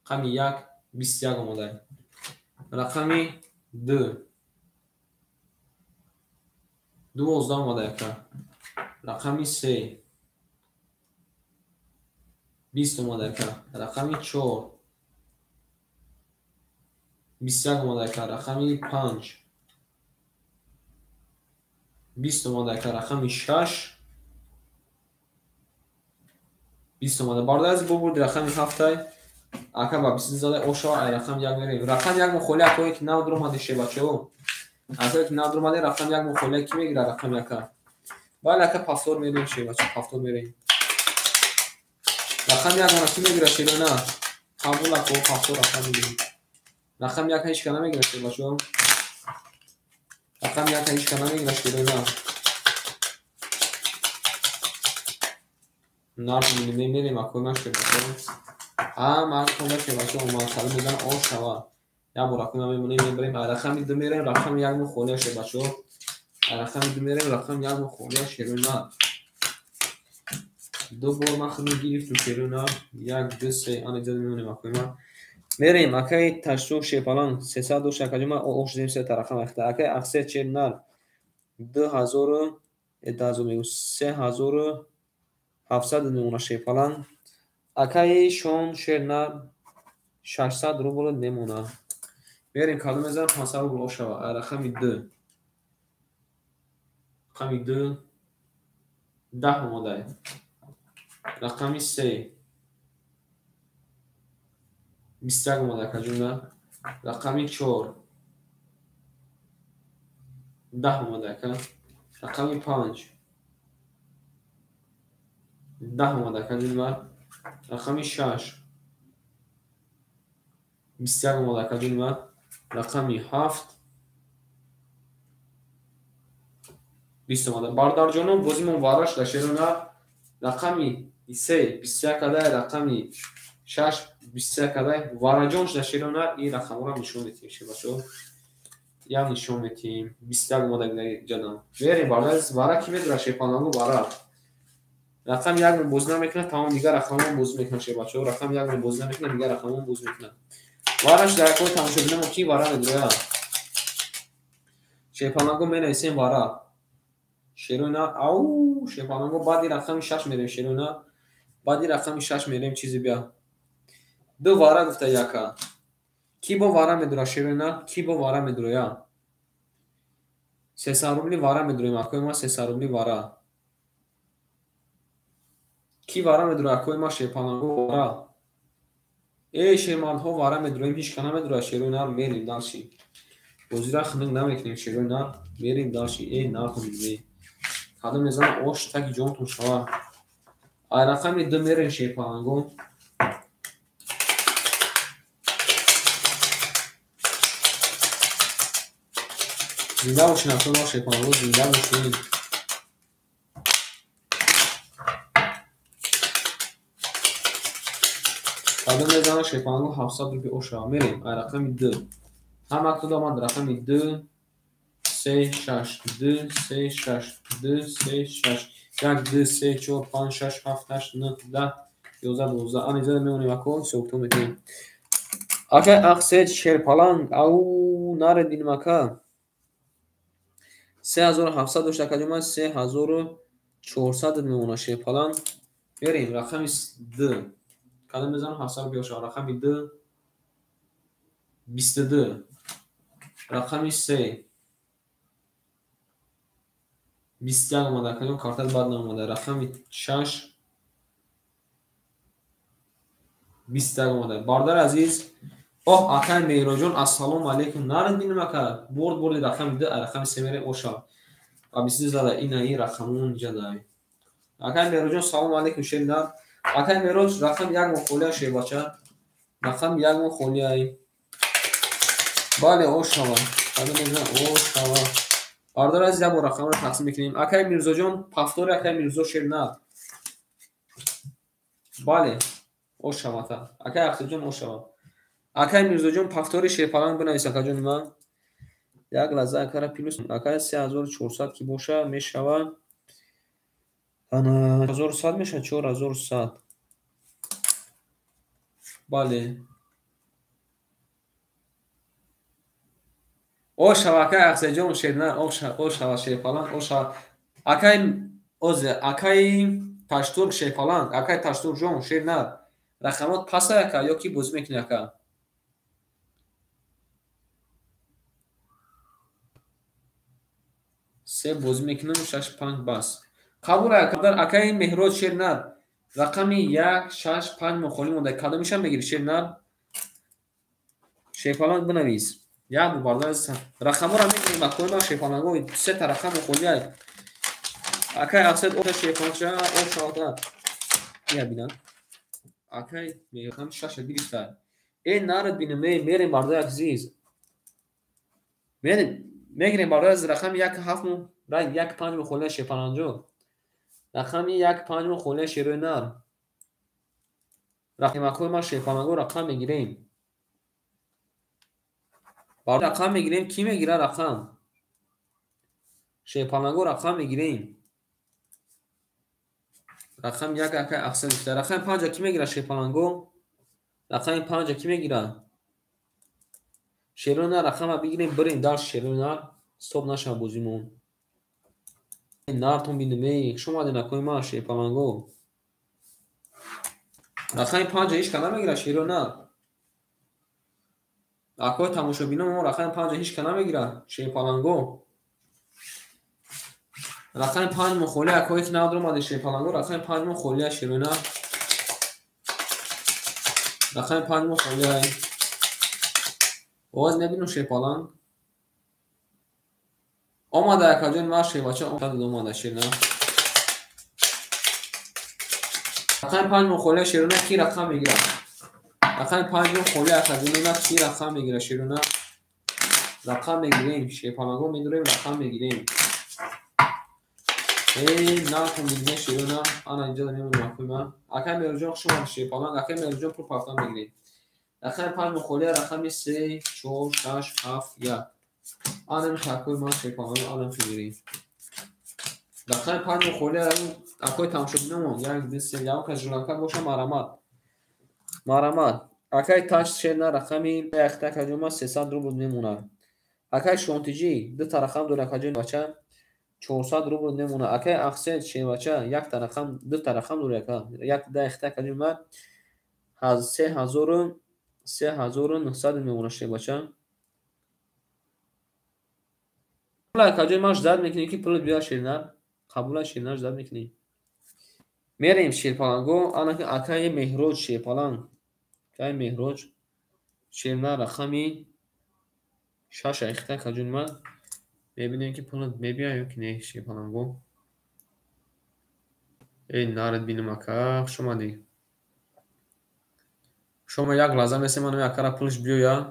Рақами 1 21 омадай. Рақами 2 12 омадай ака. Рақами 3 20 омадай ака. Рақами 4 21 омадай ака. Рақами 5 20 омадай ака. Рақами 6 20 омада. Бародар азиз, бо бурди рақами 7 ака ба 20 зада ошава. Ай рақами 1 мерем. Рақами 1 мухоли акое ки нав дуромади шебачао. Акое ки нав дуромади рақами 1 мухоли ки мегира рақами 1. Бале ака, пафтор мерем шебача, пафтор мерем. Рақами 1 мона ки мегира шерона? Қабул ако, пафтор рақам мегирем. Рақами 1 ҳеч ка намегира шебачао. Рақами 1 ҳеч ка намегира шерона. Нарх мерем акои ман шебачао. Ҳама акои шебачао омад сали мезанам ошава. Як бор акои ман мемонем мебарем. Ай рақами 2 мерем, рақами 1 мухолия шебачао. Ай рақами 2 мерем, рақами 1 мухолия шерона. Ду бор ман худро гирифтум шерона. 1 2 3 ана иҷоза мемонем акои ман. Мерем акаи ташту шепалан 300 дошт акаҷо ман ош зем се рақам ахта. Акаи ақсе чел нар 2000 2000 мегӯ 3700 мемона шепалан. Акаи шон шернар 600 рубл мемона. Мерем кадом мезанам 500 рубл ошава. Рақами 2. Рақами 2 10 омадай. Рақами 3 21 омадай акаҷонда. Рақами 4 10 омадай ака. Рақами 5 10 омадай акаҷонда. Рақами 6 21 омадай акаҷонда. Рақами 7 20 омадай. Бародарҷонон, бозимон вараш да шерона. Рақами 3 21 кадай, рақами 6 21 кадай. Вараҷон шуда шерона. Ин рақамҳоро нишон метиҳем шебачо. Ям нишон метиҳем. 21 омадай ҷадам. Мерем бародар, вара ки медора шепалангу вара. Рақами 1 бозӣ намекунад, тамом дигар рақамҳо бозӣ мекунад шебачо. Рақами 1 бозӣ намекунад, дигар рақамҳо бозӣ мекунад. Вараш дар акои тамошобинамо ки вара медрояд. Шепалангу менависем вара. Шерона ау шепалангу баъди рақами 6 мерем шерона. Баъди рақами 6 мерем чизи бия. Ду вара гуфта яка. Ки бо вара медура шерона? Ки бо вара медуроя? 300 рубли вара медуроем акои ма 300 рубли вара. Ки вара медура акои ма шепалангу вара. Эй шермардҳо вара медуроем, ҳеч ка намедура шерона. Мерем дальше. Бозира хунук намекунем шерона. Мерем дальше. Эй нарху мебинем. Кадом мезанам ош таки ҷонтон шава. Ай рақами 2 мерем шепалангу. Зинда бошин акои ма шепалангу, зинда бошин. Кадом мезанам шепалангу 700 рубли ошава. Мерем ай рақами 2. Ҳама актуда омад рақами 2 3 6 2 3 6 2 3 6 1 2 3 4 5 6 7 8 9 10 11 12. Ана иҷоза мемонем ако ҳисобкитоб мекунем. Ака ақсед шерпаланг ау нарединем ака. 3700 дошт акаҷома 3400 мемона шерпаланг. Мерем рақами 2. Кадом мезанам 700 рубли ошава. Рақами 2 22. Рақами 3 21 омада акаҷон, картат бад наомада. Рақами 6 21 омада. Бародари азиз, оҳ акай Меҳроҷон, ассалому алайкум. Наред бинем ака. Бурд бурди рақами 2, рақами 3 мерем ошава. Ва 22 зада ина ин рақамон ҷадай. Акай Меҳроҷон, салому алайкум шеринар. Акай Меҳроҷ, рақами 1 мухолия шербача. Рақами 1 мухолияй. Бале ошава. Кадом мезанам ошава. Бародар азиз, як бор рақамро тақсим мекунем. Акай Мирзоҷон, пафтори акай Мирзо шернар. Бале, ошавата. Акай Ахтиҷон ошава. Акай Мирзоҷон, пафтори шерпаланг бинавис акаҷони ман. Як лаҳза акара плюс акай 3400 ки боша мешава. Ана 1100 меша 4100. Бале. О шава акай Ахсаҷон шернар, о шава шерпаланг, о шава акай озе акай Таштурк шерпаланг, акай Таштуркҷон шернар. Рақамот пасай ака ё ки бозӣ мекунӣ ака? Се бозӣ мекунам, шаш панҷ бас. Қабул ака, акай Меҳрод шернар. Рақами 1 6 5 мо холӣ монда. Кадомишам мегирӣ шернар? Шерпаланг бинавис. Як бор бардар рақамҳоро мегирем акои ман шерпаланго сета рақами холиай. Акай Ахсед оша шерпалангша оша я бинам. Акай рақами шаша гирифта. Э нарад бинам, мерем бардар азиз. Мегирем бардар аз рақами 1 7 мо 1 5 мо холиай шерпаланҷо. Рақами 1 5 мо холиай шерои нар. Рақамакои ман шерпаланго рақам мегирем. Рақам мегирем, ки мегира рақам? Шерпаланго рақам мегирем. Рақам 1 акай Ахсад гирифта. Рақами 5 ки мегира шерпаланго? Рақами 5 ки мегира? Шерои нар рақама бигирем, бирем дар шерои нар. Стоп нашава бозимон. Нартон бинем, эй, хуш омадед акои ман шерпаланго. Рақами 5 ҳеч ка намегира шерои нар. Акои тамошобинон мо рақами 5 ҳеч ка намегира шерпаланго. Рақами 5 мо холӣ акое ки нав омаде шерпаланго, рақами 5 мо холӣ шерои нар. Рақами 5 мо холӣ. Овоз мебинам шерпаланг. Омада акаҷон ман шербача омада шернар. Рақами 5 мо холӣ шерои нар ки рақам мегирад? Рақами 5 мо холӣ акаҷон ман ки рақам мегирад шерои нар? Рақам мегирем, шерпаланго медурем, рақам мегирем. Эй, нартон бинем шерои нар. Ана инҷа мемонем акои ман. Акай Меҳрҷон хуш омадед шерпаланг. Акай Меҳрҷон пул пафтан мегирем. Рақами 5 мо холӣ рақами 3 4 6 7 1. Ана михе акои ман шерпаланго ана михе мегирем. Рақами 5 мо холӣ акои тамошобинамон 1 2 3 ягон кас жиланка боша марамат. Марамат. Акай Таш шернар рақами 1 акаҷон ман 300 рубл мемонад. Акай Шонтиҷӣ дута рақам дорад акаҷон бача 400 рубл мемонад. Акай Ахсед шербача якта рақам дута рақам дорад ака. Як да ихта акаҷон ман 3900 мемонад шербача. Акаҷон ман ждат мекунем ки пулат биёяд шернар. Қабула шернар ждат мекунем. Мерем шерпаланго. Ана акай Меҳроҷ шерпаланг. Акай Меҳроҷ шернар рақами 6 ихта акаҷон ман мебинем ки пулат мебиёяд ё ки не шерпаланго. Эй нарад бинам ака, хуш омадӣ. Шумо як лаҳза месем ман акара пулаш биёяд.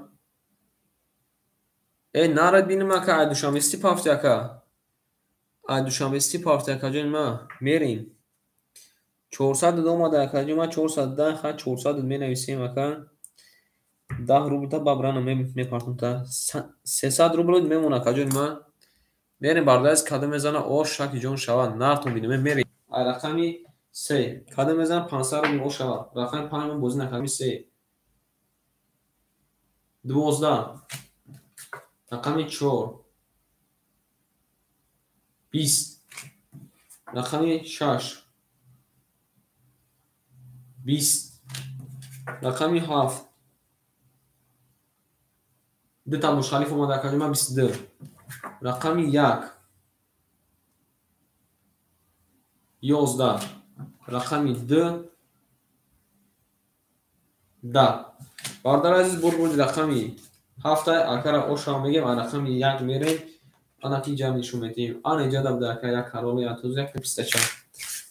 Эй нарад бинам ака, ай Душанбе-Сити пафти ака. Ай Душанбе-Сити пафти акаҷон ман мерем. 400 омада акаҷон ман 410 ха 400 менависем ака. 10 рубл та бабрана мепартам та. 300 рубл мемонад акаҷон ман. Мерем бардаз кадом мезана о шаки ҷон шава нартон бинем мерем. Ай рақами 3 кадом мезана 500 рубл о шава. Рақами 5 мо бозӣ накардем 3. 12 рақами 4 20 рақами 6 20 рақами 7 дута мушхалиф омада акаҷон ман 22 рақами 1 11 рақами 2 10. Бародари азиз бурд рақами 7 акара ошава мегем, рақами 1 мерем, ана ки ҷамъ нишон медиҳем. Ана инҷа да буда ака як ҳароло як туз як пистача.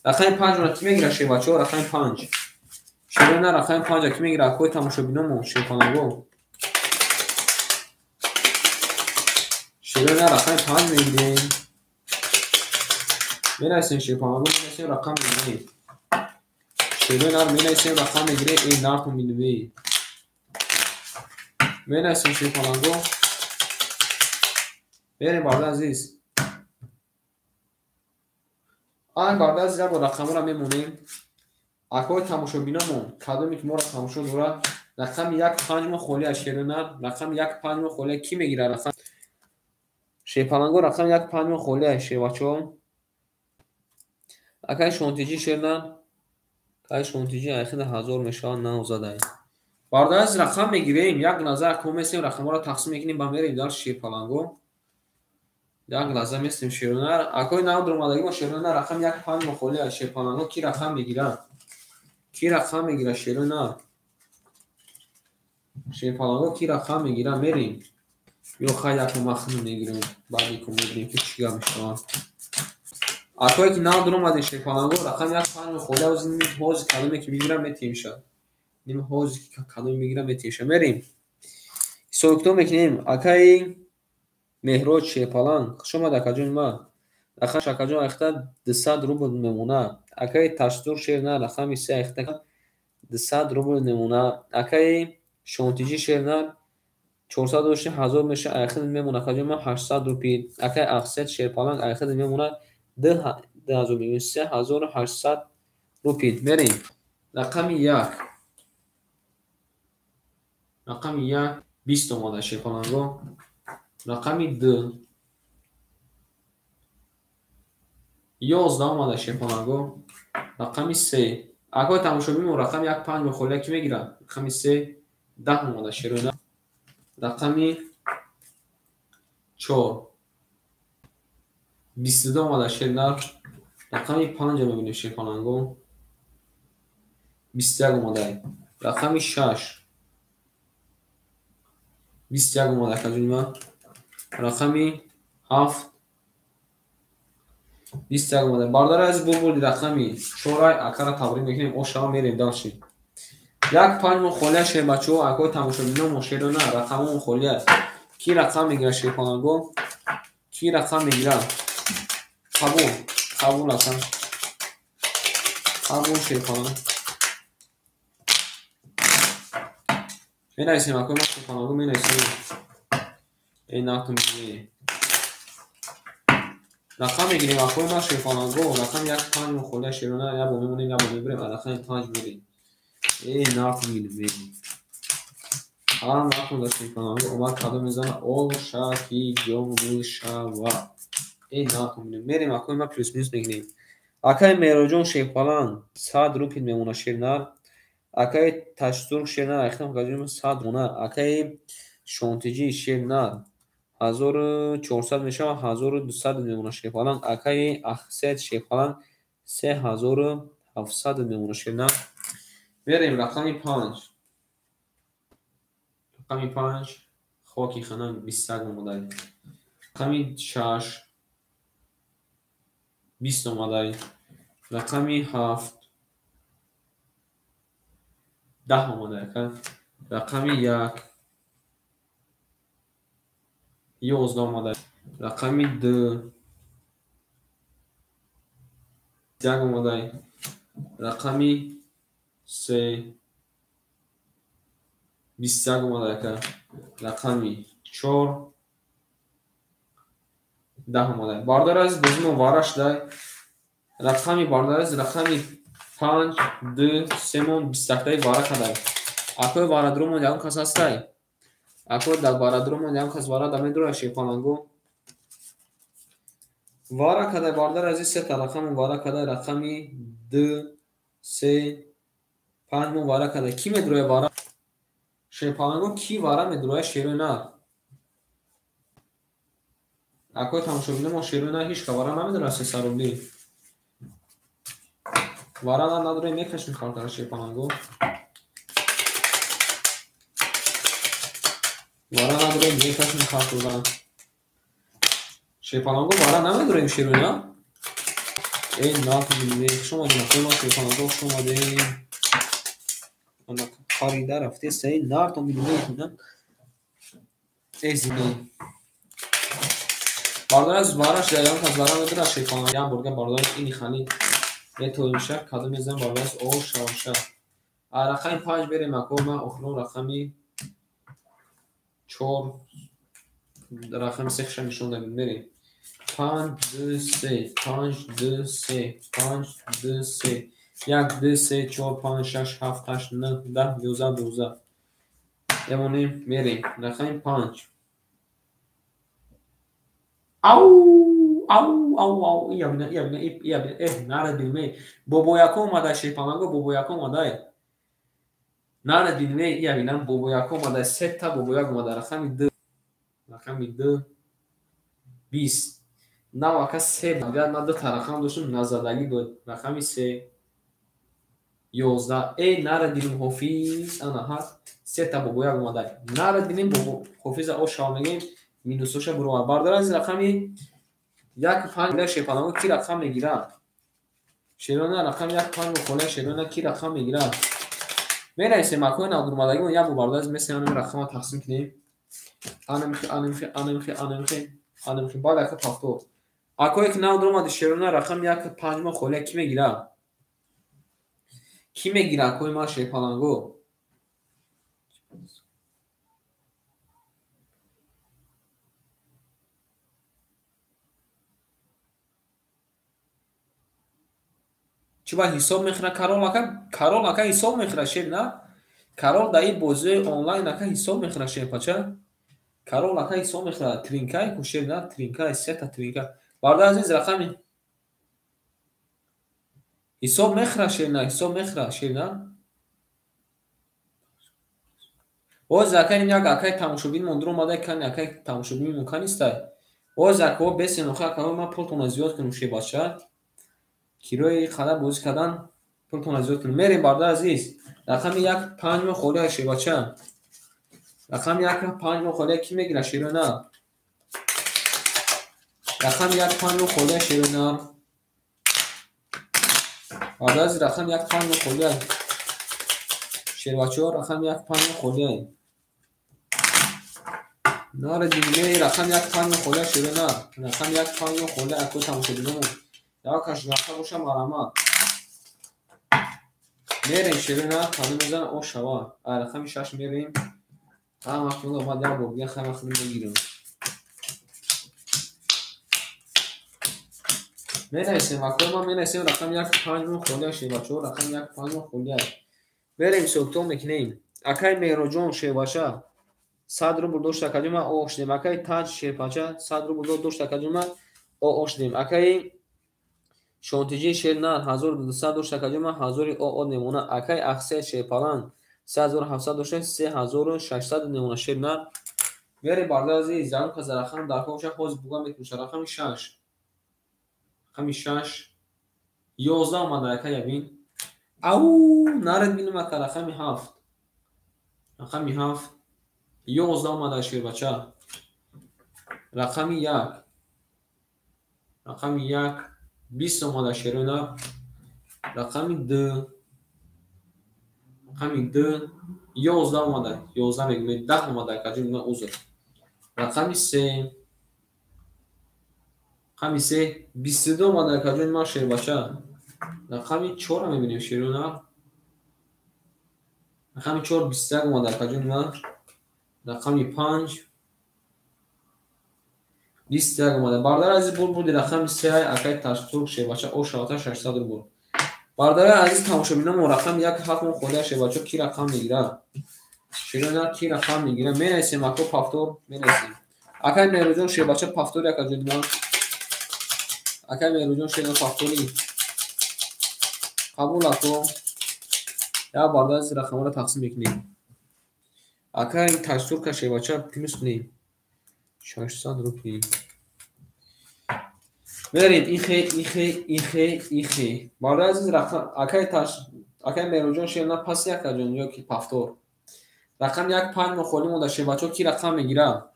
Рақами 5 ро ки мегира шербачаҳо? Рақами 5. Шерона рақами 5 ки мегира акои тамошобиномон шерпаланго. Шерона рақами 5 мегирем. Менависем шерпаланго, менависем рақам мегирем. Шерона менависем рақам мегирем, эй нартон бинем. Менависем шерпаланго. Мерем бародари азиз. Ана бародари азиз як бор рақамҳоро мемонем. Акои тамошобинамон кадоме ки моро тамошо дорад, рақами 1 5 мо холӣ аз шерона, рақами 1 5 мо холӣ ки мегирад рақам? Шерпаланго рақами як панҷ мо холия шербачаҳо. Акай Шонтиҷӣ шерна. Акай Шонтиҷӣ айхида 1000 мешавад навзадай. Бародари азиз рақам мегирем, як лаҳза акмо местем рақамҳоро тақсим мекунем ба мерем дар шерпаланго. Як лаҳза местем шерона. Акои нав дуромадагӣ мо шерона рақами як панҷ мо холия шерпаланго ки рақам мегирад? Ки рақам мегирад шерона? Шерпаланго ки рақам мегирад? Мерем. Ё хай як махну мегирем, баъди ку мебинем ки чӣ гап мешавад. Акое ки нав дуромадем шерпаланго рақами як панҷ мо холия ҳозир кадоме ки бигирам метиҳем ша. Ним ҳозир кадоме бигирам метиҳем ша. Мерем. Ҳисоб китоб мекунем. Акаи Меҳроҷ шерпаланг, хуш омад акаҷони ма. Рақами акаҷон айхта 200 рубл мемонад. Акаи Ташзур шерна рақами се айхта 200 рубл мемонад. Акаи Шонтиҷӣ шерна 400 дошти 1000 меша айхид мемонад акаҷони ма 800 рупи. Акаи Ахсет шерпаланг айхид мемонад 2000 мегӯем 3800 рупи. Мерем. Рақами як. Рақами як 20 омада шерпаланго. Рақами ду 11 омада шерпаланго. Рақами се. Акои тамошобинмо рақами як панҷ мохолия ки мегирад? Рақами се 10 омада шерона. Рақами чор 22 омада шернар. Рақами панҷа мебинем шерпаланго. 21 омада. Рақами шаш 21 омада акаҷони ман. Рақами ҳафт 21 омада. Бародари азиз бубурди рақами чорай акара табрик мекунем. Ошава мерем дальше. Як панҷ мо холия шербачаҳо, акои тамошобино мо шерона рақамҳо холия. Ки рақам мегирад шерпаланго? Ки рақам мегирад? Қабул, қабул ака. Қабул шерпаланг. Менависем акои ма шерпаланго менависем. Эй натун бинед. Рақам мегирем акои ма шерпаланго. Рақами як панҷ мо холия шерона як бор мемонем, як бор мебирем, рақами панҷ мерем. Эй натун бинед. Ҳам натун дар шерпаланго омад кадом мезана оша ки ҷон мешава. Эй натун бинед. Мерем акои ма плюс минус мекунем. Акаи Меҳроҷон шерпаланг 100 рупи мемонад шернар. Акаи Ташзург шернар айхтам акаҷони ма 100 мона. Акаи Шонтиҷӣ шернар 1400 мешавад, 1200 мемонад шерпаланг. Акаи Ахсет шерпаланг 3700 мемонад шернар. Мерем рақами панҷ. Рақами панҷ хоки хананг 21 омадай. Рақами шаш 20 омадай. Рақами ҳафт 10 омадай ака. Рақами як 11 омадай. Рақами ду 1 омадай. Рақами се 21 омадай ака. Рақами чор 10 омадай. Бародари азиз бозимо вара шудай. Рақами бародари азиз рақами панҷ ду семон 21 вара кадай. Акои варадуромон ягон кас ҳастай? Акои дар варадуромон ягон кас вара да медурад шерпаланго? Вара кадай бародари азиз сета рақамон вара кадай. Рақами ду се панҷ мо вара кадай. Ки медурояд вара? Шерпаланго ки вара медурояд шерои нар? Акои тамошобино мо шерои нар ҳеч ка вара намедурад 300 рубли. Вара надорем мекашем картара шерпаланго. Вара надорем мекашем картара. Шерпаланго вара намедорем шерои нар? Эй натун хуш омадем акои ма шерпаланго хуш омадем. Ана харида рафтеста эй нартон бинед. Эй зино. Бародари азиз вара шуда ягон кас вара медорад шерпаланго? Як борга бародари ини хали метавонем кадом мезанам бародари азиз о шавша. Рақами панҷ берем ако ма охирон рақами чор рақами се хиша нишон дадем. Мерем. Панҷ ду се панҷ ду се панҷ ду се як ду се чор панҷ шаш ҳафт ҳашт нӯҳ даҳ 11 12. Мемонем мерем. Рақами панҷ. Ау, ау, ау, ау, ия бина, ия бина, ия бина, эҳ, нара дилме. Бобояко омада, шерпаланго, бобояко омада. Нара дилме, ия бина, бобояко омада, сета бобояк омада, рақами ду. Рақами ду. 20. Навака се, дигар ман дута рақам доштам, назадагӣ буд. Рақами се. 11. Эй, нара дилим ҳофиз, ана ҳа, сета бобояк омада. Нара дилим бобо ҳофиза ошава мегем, минусоша буровар. Бардар аз рақами 1 5 шерпаланго ки рақам мегирад? Шерона рақами 1 5 холия шерона ки рақам мегирад? Менависем акои навдурмадагимон як бор бардар аз месем анами рақама тақсим кунем. Анамихи, анамихи, анамихи, анамихи, анамихи. Баъд ака пафтор. Акое ки навдуромади шерона рақами 1 5 холия ки мегирад? Ки мегирад акои ман шерпаланго? Чӣ ба ҳисоб мехӯрад Карол ака? Карол ака ҳисоб мехӯрад шер на? Карол дар ин бозиҳои онлайн ака ҳисоб мехӯрад шерпача. Карол ака ҳисоб мехӯрад. Тринкай ку шер на? Тринкай, сета тринка. Бардар азиз рақами ҳисоб мехӯрад шер на? Ҳисоб мехӯрад шер на? Боз акай як акай тамошобинмон дуромада, кани акай тамошобинмон канистай. Боз акаҳо бесен охир акаҳо ман пултонро зиёд кунам шербача. Кирои қадар бозӣ кардан пултонро зиёд кунем. Мерем бардар азиз. Рақами 1 5 холия шербача. Рақами 1 5 холия ки мегирад шерона? Рақами 1 5 холия шерона. Бардар азиз рақами 1 5 холия. Шербачаҳо рақами 1 5 холия. Нара дилме рақами 1 5 холия шерона. Рақами 1 5 холия акои тамошобиномон. Якаш рақам боша марамат. Мерем шерона, қадам мезанам ошава. Ай рақами 6 мерем. Ҳама вақт омад як бор дигар хай вақт мегирам. Менависем акои ман менависем рақами 1 5 холия шербачаҳо рақами 1 5 холия. Мерем ҳисобкитоб мекунем. Акай Меҳроҷон шербача 100 рубл дошт акаҷон ман о шудем. Акай Таҷ шерпача 100 рубл дошт акаҷон ман о шудем. Акай Шонтиҷи шер нар 1200 дошт акаҷон ман 1000 о немона. Акай Ахсел шерпаланг 3700 дошта 3600 немона шер нар. Мерем бардар азиз, ягон кас рақам дар кор боша ҳозир буга мекунша. Рақами 6. Рақами 6 11 омада акай ябин. Ау, наред бинем ака рақами 7. Рақами 7 11 омада шербача. Рақами 1. Рақами 1 20 омада шерона. Рақами 2. Рақами 2 11 омада. 11 мегӯем 10 омада акаҷон ман узр. Рақами 3. Рақами 3 22 омада акаҷон ман шербача. Рақами 4 мебинем шерона. Рақами 4 21 омада акаҷон ман. Рақами 5 21 омада. Бардар азиз бур бурди рақами 3 акай Таштурк шербача ошавата 600 рубл. Бардари азиз тамошобинамон рақами 1 7 холия шербача ки рақам мегирад? Шерона ки рақам мегирад? Менависем ако пафтор менависем. Акай Меҳроҷон шербача пафтори акаҷон ман. Акай Меҳроҷон шерна пафтори. Қабул ако. Як бардар азиз рақамҳоро тақсим мекунем. Акай Таштурка шербача плюс кунем. 600 рубли. Мерем ихе, ихе, ихе, ихе. Бардар азиз рақам акай Таш акай Меҳроҷон шерна паси акаҷон ё ки пафтор. Рақам 1 5 холӣ монда шербачаҳо ки рақам мегирад?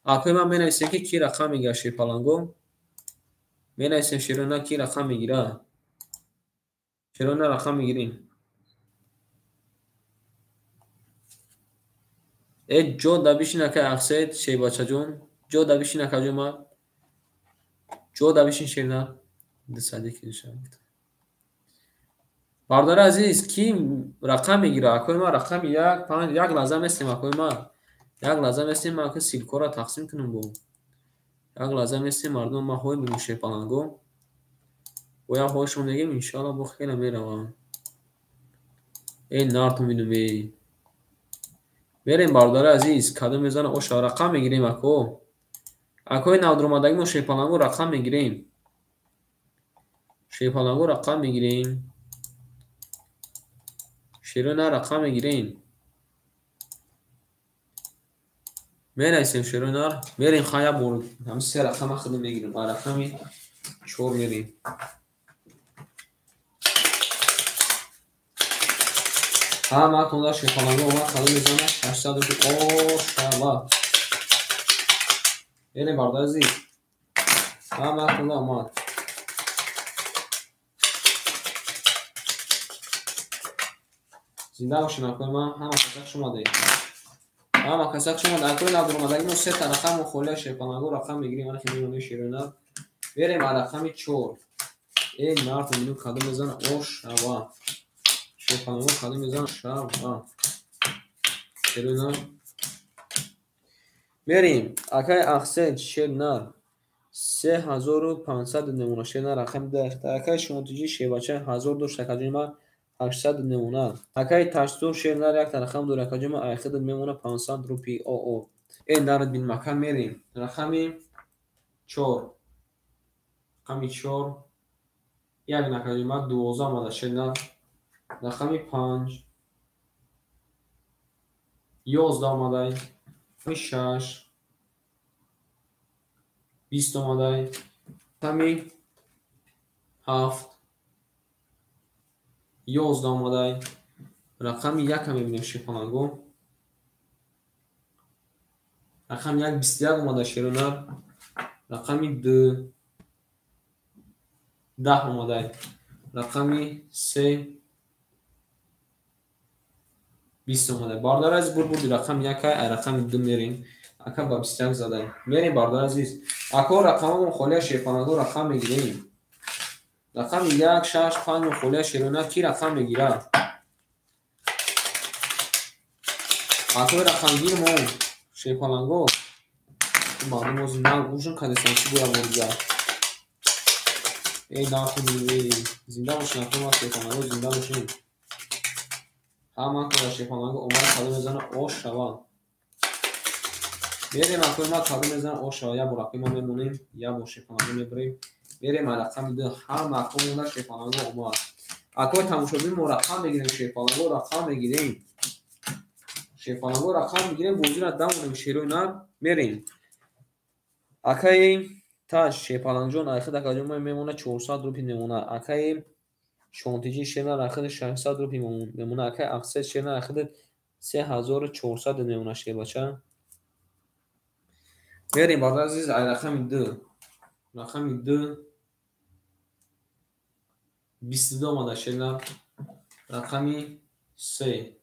Акои ман менависем ки ки рақам мегирад шерпаланго. Менависем шерона ки рақам мегирад. Шерона рақам мегирем. Э ҷо да бишин акай Ахсед шербачаҷон. Ҷо да бишин акаҷон ман. Ҷо да бишин шерна. 201. Бародари азиз ки рақам мегирад? Акои ман рақами 1 5 як лаҳза местем акои ман. Як лаҳза местем ман ака ссылкаро тақсим кунам бо. Як лаҳза местем мардум ман ҳой мегӯм шерпаланго. Бо як ҳойшон мегӯем иншоалло бо хеле меравам. Эй нартон бинум эй. Мерем бародари азиз, кадом мезана оша рақам мегирем ако. Акои навдуромадагӣ мо шерпаланго рақам мегирем. Шерпаланго рақам мегирем. Шерои нар рақам мегирем. Менависем шерои нар. Мерем ха як бор ҳамин се рақама худо мегирем. А рақами 4 мерем. Ҳаматонда шерпаланго омад, кадом мезанад? 800 рупи. О, шава. Мерем бародари азиз. Ҳаматонда омад. Зинда бошед акои ман, ҳама каса хуш омадед. Ҳама каса хуш омадед. Акои навдуромадагӣ мо се та рақам холия шерпаланго рақам мегирем. Ана ки мемонем шерои нар. Мерем а рақами 4. Эй нартон бинем кадом мезанад. О, шава. Шерпаланго кадом мезанад? Шава. Шерои нар. Мерем. Акай Ахсен шер нар. 3500 намуна шер нар рақами 10. Акай Шонтиҷи шербача 1000 дошт акаҷони ман 800 намуна. Акай Таштур шер нар як рақам дорад акаҷони ман айхид мемона 500 рупи. О. Эй нард бин мака мерем. Рақами 4. Рақами 4. Як акаҷони ман 12 омада шер нар. Рақами 5. 11 омадай. Рақами 6. 20 омадай. Рақами 7. 11 омадай. Рақами 1 мебинем шерпаланго. Рақами 1 21 омада шеронар. Рақами 2 10 омадай. Рақами 3 20 омадай. Бародари азиз, бур бурди рақами 1 ай рақами 2 мерем. Ака ба 21 задай. Мерем бародари азиз. Ако рақамамон холия шерпаланго рақам мегирем. Рақами 1, 6, 5 холия шеронар ки рақам мегирад? Акои рақамгир мо шерпаланго. Мардум ози нав ужин кардестан, чӣ бояд бордига? Эй нархи эй зинда бошед акои ман шерпаланго, зинда бошед. Ҳама кора шерпаланго омад кадом мезанад? О шава. Мерем акои ман кадом мезанад? О шава. Як бор акои ман мемонем, як бор шерпаланго мебарем. Мерем а рақами 2. Ҳама акои шерпаланго омад. Акои тамошобин мо рақам мегирем, шерпаланго рақам мегирем. Шерпаланго рақам мегирем, бозиро дамонем шерои нар мерем. Акаи Таш шерпалангҷон айхид акаҷон ман мемона 400 рупи мемона. Акаи Шонтиҷи шернар айхид 600 рупи мемона. Акаи Ақсед шернар айхид 3400 мемона шербача. Мерем бародари азиз ай рақами 2. Рақами 2 22 омада шернар. Рақами 3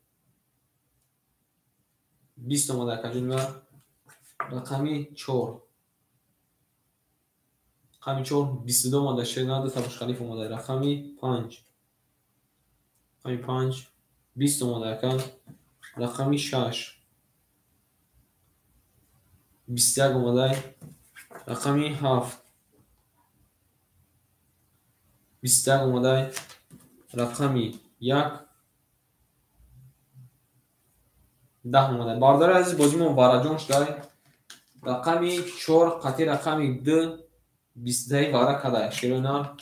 20 омада акаҷони ман. Рақами 4. Рақами 4 22 омада шернар, ду та Бушхалиф омада. Рақами 5. Рақами 5 20 омада ака. Рақами 6 21 омада. Рақами 7 21 омада. Рақами 1 10 омада. Бародари азиз, бозимон вараҷон шудай. Рақами 4 қатъи рақами 2 22 вара кадай. Шерои нар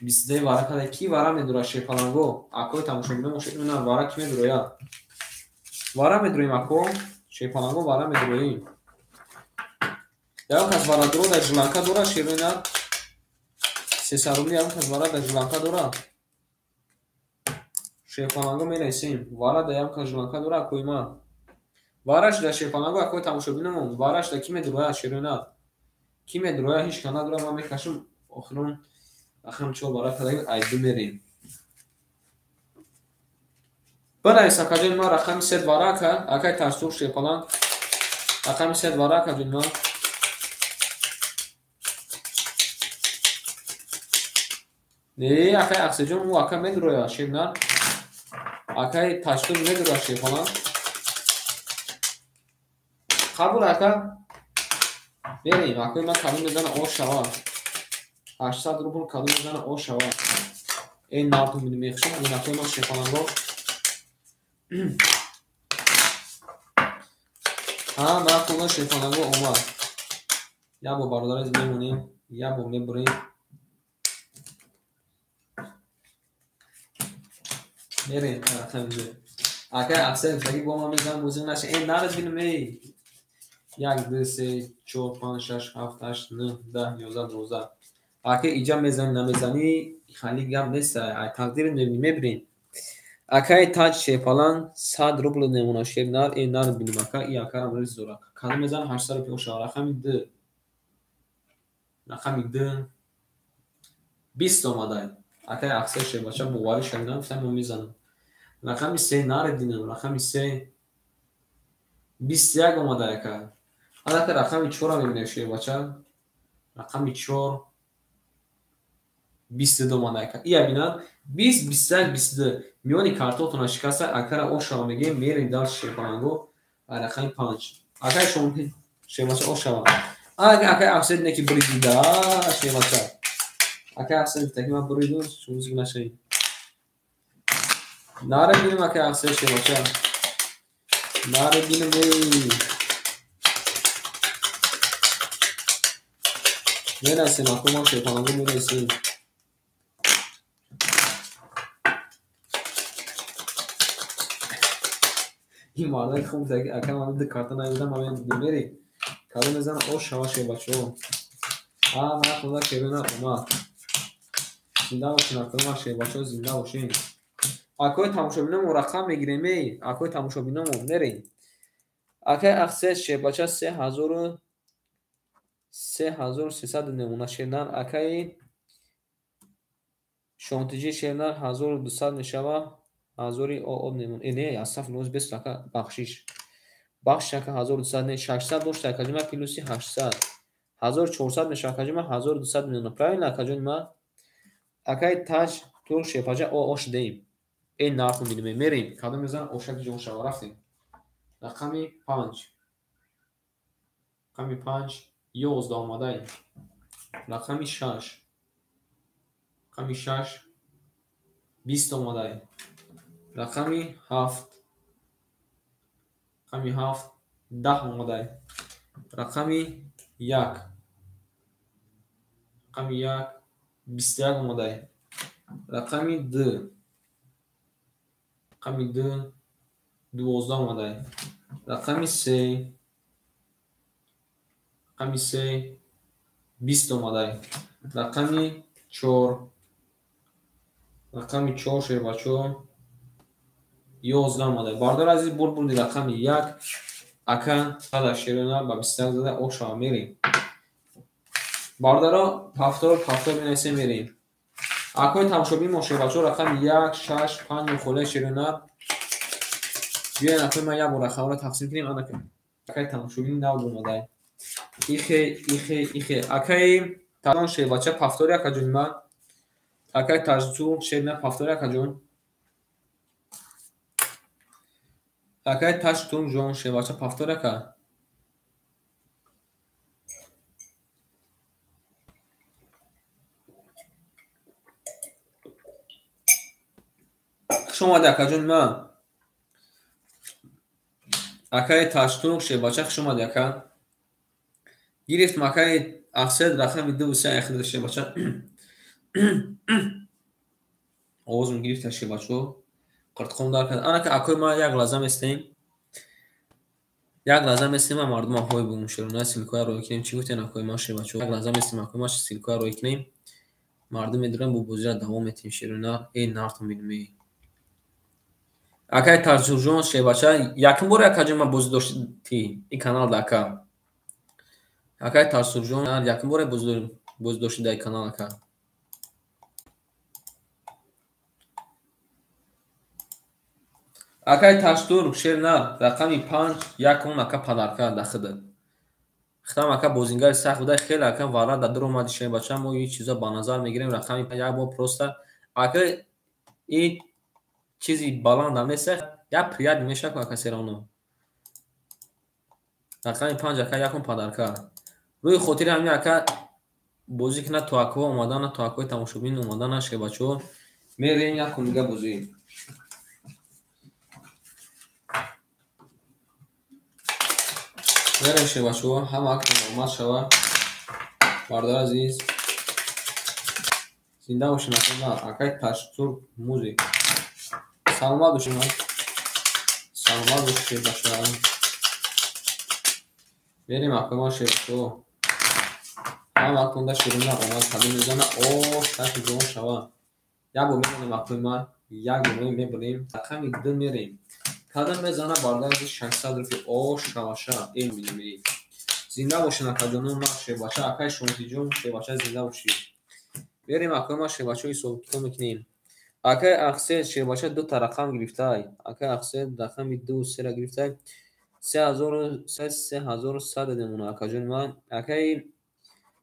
22 вара кадай. Ки вара медурад шерпаланго? Акои тамошобино шерои нар вара ки медурояд? Вара медуроем ако, шерпаланго вара медуроем. Ягон кас варадуро дар жиланка дорад шерои нар? 300 рубли ягон кас вара дар жиланка дорад? Шерпаланго менависем. Вара дар ягон кас жиланка дорад акои ман? Вара шуда шерпаланго акои тамошобиномон. Вара шуда ки медурояд шерои нар? Ки медурояд? Ҳеҷ кас надорад. Ман мекашам охирон рақам 4 вара кадаги ай 2 мерем. Бинавис акаҷони ман рақами 3 вара ака. Акай Ташсур шерпаланг рақами 3 вара акаҷони ман. Не, акай Ақсеҷон ӯ ака медурояд шернар. Акай Таштур медурояд шерпаланг. Қабул ака. Мерем акои ман кадом мезанад? О шава. 800 рубл кадом мезанад? О шава. Эй нартон бинем мехшам, ин акои ман шерпаланго. Ҳа, нартона шерпаланго омад. Як бор бародари азиз мемонем, як бор мебурем. Мерем рақами ду. Акай Ахсел гуфтаги бо ман мезанам, бозӣ наша. Э, нараз бинам, эй. 1, 2, 3, 4, 5, 6, 7, 8, 9, 10, 11, 12. Акай иҷа мезанӣ, намезанӣ, хали гап нест. Ай тақдир мебирем. Акай Таҷ Шерпаланг 100 рубл мемонад шер нар, э нар бинем ака, и акарам рис дорад. Кадом мезанам 800 рупия шава. Рақами 2. Рақами 2. 20 омадай. Акай Ахсел Шербача боварӣ шавинам, гуфтам мо мезанам. Рақами 3 нар динам, рақами 3. 21 омадай ака. Албатта рақами 4-ро мебинем Шербача. Рақами 4. 22 омадай ака. Ия бинад 20, 21, 22. Миёни картотона шикаста, акара ошава мегем, мерем дар Шерпаланго, рақами 5. Акай шом Шербача ошава. Акай Ахсел не ки бридида Шербача. Акай Ахсел гуфта ки ман бриду, шумо зиг нашавед. Наре бинем акай Ахсел Шербача. Наре бинем эй. Мерасем аку ма Шерпаланго мерасем. Ин мардак хуб гуфта ки ака ман ду карта наёдам, ман мери. Кадом мезанам ош шава Шербачо. А ман худа шерона омад. Зинда бошин акои ман Шербачо, зинда бошин. Акои тамошобиномо рақам мегирем эй, акои тамошобиномо мерем. Акай Ахсел Шербача 3300 мемонад шернар. Акаи Шонтиҷи шернар 1200 мешава. Ҳазори об мемонад. Э, не, астағфируллоҳ, бес ака, бахшиш. Бахшиш ака 1200 не, 600 дошта акаҷон, ман плюси 800. 1400 мешава акаҷон, ман 1200 мемонад. Правильно акаҷон ман? Акаи Таҷ Тур Шербача ош деем. Э, нарху мебинем, мерем. Кадом мезанам ошак ҷо шава, рафтем. Рақами 5. Рақами 5 11 омадай. Рақами 6. Рақами 6 20 омадай. Рақами 7. Рақами 7 10 омадай. Рақами 1. Рақами 1 21 омадай. Рақами 2. Рақами 2 12 омадай. Рақами 3. Рақами 3 20 омадай. Рақами 4. Рақами 4 Шербачо 11 омадай. Бародари азиз, бурд бурди рақами 1. Ака сада шерона ба 21 зада ошава мерем. Бародаро, ҳафтор ҳафтор менависем мерем. Акои тамошобини мо Шербачо рақами 1, 6, 5 мухолаи шерона. Биёед акои ман як бор рақамро тақсим кунем. Ана акаи тамошобини нав омадай. Ихе, ихе, ихе. Акаи Таҷон Шербача пафтори акаҷони ман. Акаи Таҷтур шерна пафтори акаҷон. Акаи Таҷтур ҷон Шербача пафтори ака. Хуш омадӣ акаҷони ман. Акаи Таҷтур Шербача хуш омадӣ ака. Гирифтм акаи Ахсел рақами 2 3 ахир Шербача. Овозм гирифта Шербачо. Қиртқом дар кард. Анака акои ман як лаҳза местем. Як лаҳза местем, ман мардума ҳой бугум шерона силкоя рой кунем. Чӣ гуфтен акои ман Шербачо? Як лаҳза местем акои ман силкоя рой кунем. Мардум медорам бо бозира давом метем шерона. Эй нартон бинем эй. Акаи Таҷурҷон Шербача якум бор акаҷон ман бозӣ доштӣ ин канал да ака. Акаи Таҷурҷон якум бор бозӣ доштӣ дар канал ака. Акаи Таҷтур шерна рақами 5 якум ака падарка дахида. Хитам ака бозингари сахт буда, хеле ака вара да дур омади Шербача, мо ин чизо ба назар мегирем. Рақами 5 як бор просто ака ин чизи баландам нест, як приятный мешава ака серано. Рақами 5 ака якум падарка. Рӯи хотири ҳамин ака бозӣ кунад то акво омадана, то аквои тамошобин омадана Шербачо. Мерем якум дига бозӣ. Мерем Шербачо, ҳама акрон омад шава. Бародар азиз, зинда бошед, акай Таштурк музик. Саломат бошед, саломат бошед шербача. Мерем акои ман шербачо. Ҳаматонда ширина омад, кадом мезана, о шаши ҷон шава. Як бор мемонем акои ман, як бор мебарем, рақами 2 мерем. Кадом мезана бародар азиз 600 рупи, о шаваша, эн бинем. Зинда бошед акаҷоно ман шербача, акай Шонтиҷон шербача зинда бошед. Берем акои ман шербачо ҳисоб-китоб мекунем. Акай Ахсел шербача 2 та рақам гирифтай. Акай Ахсел рақами 2 3 гирифтай. 3100 демона акаҷони ман. Акай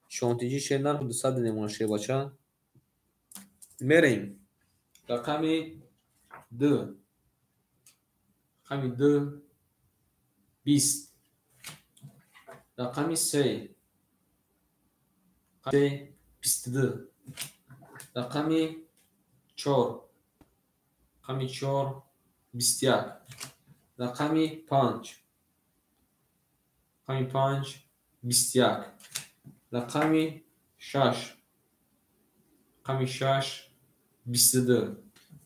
Шонтиҷи шернар 200 демона шербача. Мерем. Рақами 2. Рақами 2 20. Рақами 3. 22. Рақами 4. Рақами 4 21. Рақами 5. Рақами 5 21. Рақами 6. Рақами 6 22.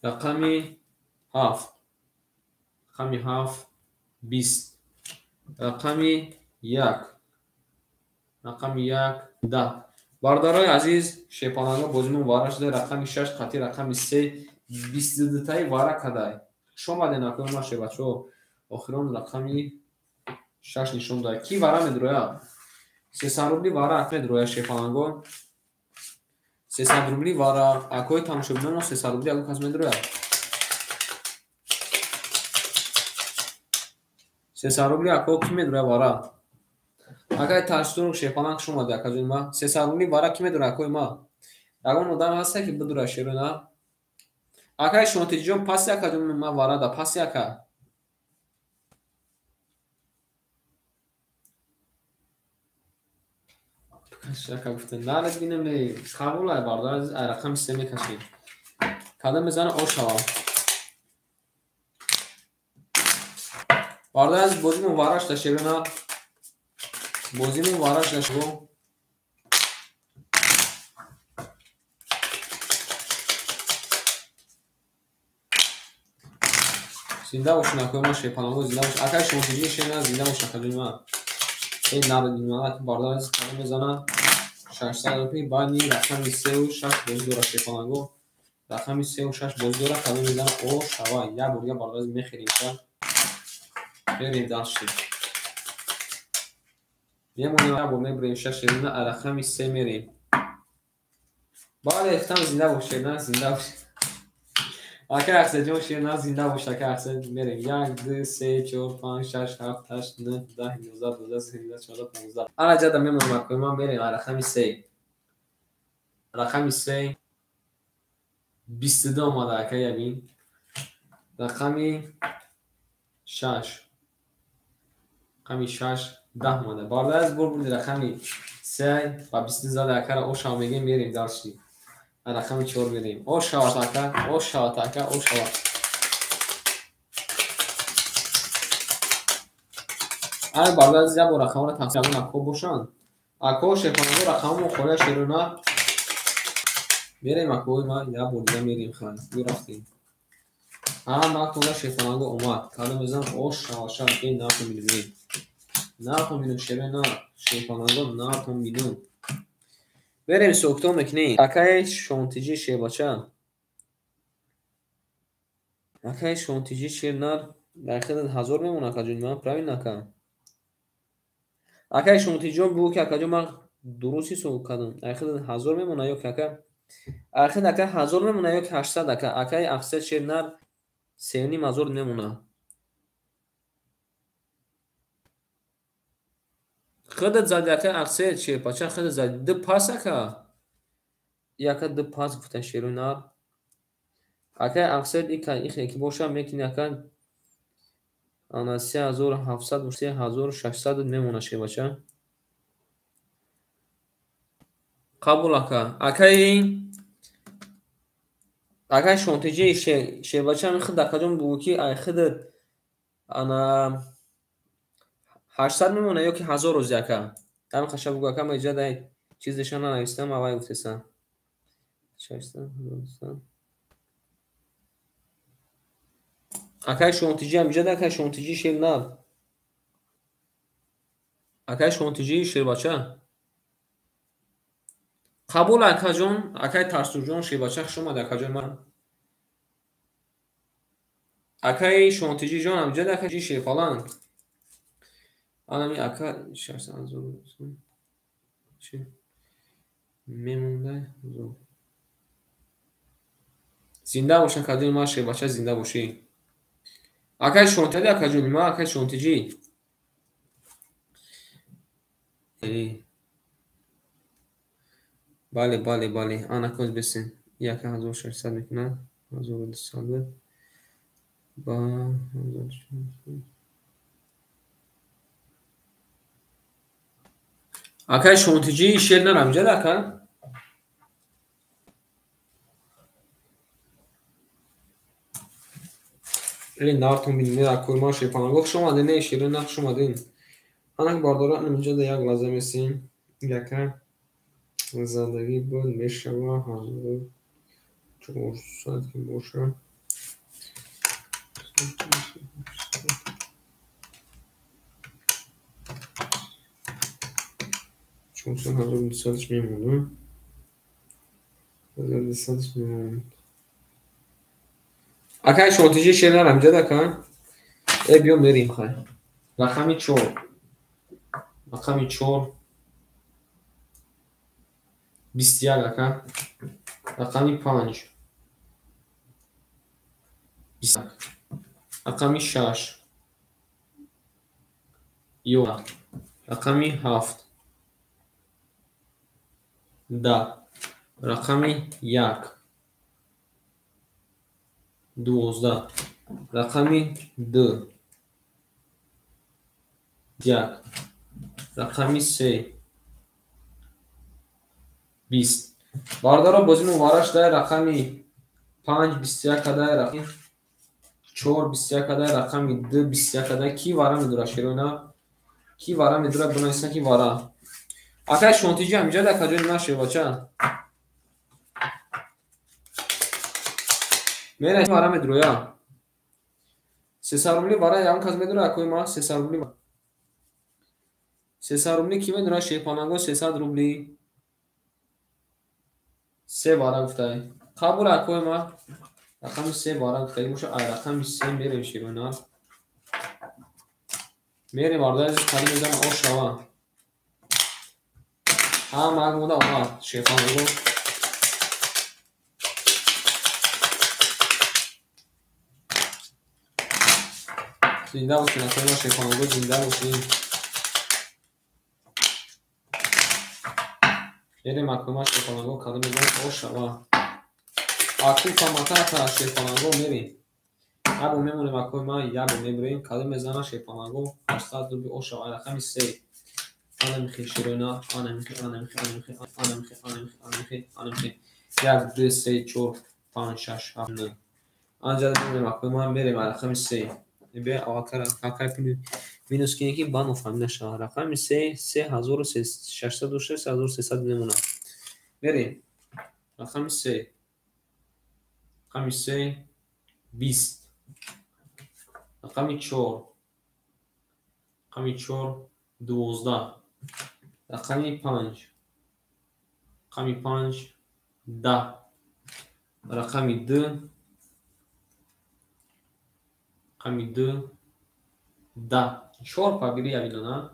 Рақами 7. Рақами 7 20. Рақами 1. Рақами 1 10. Бародарои азиз, шепаланго бозимон вара шуда, рақами 6 қатъи рақами 3 22 таи вара кадай. Хуш омадед акои ман шербачо. Охирон рақами 6 нишон дод. Ки вара медроя? 300 рубли вара медроя шепаланго. 300 рубли вара. Акои тамошобиномо 300 рубли ягон кас медроя. 300 рубли ако ки медроя вара? Акай Таштурк шепаланг хуш омадед акаҷони ман. 300 рубли вара ки медроя акои ман? Ягон одам ҳаста ки бидроя шеро на? Акай Шонтиҷон паси акаҷони ман вара да паси ака. Ака гуфта наред бинем не қабул ай бародар азиз, ай рақами 3 мекашем. Кадом мезана о шава. Бародар азиз, бозимон вара шуда шеро на? Бозимон вара шуда шеро. Зинда бошед акои ман шерпаланго, зинда бошед. Акай Шонтиҷи шерна зинда бошед акаҷони ман. Эй наред бинем, бародар азиз кадом мезана 600 рупи баъди рақами 3 6 бозӣ дора шерпаланго. Рақами 3 6 бозӣ дора, кадом мезана о шава. Як бор дига бародар азиз мехӯрем ша. Мерем дальше. Мемонем як бор мебурем ша шерна, рақами 3 мерем. Бале, хитам зинда бош шерна, зинда бош. Акай Ахсаҷон шерна зинда бош, акай Ахсад мерем. 1 2 3 4 5 6 7 8 9 10 11 12 13 14 15. Ана ҷада мемонем акои ман, мерем рақами 3. Рақами 3 22 омада акай ябин. Рақами 6. Рақами 6 10 омада. Бародар аз бор бурди рақами 3 ва 22 зада акара о шава мегем, мерем дальше. Рақами 4 мерем. О шават ака, о шават ака, о шават. Ай бародар аз як бор рақамро тақсим кунем, ако бошанд. Ако шерпаланго рақамро холия шерона. Мерем акои ман, як бор дига мерем хан. Ю рафтем. Ҳама шерпаланго омад. Кадом мезанам о шава ша, эй нахо милим. Нахо милим шерона, шерпаланго нахо милим. Берем ҳисоб-китоб мекунем. Акай Шонтиҷи шербача. Акай Шонтиҷи шернар дар хидмат 1000 мемонад акаҷони ман, правильно ака? Акай Шонтиҷон бугӯ ки акаҷон ман дуруст ҳисоб кардам. Дар хидмат 1000 мемонад ё ки ака? Дар хидмат ака 1000 мемонад ё ки 800 ака? Акай Ахсел шернар 3500 мемонад. Худат зади акай Ахсел шерпача, худат зади. Ду пас ака. Яка ду пас гуфта шерунар. Акай Ахсел ика ихе ки боша мекини ака ана 3700 3600 мемона шербача. Қабул ака. Акай Шонтиҷи шербача худ акаҷон бугӯ ки ай худат ана 800 мемона ё ки 1000 рӯзи ака. Ҳамин қаша бугӯ ака, ма иҷа дай Чизеша нанавистам, авай гуфтесам. 600, 1200. Акай Шонтиҷи ҳамиҷа акай Шонтиҷи шер нав. Акай Шонтиҷи шербача. Қабул акаҷон, акай Тарсуҷон шербача хуш омад акаҷон ман. Акай Шонтиҷиҷон ҳамиҷа акай шерпаланг. Анами ака 600 чи мемонда. Зинда бошан акаҷони ман шербача зинда бошӣ. Акай Шонтиҷи акаҷони ман акай Шонтиҷи. Бале, бале, бале. Ана коз бесен. 1600 мекунад. 1200 ба 1400. Акай Шонтиҷи шер нарамҷад ака? Эй нартон бинед акои ман шерпаланго хуш омадед, не шерои на хуш омадед. Анак бардора инҷа як лаҳза месем. Яка задагӣ буд мешава 1400 ки боша. 400 1200 мемонад. 1200 мемонад. Акай Шонтиҷи шер нарамҷад ака? Э биё мерим хай. Рақами 4. Рақами 4. 21 ака. Рақами 5. 21. Рақами 6. 11. Рақами 7. 10. Рақами 1. 12. Рақами 2. 1. Рақами 3. 20. Бародаро бозӣ мубарак дай рақами 5 21 кадай рақами 4 21 кадай рақами 2 21 кадай ки вара медура шерона? Ки вара медура бинависа ки вара. Акай Шонтиҷи ҳамиҷа акаҷони ман шербача. Мера вара медуроя. 300 рубли вара ягон кас медура акои ман 300 рубли. 300 рубли ки медура шерпаланго 300 рубли. 3 вара гуфтай. Қабул акои ман. Рақами 3 вара гуфтай. Боша ай рақами 3 мерем шерона. Мерем бародари азиз қариб мезанам ош шава. Ҳама як монда омад шерпаланго. Зинда бошед акои ман шерпаланго зинда бошед. Мерем акои ман шерпаланго кадом мезанам ош шава. Акуфа матата шерпаланго мерем. Ябо мемонем акои ман ябо мебурем кадом мезанам шерпаланго 800 рубли ош шава. Рақами 3. Ана михи широна, ана михи, ана михи, ана михи, ана михи, ана михи, ана михи, ана михи. 1 2 3 4 5 6 7 9. Анҷа мемонем акои ман мерем рақами 3. Бе аввалтар акай минус кине ки ба нофаҳмида нашава. Рақами 3 3606 3300 мемонад. Мерем. Рақами 3. Рақами 3 20. Рақами 4. Рақами 4 12. Рақами 5. Рақами 5 10. Рақами 2. Рақами 2 10. 4 пагири явилана.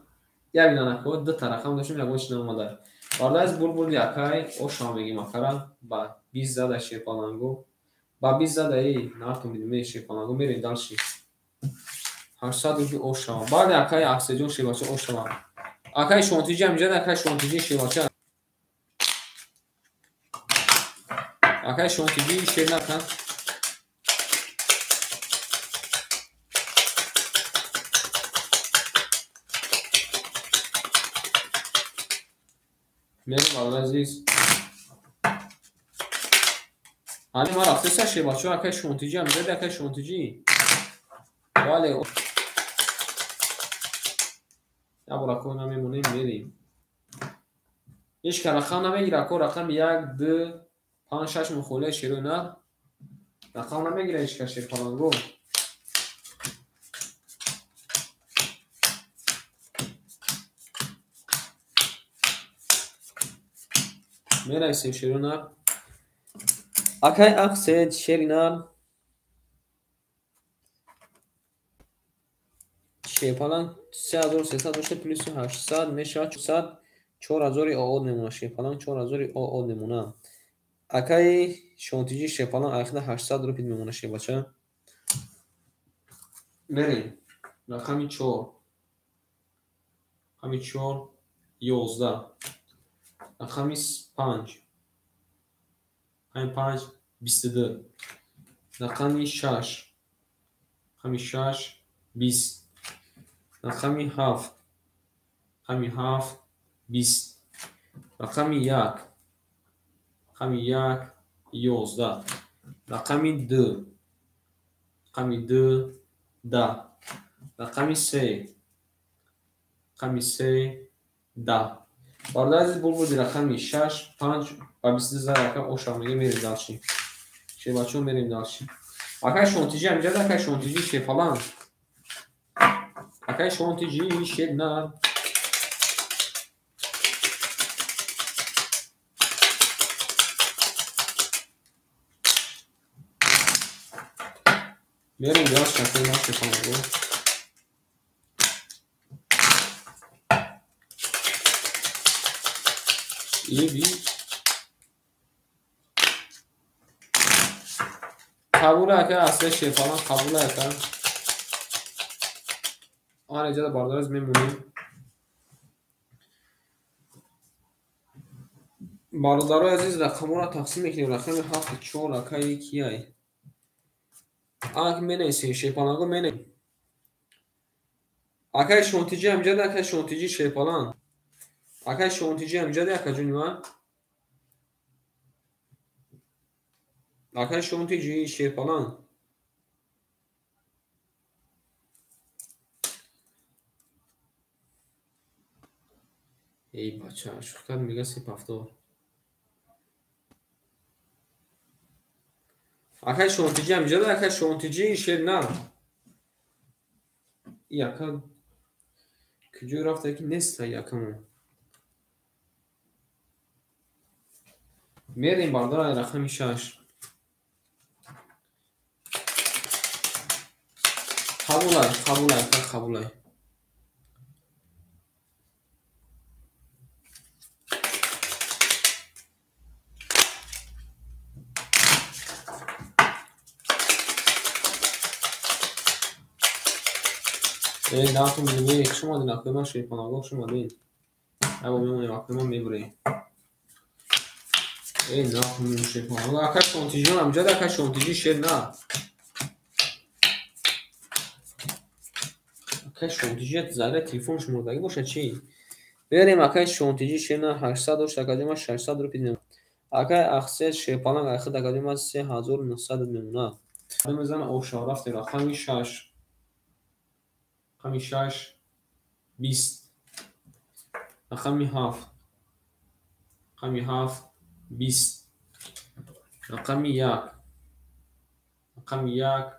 Явилана ко ду та рақам доштем ягон чиз наомада. Бардаз булбули акай ошам мегим акара ба 20 зада шерпаланго. Ба 20 задаи нартон бидиме шерпаланго мерем дальше. 800 рубли ошава. Бале акай Ахсеҷон шербача ошава. Акай Шонтиҷи ҳамиҷа акай Шонтиҷи шербача. Акай Шонтиҷи шер нака. Мерем бародари азиз. Ҳамин ман рафтеса шербача акай Шонтиҷи ҳамиҷа акай Шонтиҷи. Бале як бор акои ман мемонем мерем. Ҳеҷ ка рақам намегира, ко рақами 1, 2, 5, 6 мухолия шерои нар. Рақам намегира ҳеҷ ка шерпаланго. Мерасем шерои нар. Акай Ахсед шери нар. Шерпаланг 3300 дошта плюси 800 мешавад 400 4000 ООД мемонад. Шерпаланг 4000 ООД мемонад. Акаи Шонтиҷи шерпаланг айхда 800 рупи мемонад шербача. Мерем. Рақами 4. Рақами 4 11. Рақами 5. Рақами 5 22. Рақами 6. Рақами 6 20. Рақами 7. Рақами 7 20. Рақами 1. Рақами 1 11. Рақами 2. Рақами 2 10. Рақами 3. Рақами 3 10. Бародари азиз, бурбуди рақами 6, 5 ва 22 зар ака оша мега мерем дальше. Шербачо мерем дальше. Акай Шонтиҷи ҳамҷада, акай Шонтиҷи шерпаланг. Акай Шонтиҷи шернар. Мерем дальше, акай нар шерпаланг. Иби қабул ака асли шерпаланг қабул ака. Ана иҷода бародараз мемонем. Бародарои азиз, рақамҳоро тақсим мекунем. Рақами 7 4 акаи кияй? Ана ки менависем шерпаланго менависем. Акаи Шонтиҷи ҳамҷада, акаи Шонтиҷи шерпаланг. Акаи Шонтиҷи ҳамҷада, ака ҷони ман. Акаи Шонтиҷи шерпаланг. Эй бача, шӯхкар мега 3,70. Акаи Шонтиҷи ҳамҷада, акаи Шонтиҷи шернар. И ака куҷо рафта ки нест ай акамо. Мерем бардар ай рақами 6. Қабулай, қабулай, ака қабулай. Эй, наху минуме, хуш омадин, акои ман шерпанаго, хуш омадин. Ай бо мемонем, акои ман мебурем. Эй, наху минуме шерпанаго. Акай Шонтиҷон ҳамҷада, акай Шонтиҷи шер на. Акай Шонтиҷи зарра телефон шумурдагӣ бошад чӣ? Берем акай Шонтиҷи шер на 800 дошт, акаҷон ман 600 рупи мемонад. Акай Ахсед шерпаланг айхид, акаҷон ман 3900 мемонад. Мезанам оша, рафтем рақами 6. Рақами 6 20. Рақами 7. Рақами 7 20. Рақами 1. Рақами 1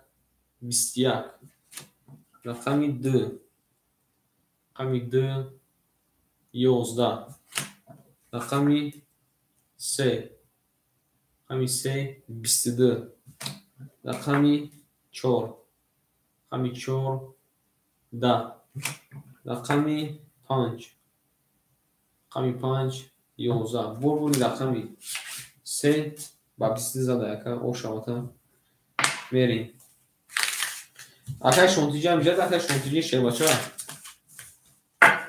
21. Рақами 2. Рақами 2 11. Рақами 3. Рақами 3 22. Рақами 4. Рақами 4 10. Рақами 5. Рақами 5 11. Бурбури рақами 3 ба 22 зада ака ошавата. Мерем. Акай Шонтиҷи ҳамҷада, акай Шонтиҷи шербача.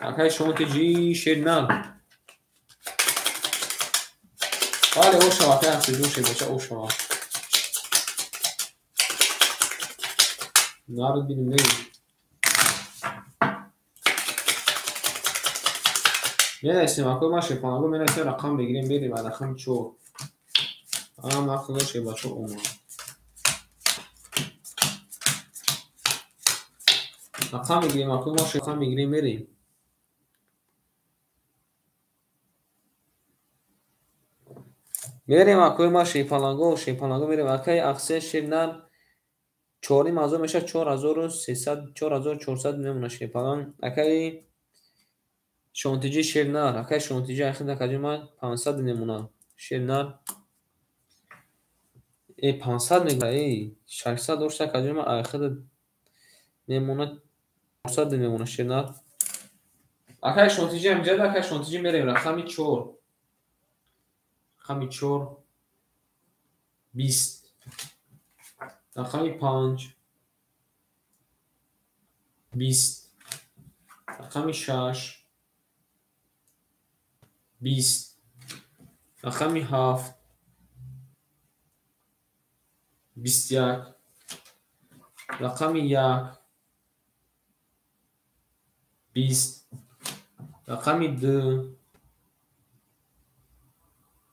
Акай Шонтиҷи шернар. Бале, ошава, акай Ахсиҷон шербача, ошава. Народ бинем, мерем. Менависем, акои ман шерпанаго менависем, рақам бигирем, берем ба рақами 4. Ам нахудо шербачо омад. Рақам мегирем, акои мо рақам мегирем, мерем. Мерем акои ма шерпаланго, шерпаланго мерем. Акаи Ахсе шернар 4,5 мешавад, 4300, 4400 мемона шерпаланг. Акаи Шонтиҷи шернар, акаи Шонтиҷи ахир акаҷи ма 500 мемона шернар. 500 мега, 600 дошта акаҷи ма ахир мемона 400 мемона шернар. Акаи Шонтиҷи ҳамҷада, акаи Шонтиҷи мерем рақами 4. Рақами 4 20. Рақами 5 20. Рақами 6 20. Рақами 7 21. Рақами 1 20. Рақами 2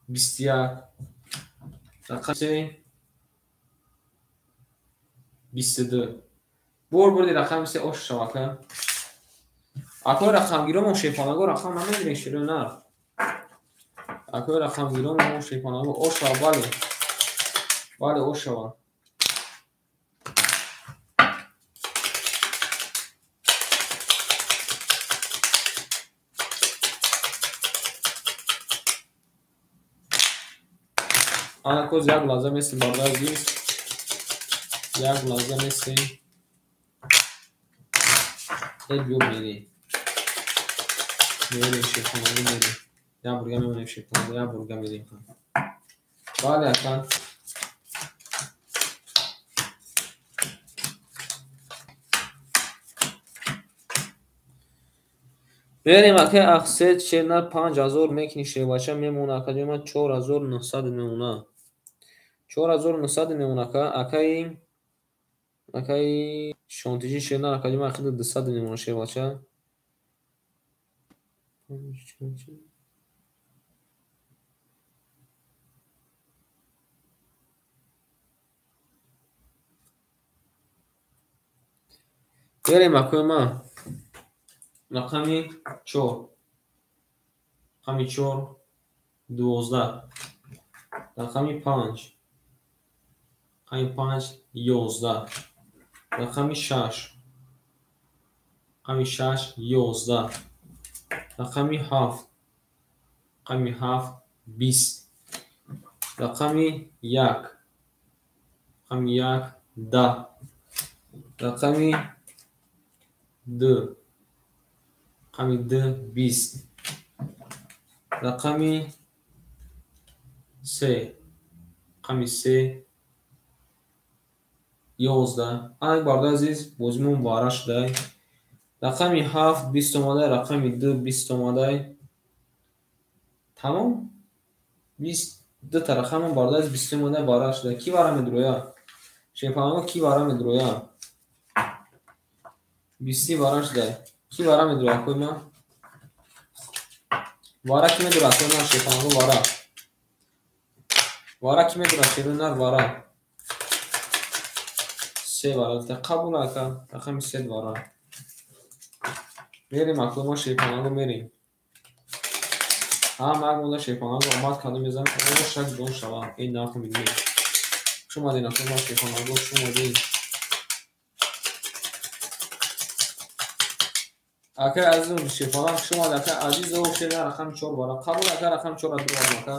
21. Рақами 3 22. Бор бурди рақами 3 ош шава ака. Акои рақамгиромо шерпаланго рақам намегирем широ нар. Акои рақамгиромо шерпаланго ош шава, бале. Бале ош шава. Ана коз як лаҳза местем бародари азиз. Як лаҳза местем. Биё мерем. Мерем шерпаланго мерем. Як бурга мемонем шерпаланго, як бурга мерем. Бале ака. Мерем акаи Ахсед шернар 5000 мекунӣ шербача мемона акаҷои ман 4900 мемона. 4900 мемона ака. Акаи Шонтиҷи шернар акаҷои ман ахири 200 мемона шербача. Мерем акои ман. Рақами 4. Рақами 4 12. Рақами 5. Рақами 5 11. Рақами 6. Рақами 6 11. Рақами 7. Рақами 7 20. Рақами 1. Рақами 1 10. Рақами 2. Рақами 2 20. Рақами 3. Рақами 3 11. Ана бародари азиз, бозимон бара шудай. Рақами 7 20 омадай, рақами 2 20 омадай. Тамом? 22 та рақамон бародари азиз 20 омадай бара шудай. Ки вара медуроя? Шерпаланго ки вара медуроя? 20 вара шудай. Ки вара медуроя акои ман? Вара ки медуроя акои ман шерпаланго вара? Вара ки медуроя шерои нар вара? 3 вара. Қабул ака, рақами 3 вара. Мерем акои ман шерпаланго мерем. Ҳама як монда шерпаланго омад кадом мезанем, шак ҷон шава. Ин нархо мебинем. Хуш омадед акои ман шерпаланго, хуш омадед. Акаи азизу шерпаланг хуш омадед, акаи азизу шернар рақами 4 вара. Қабул ака, рақами 4-ро дуровардем ака.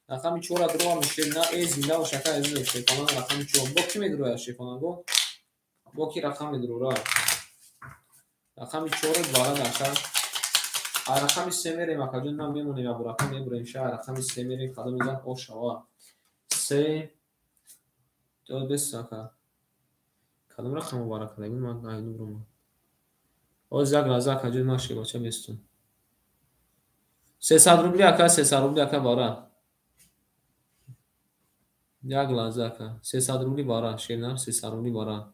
Рақами 4-ро дуровардем шернар, зинда бош акаи азизу шерпаланг рақами 4. Бо ки медурояд шерпаланго? Бо ки рақам медурора? Рақами 4 вара ака. А рақами 3 мерем акаҷон, ман мемонем я бо рақам мебурем ша. Рақами 3 мерем, кадом мезан ош шава. 3 2 бес ака. Кадом рақамро вара кардагӣ ман айну бурам. Оз як лаҳза акаҷон ман шербача местум. 300 рубли ака, 300 рубли ака вара. Як лаҳза ака, 300 рубли вара, шернар 300 рубли вара.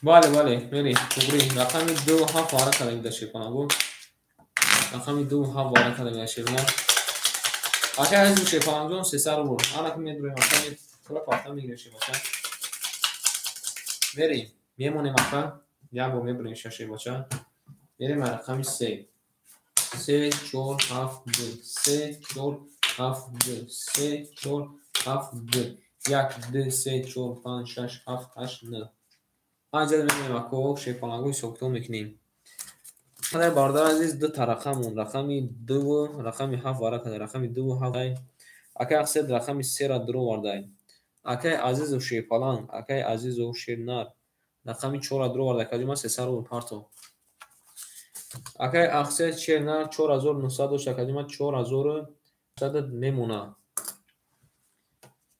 Бале, бале, мери, туғри. Рақами 2 7 вара кардагӣ дар шерпаланго. Рақами 2 7 вара кардагӣ дар шернар. Акаи азизу шерпалангҷон 300 рубл. Ана ки медуроем акаи пула пахта мегирем шербача. Мерем, мемонем ака, як бор мебурем шашебача. Мерем рақами се. 3, 4, 7, 2, 3, 4, 7, 2, 3, 4, 7, 2, 1, 2, 3, 4, 5, 6, 7, 8, 9. Анҷа мемонем ако шерпаланго ҳисобкитоб мекунем. Қадар бародар азиз ду та рақамон, рақами 2 рақами 7 вара када, рақами 2 7. Акай Ақсед рақами 3-ра дуровардай. Акай Азизу шерпаланг, акай Азизу шернар рақами 4-ра дуровардай. Каҷума 300 рубл парто. Акай Ақсед шернар 4900 дошта, каҷума 4900 мемона.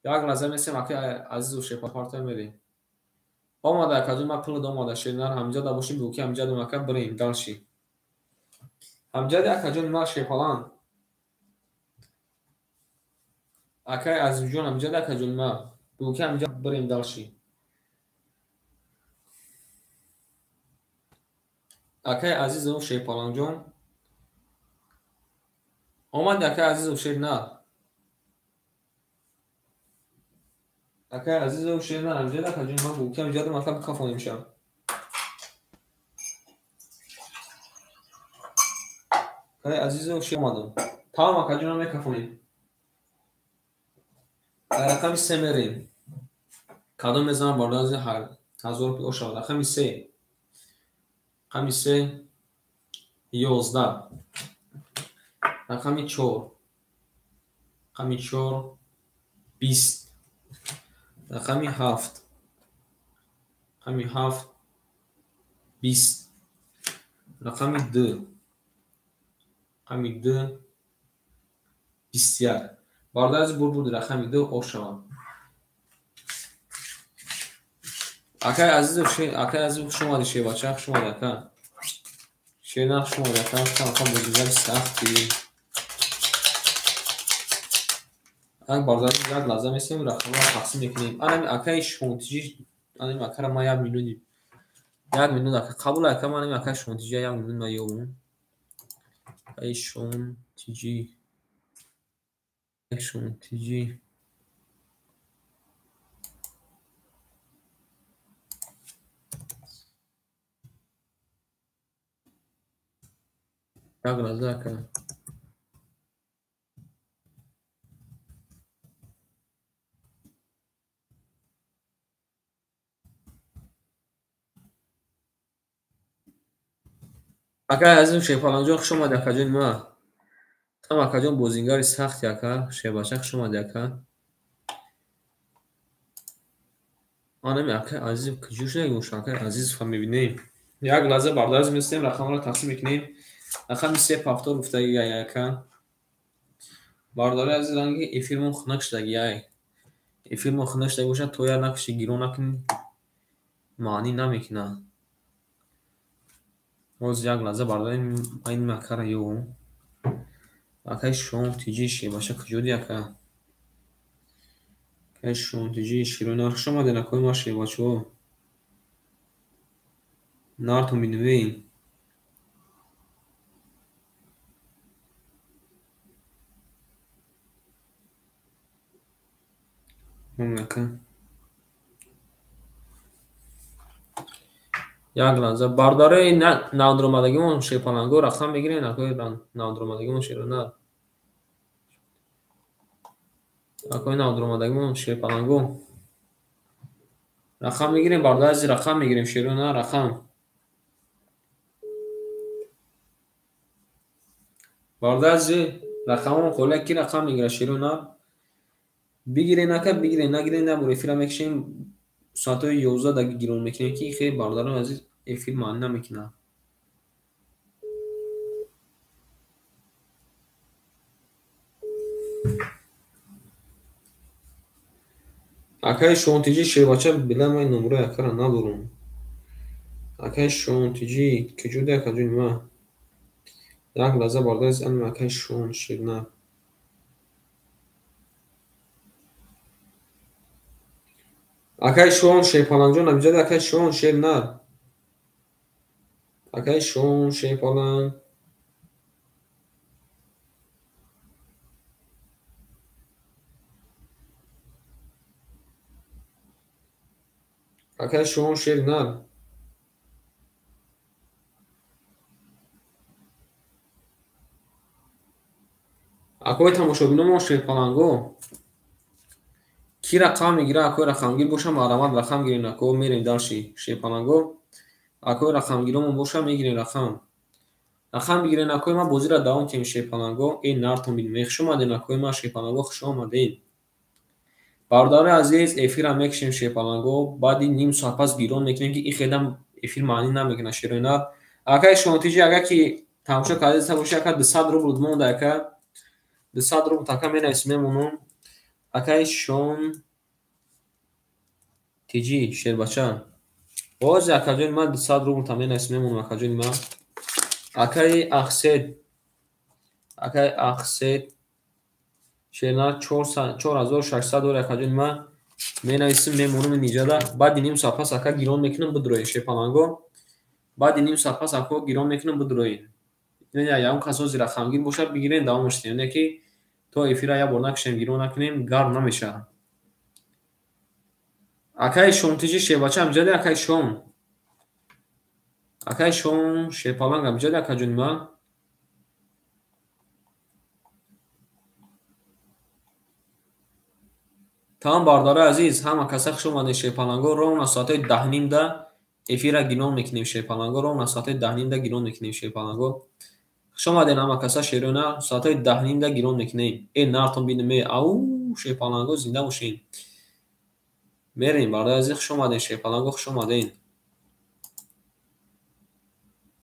Як лаҳза месем акай Азизу шерпаланг парто мерем. Омада каҷума пул омада шернар ҳамҷа да боши буки ҳамҷа думака бирем далши. Ҳамҷади акаҷон ма шерпаланг. Акай Азизҷон ҳамҷади акаҷон ма буки ҳамҷа бирем далши. Акай Азизов шерпалангҷон. Омади акай Азизов шернар. Акай Азизов шернар ҳамҷади акаҷон ма буки ҳамҷа думака бикафонем ша. Акай Азизов шер омадам. Тамом акаҷонам мекафонем. Рақами 3 мерем. Кадом мезанам бародар азиз 1000 рубл ошавад. Рақами 3. Рақами 3 11. Рақами 4. Рақами 4 20. Рақами 7. Рақами 7 20. Рақами 2. Рақами 2 21. Бародар азиз бур бурди рақами 2 ошавад. Акай Азизов шер, акай Азизов хуш омадӣ шербача, хуш омадӣ ака. Шернар хуш омадӣ ака, ака бозигари сахти. Ак бародар азиз як лаҳза месем рақамҳоро тақсим мекунем. Анами акаи Шонтиҷӣ, анами акара ман як минут, як минут ака қабул ака, ман анами акаи Шонтиҷӣ як минут ман ёбам. Акаи Шонтиҷӣ. Шонтиҷӣ. Як лаҳза ака. Акай Азизов шерпалангҷон хуш омадӣ акаҷони ма. Там акаҷон бозингари сахти ака, шербача хуш омадӣ ака. Анами акай Азизов куҷо шудаги боша? Акай Азизовро мебинем. Як лаҳза бародар азиз месем рақамҳоро тақсим мекунем. Рақами 3 повтор гуфтаги ака. Бародари азиз ранги эфирмон хунак шудаги ай. Эфирмон хунак шудаги бошад, то як накуши гирон накунӣ маънӣ намекунад. Ҳозир як лаҳза бародари ин акара ёбам. Акаи Шонтиҷӣ шербача куҷо ди ака? Акаи Шонтиҷӣ шеронар хуш омадед акои ма шербачаҳо. Нартон бинавем. Ака. Як лаҳза бародарои навдуромадагимон шерпаланго рақам мегирем, акои навдуромадагимон шеронар. Акои навдуромадагимон шерпаланго рақам мегирем, бародар азиз рақам мегирем, шеронар рақам. Бародар азиз рақамон холия ки рақам мегирад шеронар? Бигирен ака, бигирен, нагирен набур эфира мекушем. Соатҳои 11 даги гирон мекунем ки хеле бародарони азиз эфир маънӣ намекунад. Акаи Шонтиҷӣ шербача била ман номраи акара надорам. Акаи Шонтиҷӣ куҷо ди акаҷони ма? Як лаҳза бародар азиз анами акаи Шон шернар. Акаи Шон шерпалангҷон ҳамҷади акаи Шон шернар. Акаи Шон шерпаланг. Акай Шон шери нар. Акои тамошобиномо шерпаланго. Ки рақам мегира, акои рақамгир боша, марҳамат рақам гирен, ако мерем дарши шерпаланго. Акои рақамгиромон боша, мегирем рақам. Рақам бигирен, акои ма бозиро давом кунем шерпаланго. Эй нартон бинем. Хуш омаден, акои ма шерпаланго, хуш омаден. Бародари азиз, эфирам мекушем шерпаланго. Баъди ним соат пас гирон мекунем, ки ин хелам эфир маънӣ намекунад шерои нар. Акаи Шонтиҷи, агар ки тамошо карда бошӣ, ака 200 рубл монда, ака 200 рубл така менависем, мемонам. Акаи Шон Тиҷи шербача. Боз акаҷони ман 200 рубл та менависем, мемонам акаҷони ман. Акаи Ахсед, акаи Ахсед шернар 4600 дори акаҷони ман менависем, мемонам ниҷада. Баъди ним соат пас ака гирон мекунам, бидроед шерпаланго. Баъди ним соат пас ако гирон мекунам, бидроед. Ягон кас ҳозир рақамгир бошад, бигирен, давомаш диҳем. Не ки то эфира як бор накушем, гирон накунем, гарм намешавад. Акаи Шонтиҷи шербача амҷаде, акаи Шон. Акаи Шон шерпаланг амҷаде, акаҷони ман. Тамом бародарои азиз, ҳама каса хуш омадед шерпаланго. Ровно соатҳои 10:30 эфира гирон мекунем шерпаланго. Ровно соатҳои 10:30 гирон мекунем шерпаланго. Хуш омадед ҳама каса шерона, соатҳои 10:30 гирон мекунем. Э нартон бинем, э ау шерпаланго, зинда бошед. Мерем бародари азиз, хуш омадед шерпаланго, хуш омадед.